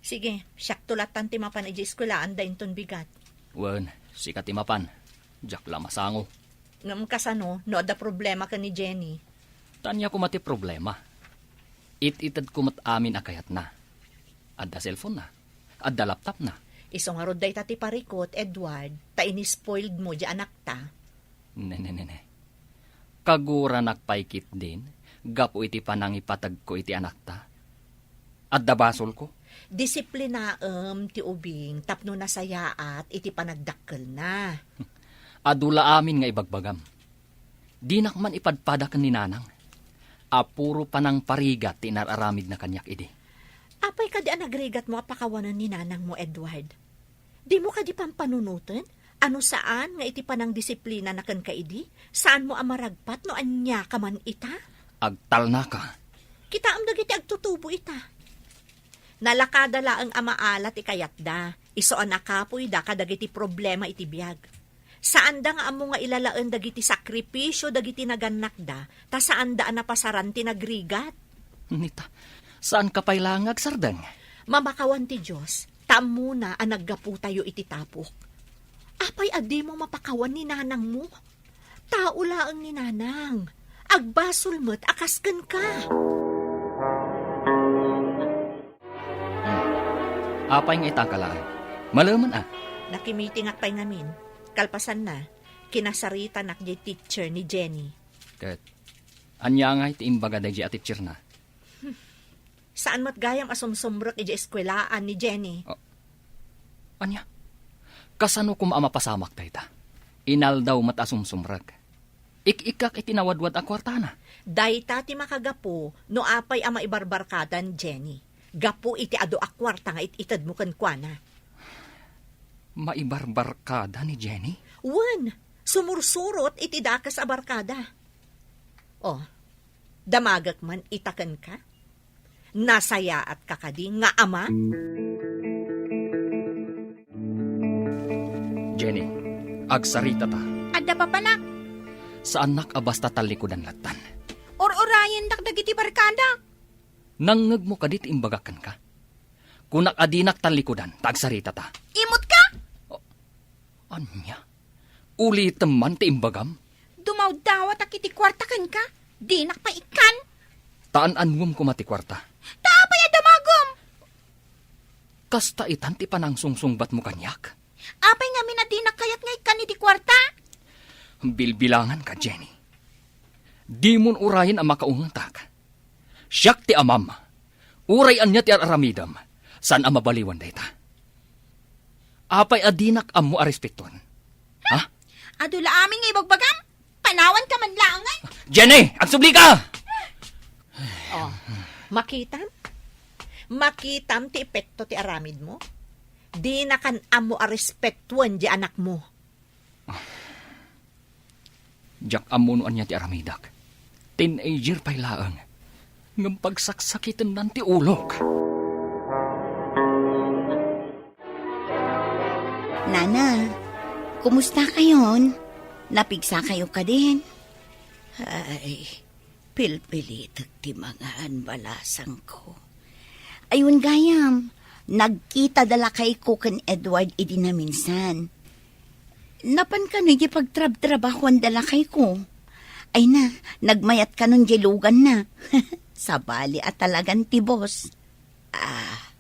Sige, siakto lattan ti mapan idiay eskuelaanda inton bigat. Wen, sika ti mapan. Diak la masango. Ngem kasano no adda problema ken ni Jenny? Ta ania koma ti problema? It-itedko met amin a kayatna. Adda cellphone-na. Adda laptop-na. Isu ngarud dayta ti parikut, Edward, ta inispoiled mo diay anakta. Ne, ne, ne, ne. Kaguranak pay ketdin gapu iti panangipategko iti anakta. Adda basolko? Disiplinaem ti ubing tapno nasayaat iti panagdakkelna. Adu la amin nga ibagbagam. Dinak man ipadpada ken ni nanang a puro panangparigat ti inar-aramidna kaniak idi. Apay kadi a nagrigatmo a pakawanen ni nanangmo, Edward? Dimo kadi pampanunoten a no saan nga iti panangdisiplinana kenka idi, saanmo a maragpat no aniaka man ita? Agtalnaka. Kitaem dagiti agtutubo ita. Nalakada laeng a maala ti kayatda, isu a nakapoyda kadagiti problema iti biag. Saanda nga ammo nga ilalaen dagiti sakripisio dagiti nagannakda, ta saanda a napasaran ti nagrigat. Nita, saanka pay laeng nga agsardeng? Mamakawan ti Dios, ta ammona a naggapotayo iti tapok. Apay a dimo mapakawan ni nanangmo? Tao laeng ni nanang. Agbasol met a kas kenka. Hmm. Apay nga itaka laeng? Malemen a. Nakimitingak pay ngamin. Kalpasanna, kinasaritanak diay teacher ni Jenny. Ket ania ngay ti imbaga daydiay a teacherna? Saan met gayam a sumsumrek idiay eskuelaan ni Jenny. Ah, ania? Kasano koma a mapasamak dayta? Inaldaw met a sumsumrek. Ik-ikkak iti nawadwad a kuartana. Dayta ti makagapu no apay a maibarbarkadan Jenny. Gapu iti adu a kuarta nga it-itedmo kenkuana. Maibarbarkada ni Jenny? Wen, sumursurot iti dakes a barkada. Oh, damagek man ita kenka? Nasayaatka kadi nga ama? Jenny, agsaritata. Adda papanak. Saannak a basta tallikudan lattan. Ur-urayendak dagiti barkada. Nangngegmo kadi ti imbagak kenka? Kunak a dinak tallikudan, ta agsaritata. Imutka? O, ania? Ulitem man ti imbagam? Dumawdawatak iti kuarta kenka, dinak pay ikkan. Ta an-annuem koma ti kuarta. Ta apay a damagem? Kasta itan ti panangsungsungbatmo kaniak? Apay ngamin a dinak kayat nga ikkan iti kuarta? Bilbilanganka, Jenny. Dimon urayen a makaungetak. Siak ti amam. Uray ania ti ar-aramidem, saan a mabaliwan dayta. Apay a dinak ammo a respetuan? Ha? Adu la amin nga ibagbagam? Panawanka man laeng, ay! Jenny! Agsublika! Oh, makitam? Makitam ti epekto ti aramidmo? Dinakan ammo a respetuan diay anakmo. Diak ammo no ania ti aramidak. Teenager pay laeng. Ngem pagsaksakitennan ti ulok. Nana, kumusta kayon? Napigsa kayo kadin? Ay, Pilpilitek ti mangan, balasangko. Ay, wen gayam, nagkita da lakayko ken Edward idi naminsan. Napan kano iti pagtrabtrabahoan da lakayko. Ay na, nagmayat kanon di luganna. Sabali a talagan ti boss. Ah,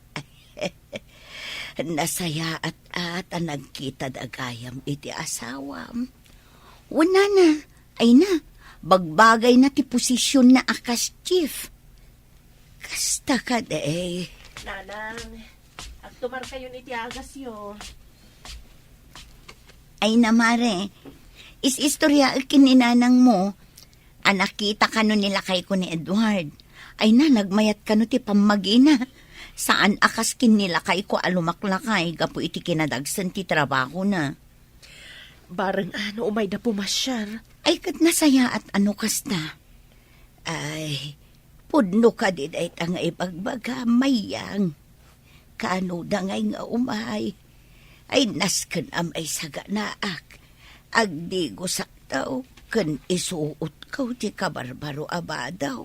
nasayaat a ta nagkita da gayam iti asawam. Wen nana, ay na, bagbagayna ti posisionna a kas chief. Kasta kadi. Nanang, agtumarkayon iti agasyo. Ay na, mare, is-istoryaek ken ni nanangmo a nakita kano ni lakayko ni Edward. Ay na, nagmayat kano ti pammagina. Saan a kas ken ni lakayko a lumaklakay gapu iti kinadagsen ti trabahona. Bareng a no umayda pumasiar. Ay, ket nasayaat a no kasta. Ay, pudno kadi dayta nga ibagbaga, Mayang. Kaano da ngay nga umay? Ay, nasken a maisaganaak. Agdigosakto ken isuotko ti kabarbaro a badaw.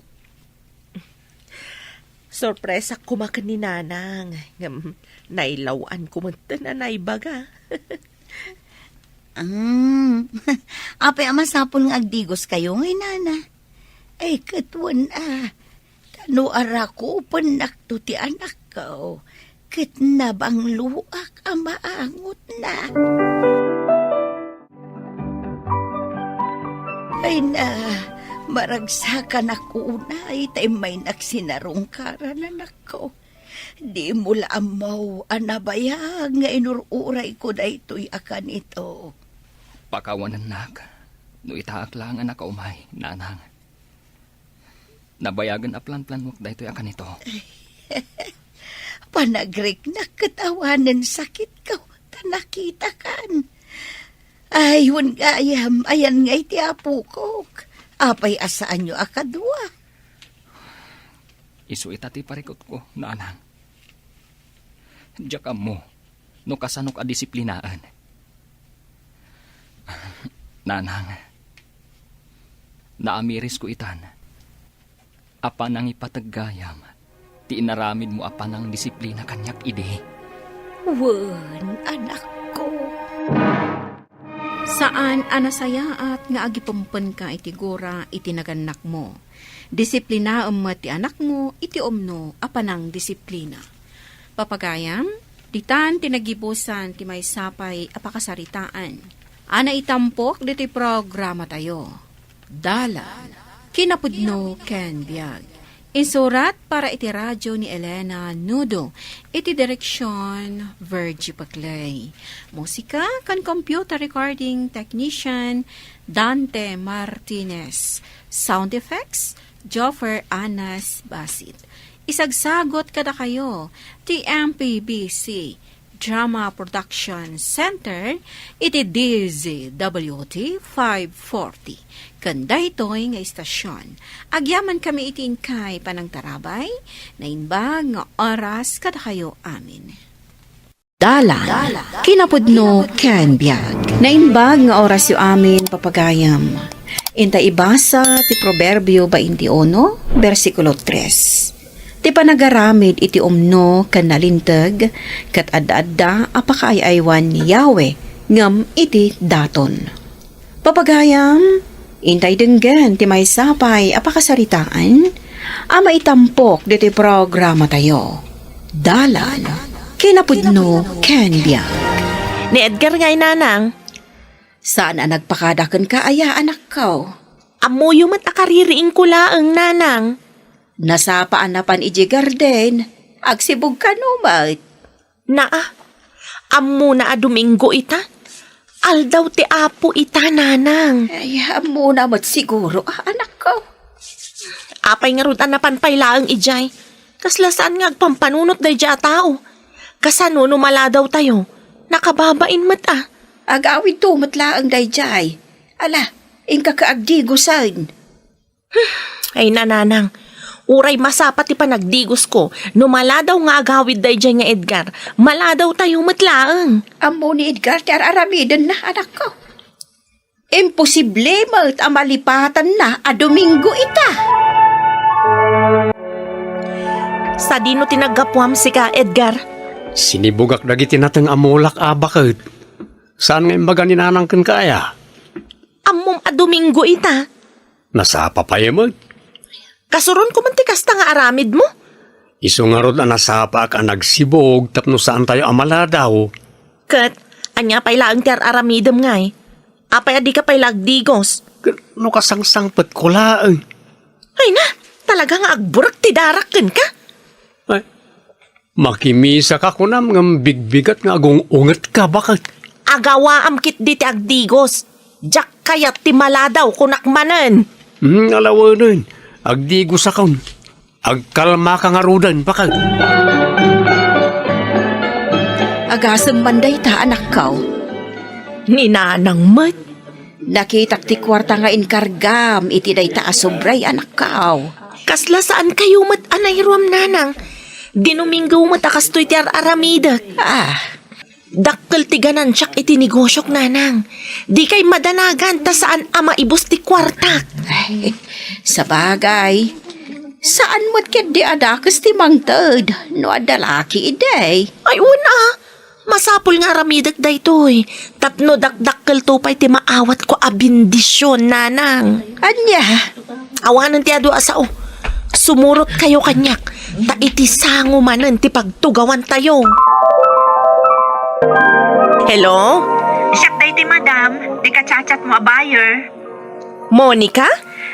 Sorpresak koma ken ni Nanang, ngem nailaw-an ko metten a naibaga. Mm. Apay a masapul nga agdigoskayo ngay, nana? Ay, ket wen a, ta no arakupennakto ti anakko, ket nabangloak a maangotna. Ay na, maragsakanak unay ta immaynak sinarungkaran, anakko. Dimo la ammo a nabayag nga inur-urayko daytoy a kanito. Pakawanennak no itaak laeng a nakaumay, nanang. Nabayagen a planplanuak daytoy a kanito. Panagriknak ket awanen sakitko ta nakitakan. Ay, wen gayam, ayan ngay ti apokok. Apay a saanyo a kadua? Isu ita ti parikutko, nanang. Diak ammo no kasanok a disiplinaen. Nanang, naamirisko itan a panangipateg gayam ti inaramidmo a panangdisiplina kaniak idi. Wen, anakko. Saan a nasayaat nga agipempenka iti gura iti nagannakmo. Disiplinaem met ti anakmo iti umno a panangdisiplina. Papagayam, ditan ti nagibusan ti maysa pay a pakasaritaan a naitampok ditoy programatayo. Dalan, kinapudno ken biag. Insurat para iti radio ni Elena Nudo, iti direksion Virgie Paclay. Musika ken computer recording technician Dante Martinez. Sound effects, Joffer Anas Basit. Isagsagot kadakayo ti M P B C Drama Production Center iti D Z W T five forty. Ken daytoy nga istasyon, agyamankami iti inkay panangtarabay, naimbag nga oras kadakayo amin. Dalan, kinapudno ken biag. Naimbag nga orasyo amin, papagayam. Inta ibasa ti Proverbio twenty-one, bersikulo tres. Ti panagaramid iti umno ken nalinteg, ket adda-adda a pakaay-aywan ni Yahweh ngem iti daton. Papagayam, intay denggen ti maysa pay a pakasaritaan a maitampok ditoy programatayo. Dalan, kinapudno ken biag. Ni Edgar ngay, nanang. Saan a nagpakada kenka aya, anakko? Ammoyo met a kaririingko laeng, nanang. Nasapa a napan idiay garden, agsibug kano met. Naa, ammona a Domingo ita. Aldaw ti Apo ita, nanang. Ay, ammona met siguro, ah, anakko. Apay ngarud a napan pay laeng idiay? Kasla saan nga agpampanunot daydiay a tao. Kasano no maladawtayo? Nakababain met, ah. Agawidto met laeng daydiay. Ala, inka ka agdigosen. Ay, nanang, uray masapa ti panagdigosko, no maladaw nga agawid daydiay nga Edgar, maladawtayo met laeng. Ammo ni Edgar ti ar-aramidenna, anakko. Imposible met a malipatanna a Domingo ita. Sadino ti naggapuam, sika, Edgar? Sinibugak dagiti nateng a mulak a baket. Saan nga imbaga ni nanang kenka aya? Ammom a Domingo ita. Nasapa pay met. Kasuronko man ti kasta nga aramidmo. Isu ngarud a nasapaak a nagsibug tapno saantayo a maladaw. Ket, ania pay laeng ti ar-aramidem ngay? Apay a dika pay la agdigos? Ket no kasangsangpetko laeng. Ay na, talaga nga agburek ti darak kenka. Ay, makimisaka kunam ngem bigbigat nga agung-ungetka, baket. Agawaam ketdi ti agdigos. Diak kayat ti maladaw, kunak manen. Hmm, alawenen. Agdigosakon. Agkalmaka ngaruden, baket. Agasem man dayta, anakko. Ni nanang met. Nakitak ti kuarta nga inkargam iti dayta a sobray, anakko. Kasla saankayo met a nairuam, nanang. Dinuminggo met a kastoy ti ar-aramidek. Ah. Dakkel ti ganansiak iti negosiok, nanang. Dikay madanagan ta saan a maibus ti kuartak. Ay, sabagay. Saan met ketdi a dakes ti mangted no adda laki idi. Ay, una. Masapul nga aramidek daytoy. Tapno dakdakkelto pay ti maawatko a bendision, nanang. Ania? Awanen ti adu a sao. Sumurotkayo kaniak, ta iti sango manen ti pagtugawantayo. Hello? Siak daytoy, madam, ti ka-chat-chatmo a buyer. Monica?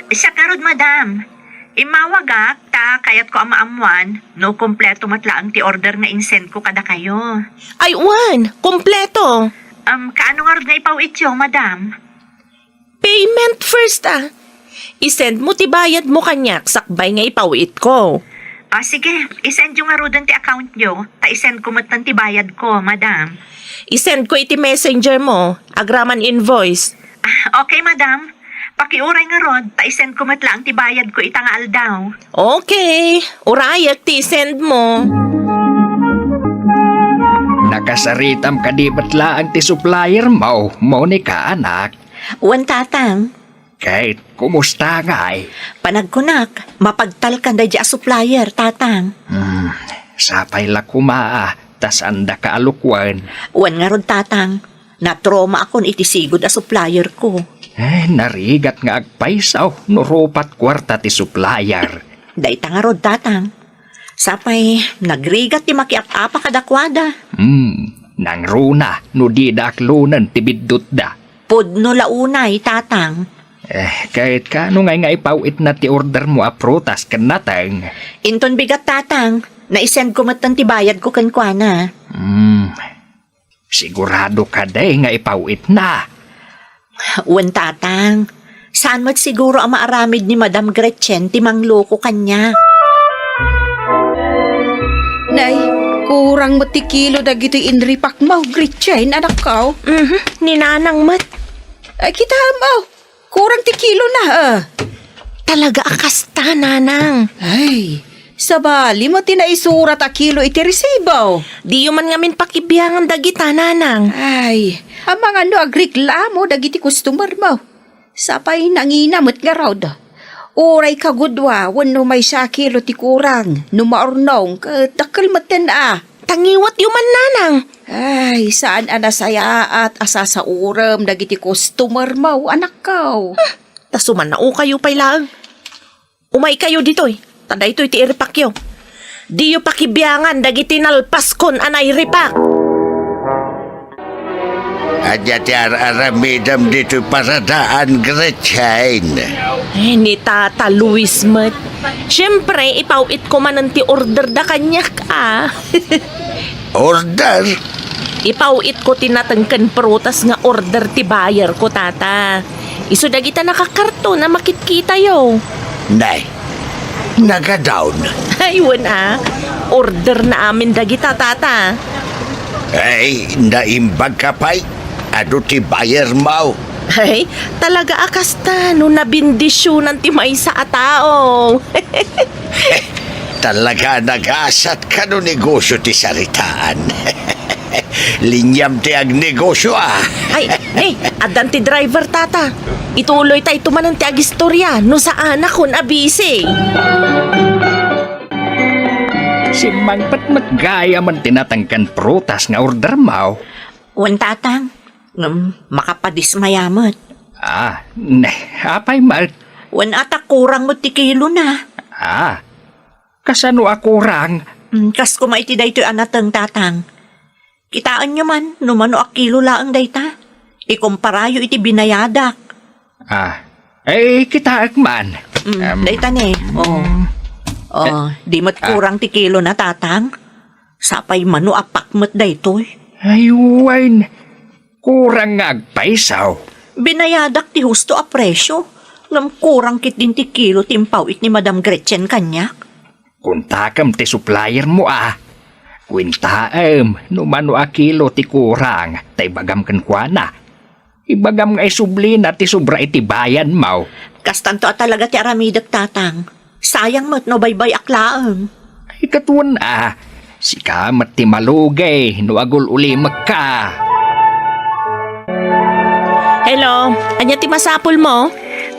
Siak ngarud, madam. Immawagak ta kayatko a maammuan no kompleto met laeng ti order nga insendko kadakayo. Ay, wen, kompleto. Um, kaano ngarud nga ipaw-ityo, madam? Payment first, ah. Isend mo ti bayad mo kaniak sakbay nga ipaw-it ko. Ah, sige. Isend yo ngaruden ti account yo, ta isend ko metten ti bayad ko, madam. Isend ko iti messenger mo, agraman invoice. Ah, okay, madam. Pakiuray ngarud, ta isend ko met laeng ti bayad ko ita nga aldaw. Okay. Urayek ti isend mo. Nakasaritam kadi met laeng ti supplier mo, Monica, anak? Wen, Tatang. Ket kumusta ngay? Panagkunak, mapagtalkan daydi a supplier, Tatang. Hmm, sapay la koma, ta saandaka a lukwen. Wen ngarud, Tatang, natromaakon iti sigud a supplier ko. Eh, narigat nga agpayso no rupat kuarta ti supplier. Dayta ngarud, Tatang. Sapay, nagrigat ti makiap-apa kadakuada. Hmm, nangruna no dida aklonen ti biddutda. Pudno la unay, Tatang. Eh, ket kaano ngay nga ipaw-itna ti order mo a prutas ken nateng? Inton bigat, Tatang, naisend ko metten ti bayad ko kenkuana. Hmm. Sigurado kadi nga ipaw-itna? Wen, Tatang. Saan met siguro a maaramid ni Madam Gretchen ti mangloko kaniak? Nay, kurang met ti kilo dagitoy inripakmo, Gretchen, anakko. Mhm, ni Nanang met. Ay, kitaem, oh. Kurang ti kilona, ah. Talaga a kasta, Nanang. Ay, sabali met ti naisurat a kilo iti resibo. Diyo man ngamin pakibiangan dagita, Nanang. Ay, amangan no agreklamo dagiti customer mo. Sapay nangina met ngarud. Uray kagudua wenno maysa a kilo ti kurang, no maurnong, ket dakkel metten a. Tangiwatyo man, Nanang. Ay, saan a nasayaat a sasaurem dagiti customer mo, anakko. Hmm, ta sumannaokayo pay laeng. Umaykayo ditoy, ta daytoy ti iripakyo. Diyo pakibiangan dagiti nalpaskon a nairipak. Ania ti ar-aramidem ditoy paradaan, Gretchen? Eh, ni Tata Luis met. Siyempre, ipaw-it ko manen ti order da kaniak, ah. Order? Ipaw-it ko ti nateng ken prutas nga order ti buyer ko, Tata. Isu dagita nakakarton a makitkitayo. Nay, nagadawn. Ay, wen a. Order na amin dagita, Tata. Ay, naimbag ka pay. Adu ti buyer mo. Ay, talaga a kasta no nabindisionan ti maysa a tao. Talaga a nagasat kano negosyo ti saritaan. Liniam ti agnegosyo, ah. Ay, eh, addan ti driver, tata. Ituloy tayo manen ti agistorya, no saanak ken a busy. Simmangpet met gayam ti natengken prutas nga order mo. Wen, tatang. Ngem, makapadismaya met. Ah, ne, apay met? Wen, ata kurang met ti kilona. Ah, kasano a kurang? Mm, kas koma iti daytoy a nateng, tatang. Kitaenyo man no mano a kilo laeng dayta. Ikumparayo iti binayadak. Ah, eh, kitaek man. Mm, em, dayta ne. Oh. Mm. Oh, eh, di met ah, kurang ti kilona, tatang. Sapay mano a pakmet daytoy. Ay, wen. Kurang nga agpayso. Binayadak ti husto a presyo. Ngem kurang ketdin ti kilo ti impaw-it ni Madam Gretchen kaniak. Kontakem ti supplier mo a. Kuentaem no mano a kilo ti kurang ta ibagam kenkuana. Ibagam nga isublina ti sobra iti bayad mo. Kastanto a talaga ti aramidek, tatang. Sayang met no baybay-ak laeng. Ay, katuan a. Sika met ti malugi no agul-ulimekka. Hello, ania ti masapul mo?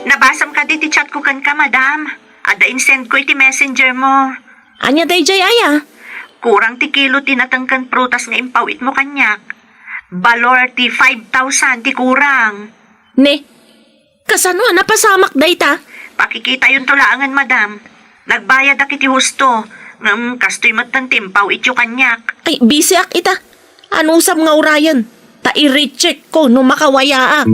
Nabasam kadi ti chat ko kenka, madam. Adda insend ko iti messenger mo. Ania dayjay aya? Kurang ti kilo ti natengken prutas nga impaw-it mo kaniak. Balor ti five thousand ti kurang. Ne, kasano a napasamak dayta? Pakikitayonto laengen, madam. Nagbayadak iti husto, ngem kastoy metten ti impaw-ityo kaniak. Ay, busy ak ita. Anusam nga urayen? Ta i-recheck ko no makawayaak.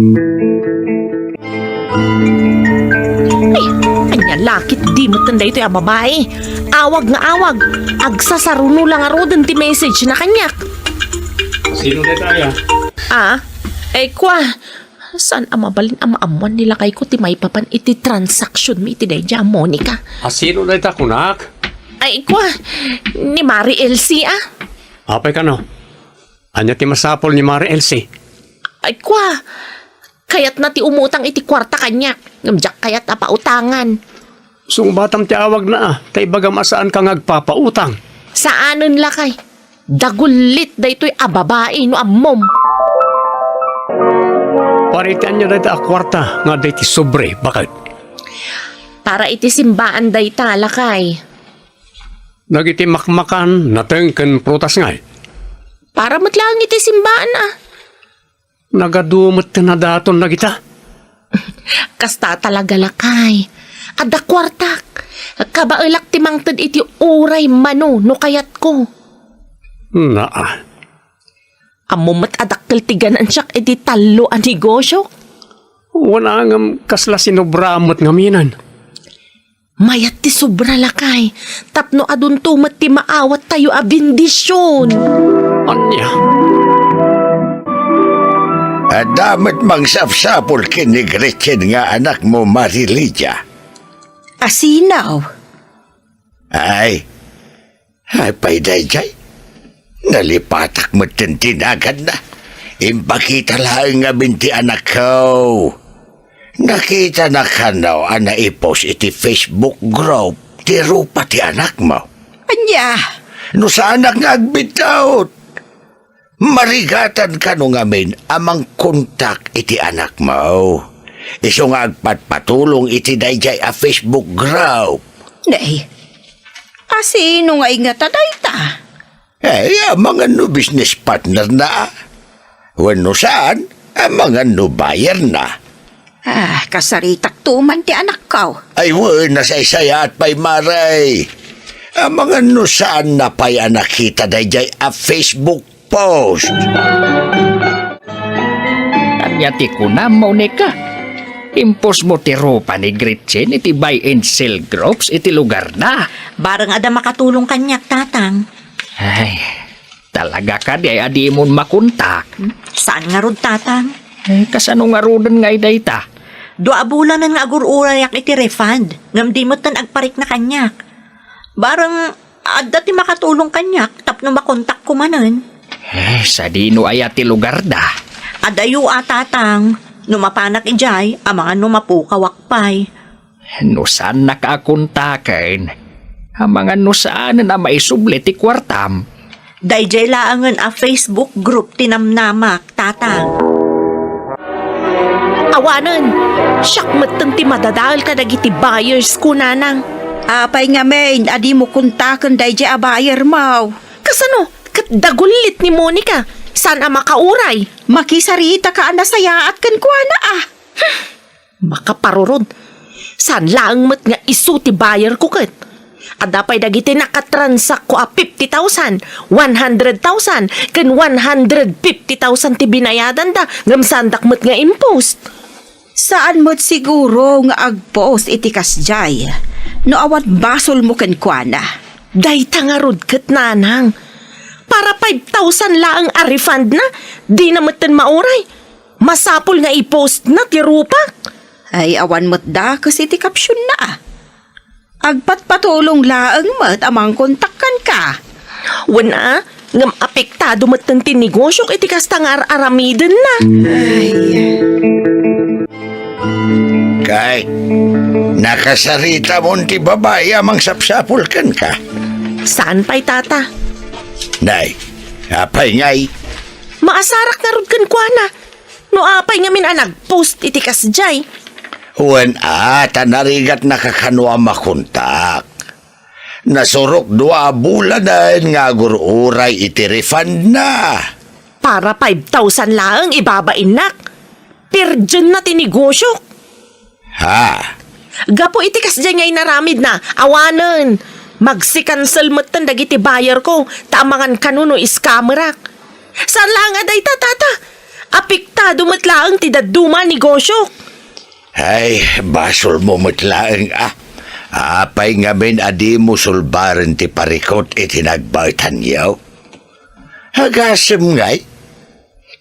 Ay, ania la ketdi metten daytoy a babai. Awag nga awag. Agsasaruno la ngaruden ti message na kaniak. Sino dayta aya? Ah, ay, kua. Saan a mabalin a maammuan ni lakayko ti maipapan iti transaction mi iti daydiay a Monica? A sino dayta kunak? Ay, kua, ni Mari Elsie, ah. Apay kano? Ania ti masapul ni Mari Elsie? Ay, kua, kayatna ti umutang iti kuarta kaniak, ngem diak kayat a pautangan. Sungbatam ti awagna, ah, ta ibagam a saanka nga agpapautang. Saanen lakay. Dagullit daytoy a babai no ammom. Para iti ania dayta a kuarta nga adda iti sobre, baket? Para iti simbaan dayta, lakay. Dagiti makmakan, nateng ken prutas ngay? Para met laeng iti simbaan, ah. Nagadu met ti nadaton dagita. Kasta talaga, lakay. Adda kuartak. Kabaelak ti mangted iti uray mano no kayatko. Naa. Ammom met a dakkel ti ganansiak iti tallo a negosio. Wen a ngem kasla sinubra met ngamin. Mayat ti sobra, lakay, tapno adunto met ti maawattayo a bendision. Ania? Adda met mangsapsapul ken ni Gretchen nga anakmo, Mari Lydia. Asinaw? Ay, Apay daydiay? Nalipatak metten ti naganna. Impakita laeng ngamin ti anakko. Nakitana kano a naipost iti Facebook group ti rupa ti anakmo. Ania? No saanak nga agbiddut, marigatan kano ngamin a mangkontak iti anakmo. Isu nga agpatpatulong iti daydiay a Facebook group. Nay, asino nga ingata dayta? Eh, amangan no business partner na. Wenno saan, amangan no buyer na. Ah, kasaritak tuman ti anakko. Ay, wen, nasaysayaat pay, Mare. Amangan no saan na pay a nakita daydiay a Facebook post. Ania ti kunam, Monica? Impost mo ti rupa ni Gretchen iti buy and sell groups iti lugarda. Bareng adda makatulong kaniak, Tatang. Ay, talaga kadi a dimon makontak? Hmm? Saan ngarud, Tatang? Eh, kasano ngaruden nga dayta? Dua a bulanen nga agur-urayak iti refund, ngem di metten agparikna kaniak. Bareng adda ti makatulong kaniak tapno makontakko manen. Eh, sadino aya ti lugarda? Adayo a, Tatang. No mapanak idiay, amangan no mapukawak pay. No saannak a kontaken, amangan no saanen a maisubli ti kuartam. Daydiay laengen a Facebook group ti namnamak, Tatang. Awanen, siak metten ti madadael kadagiti buyers ko, nanang. Apay ngamin a dimo kontaken daydiay a buyer mo? Kasano? Ket dagullit ni Monica, saan a makauray? Makisarita ka a nasayaat kenkuana, a. Makaparurod. Saan laeng met nga isu ti buyer ko ket? Adda pay dagiti nakatransact ko a fifty thousand, one hundred thousand, ken one hundred fifty thousand ti binayadanda, ngem saandak met nga impost. Saan met siguro nga agpost iti kasdiay no awan basolmo kenkuana. Dayta ngarud ket, nanang. Para five thousand laeng a refund na, dina metten mauray. Masapul nga i-post na ti rupak. Ay, awan met dakes iti caption na, a. Agpatpatulong laeng met a mangkontak kenka. Wen a, ngem apektado metten ti negosyok iti kasta nga ar-aramiden na. Ay. Kay, nakasaritamon ti babai a mangsapsapul kenka? Saan pay, tata? Nay, apay ngay? Maasarak ngarud kenkuana. No apay ngamin a nagpost iti kasdiay? Wen a, ta narigatnaka kano a makontak. Nasurok dua a bulanen nga agur-uray iti refund na. Para five thousand laeng ibabainnak. Pirgen na ti negosyok. Ha? Gapu iti kasdiay nga inaramidna, awanen. Magsi-cancel metten dagiti buyer ko, ta amangan kano no scammerak. Saan laeng a dayta, tata. Apektado met laeng ti dadduma a negosyok. Ay, basolmo met laeng, a. Apay ngamin a dimo sulbaren ti parikut iti nagbaetanyo? Agasem ngay?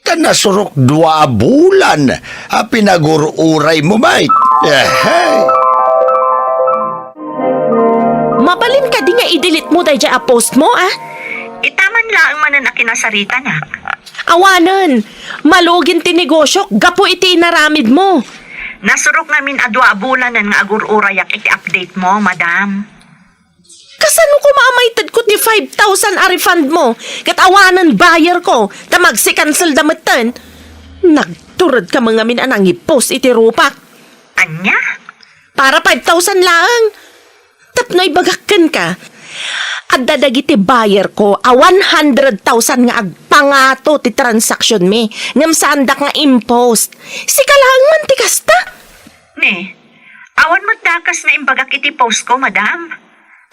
Ta nasurok dua a bulan a pinagur-uraymo met. Ehe. Mabalin kadi nga i-delete mo daydiay a post mo, a? Ita man laeng manen a kinasaritanak. Awanen, malugin ti negosyok gapu iti inaramidmo. Nasurok ngamin a dua a bulanen nga agur-urayak iti update mo, madam. Kasano koma a maitedko ti five thousand a refund mo? Ket awanen buyer ko, ta magsi-cancel da metten. Nagturedka met ngamin a nangipost iti rupak. Ania? Para five thousand laeng. Tapno ibagak kenka, adda dagiti buyer ko a one hundred thousand nga agpangato ti transaction mi, ngem saandak nga impost. Sika laeng man ti kasta? Ne, awan met dakes nga imbagak iti post ko, madam.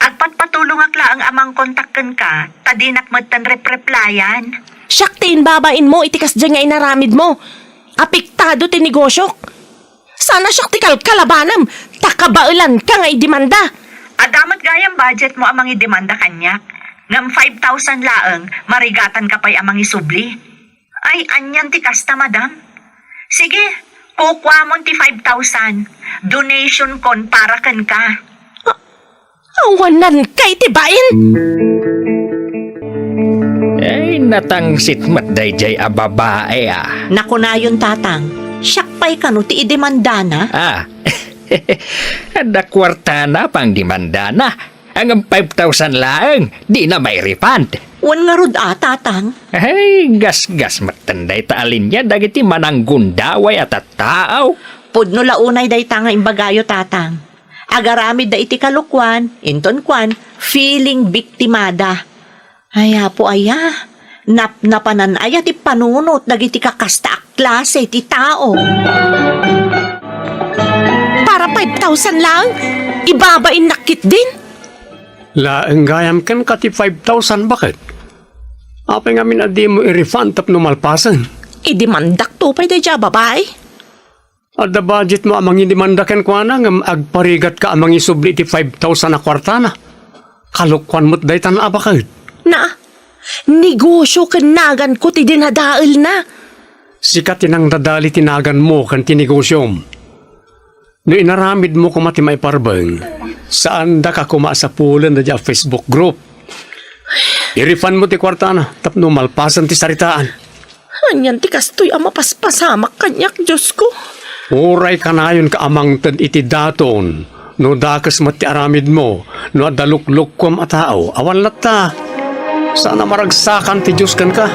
Agpatpatulongak laeng a mangkontak kenka, ta dinak metten repreplayan. Siak ti imbabain mo iti kasdiay nga inaramid mo. Apektado ti negosyok. Sana siak ti kalkalabanem, ta kabaelanka nga idemanda. Adda met gayam budget mo a mangidemanda kaniak. Ngem five thousand laeng, marigatanka pay a mangisubli. Ay, anian ti kasta, madam? Sige, kukuamon ti five thousand. Donation kon para kenka. Awanan kay ti bain! Ay, natangsit met daydiay a babae, a. Nakunayon, tatang, siak pay kano ti idemandana? A. Adda kuartana pangdemandana. Ngem five thousand laeng, dina mairefund. Wen ngarud a, tatang. Ay, gasgas metten dayta a linia dagiti mananggundaway a tattao. Pudno la unay dayta nga imbagayo, tatang. Agaramidda iti kalokuan, inton kuan, feeling biktimada. Ay, Apo aya, napnapanan aya ti panunot dagiti kakasta a klase ti tao? Para five thousand laeng, ibabainnak ketdin? Laeng gayam kenka ti five thousand, baket? Apay ngamin a dimo i-refund tapno malpasen? Idemandakto pay daydiay a babai. Adda budget mo a mangidemanda kenkuana ngem agparigatka a mangisubli iti five thousand a kuartana. Kalokuan met daytan a baket. Na, negosyo ken naganko ti dinadaelna. Sika ti nangdadali ti naganmo ken ti negosyom. No inaramidmo koma ti maiparbeng, saandaka koma a sapulen daydiay a Facebook group. I-refund mo ti kuartana tapno malpasen ti saritaan. Anian ti kastoy a mapaspasamak kaniak, Diosko? Uray kanayonka a mangted iti daton no dakes met ti aramidmo, no adda luklukkuam a tao, awan latta. Saan a maragsakan ti Dios kenka.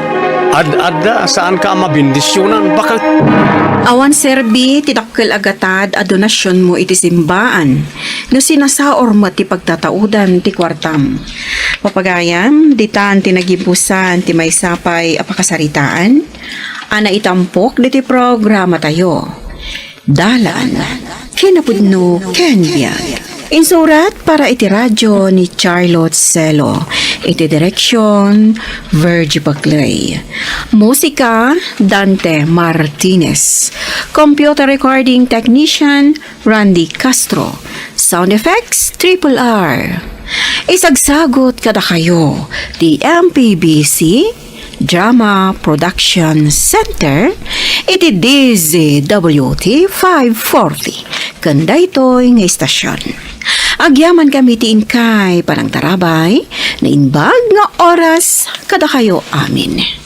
Ad-adda, saanka a mabendisionan? Bakit? Awan serbi ti dakkel a gatad a donasionmo iti simbaan no sinasaor met ti pagtataudan ti kuartam. Papagayam, ditan ti nagibusan ti maysa pay a pakasaritaan a naitampok ditoy programatayo. Dalan, kinapudno ken biag. Insurat para iti radio ni Charlotte Celo. Iti direksion, Virgie Baclay. Musika, Dante Martinez. Computer recording technician, Randy Castro. Sound effects, Triple R. Isagsagot kadakayo ti M P B C Drama Production Center iti D Z W T five forty ken daytoy nga istasion. Agyamankami ti inkay panangtarabay, naimbag nga oras kadakayo amin.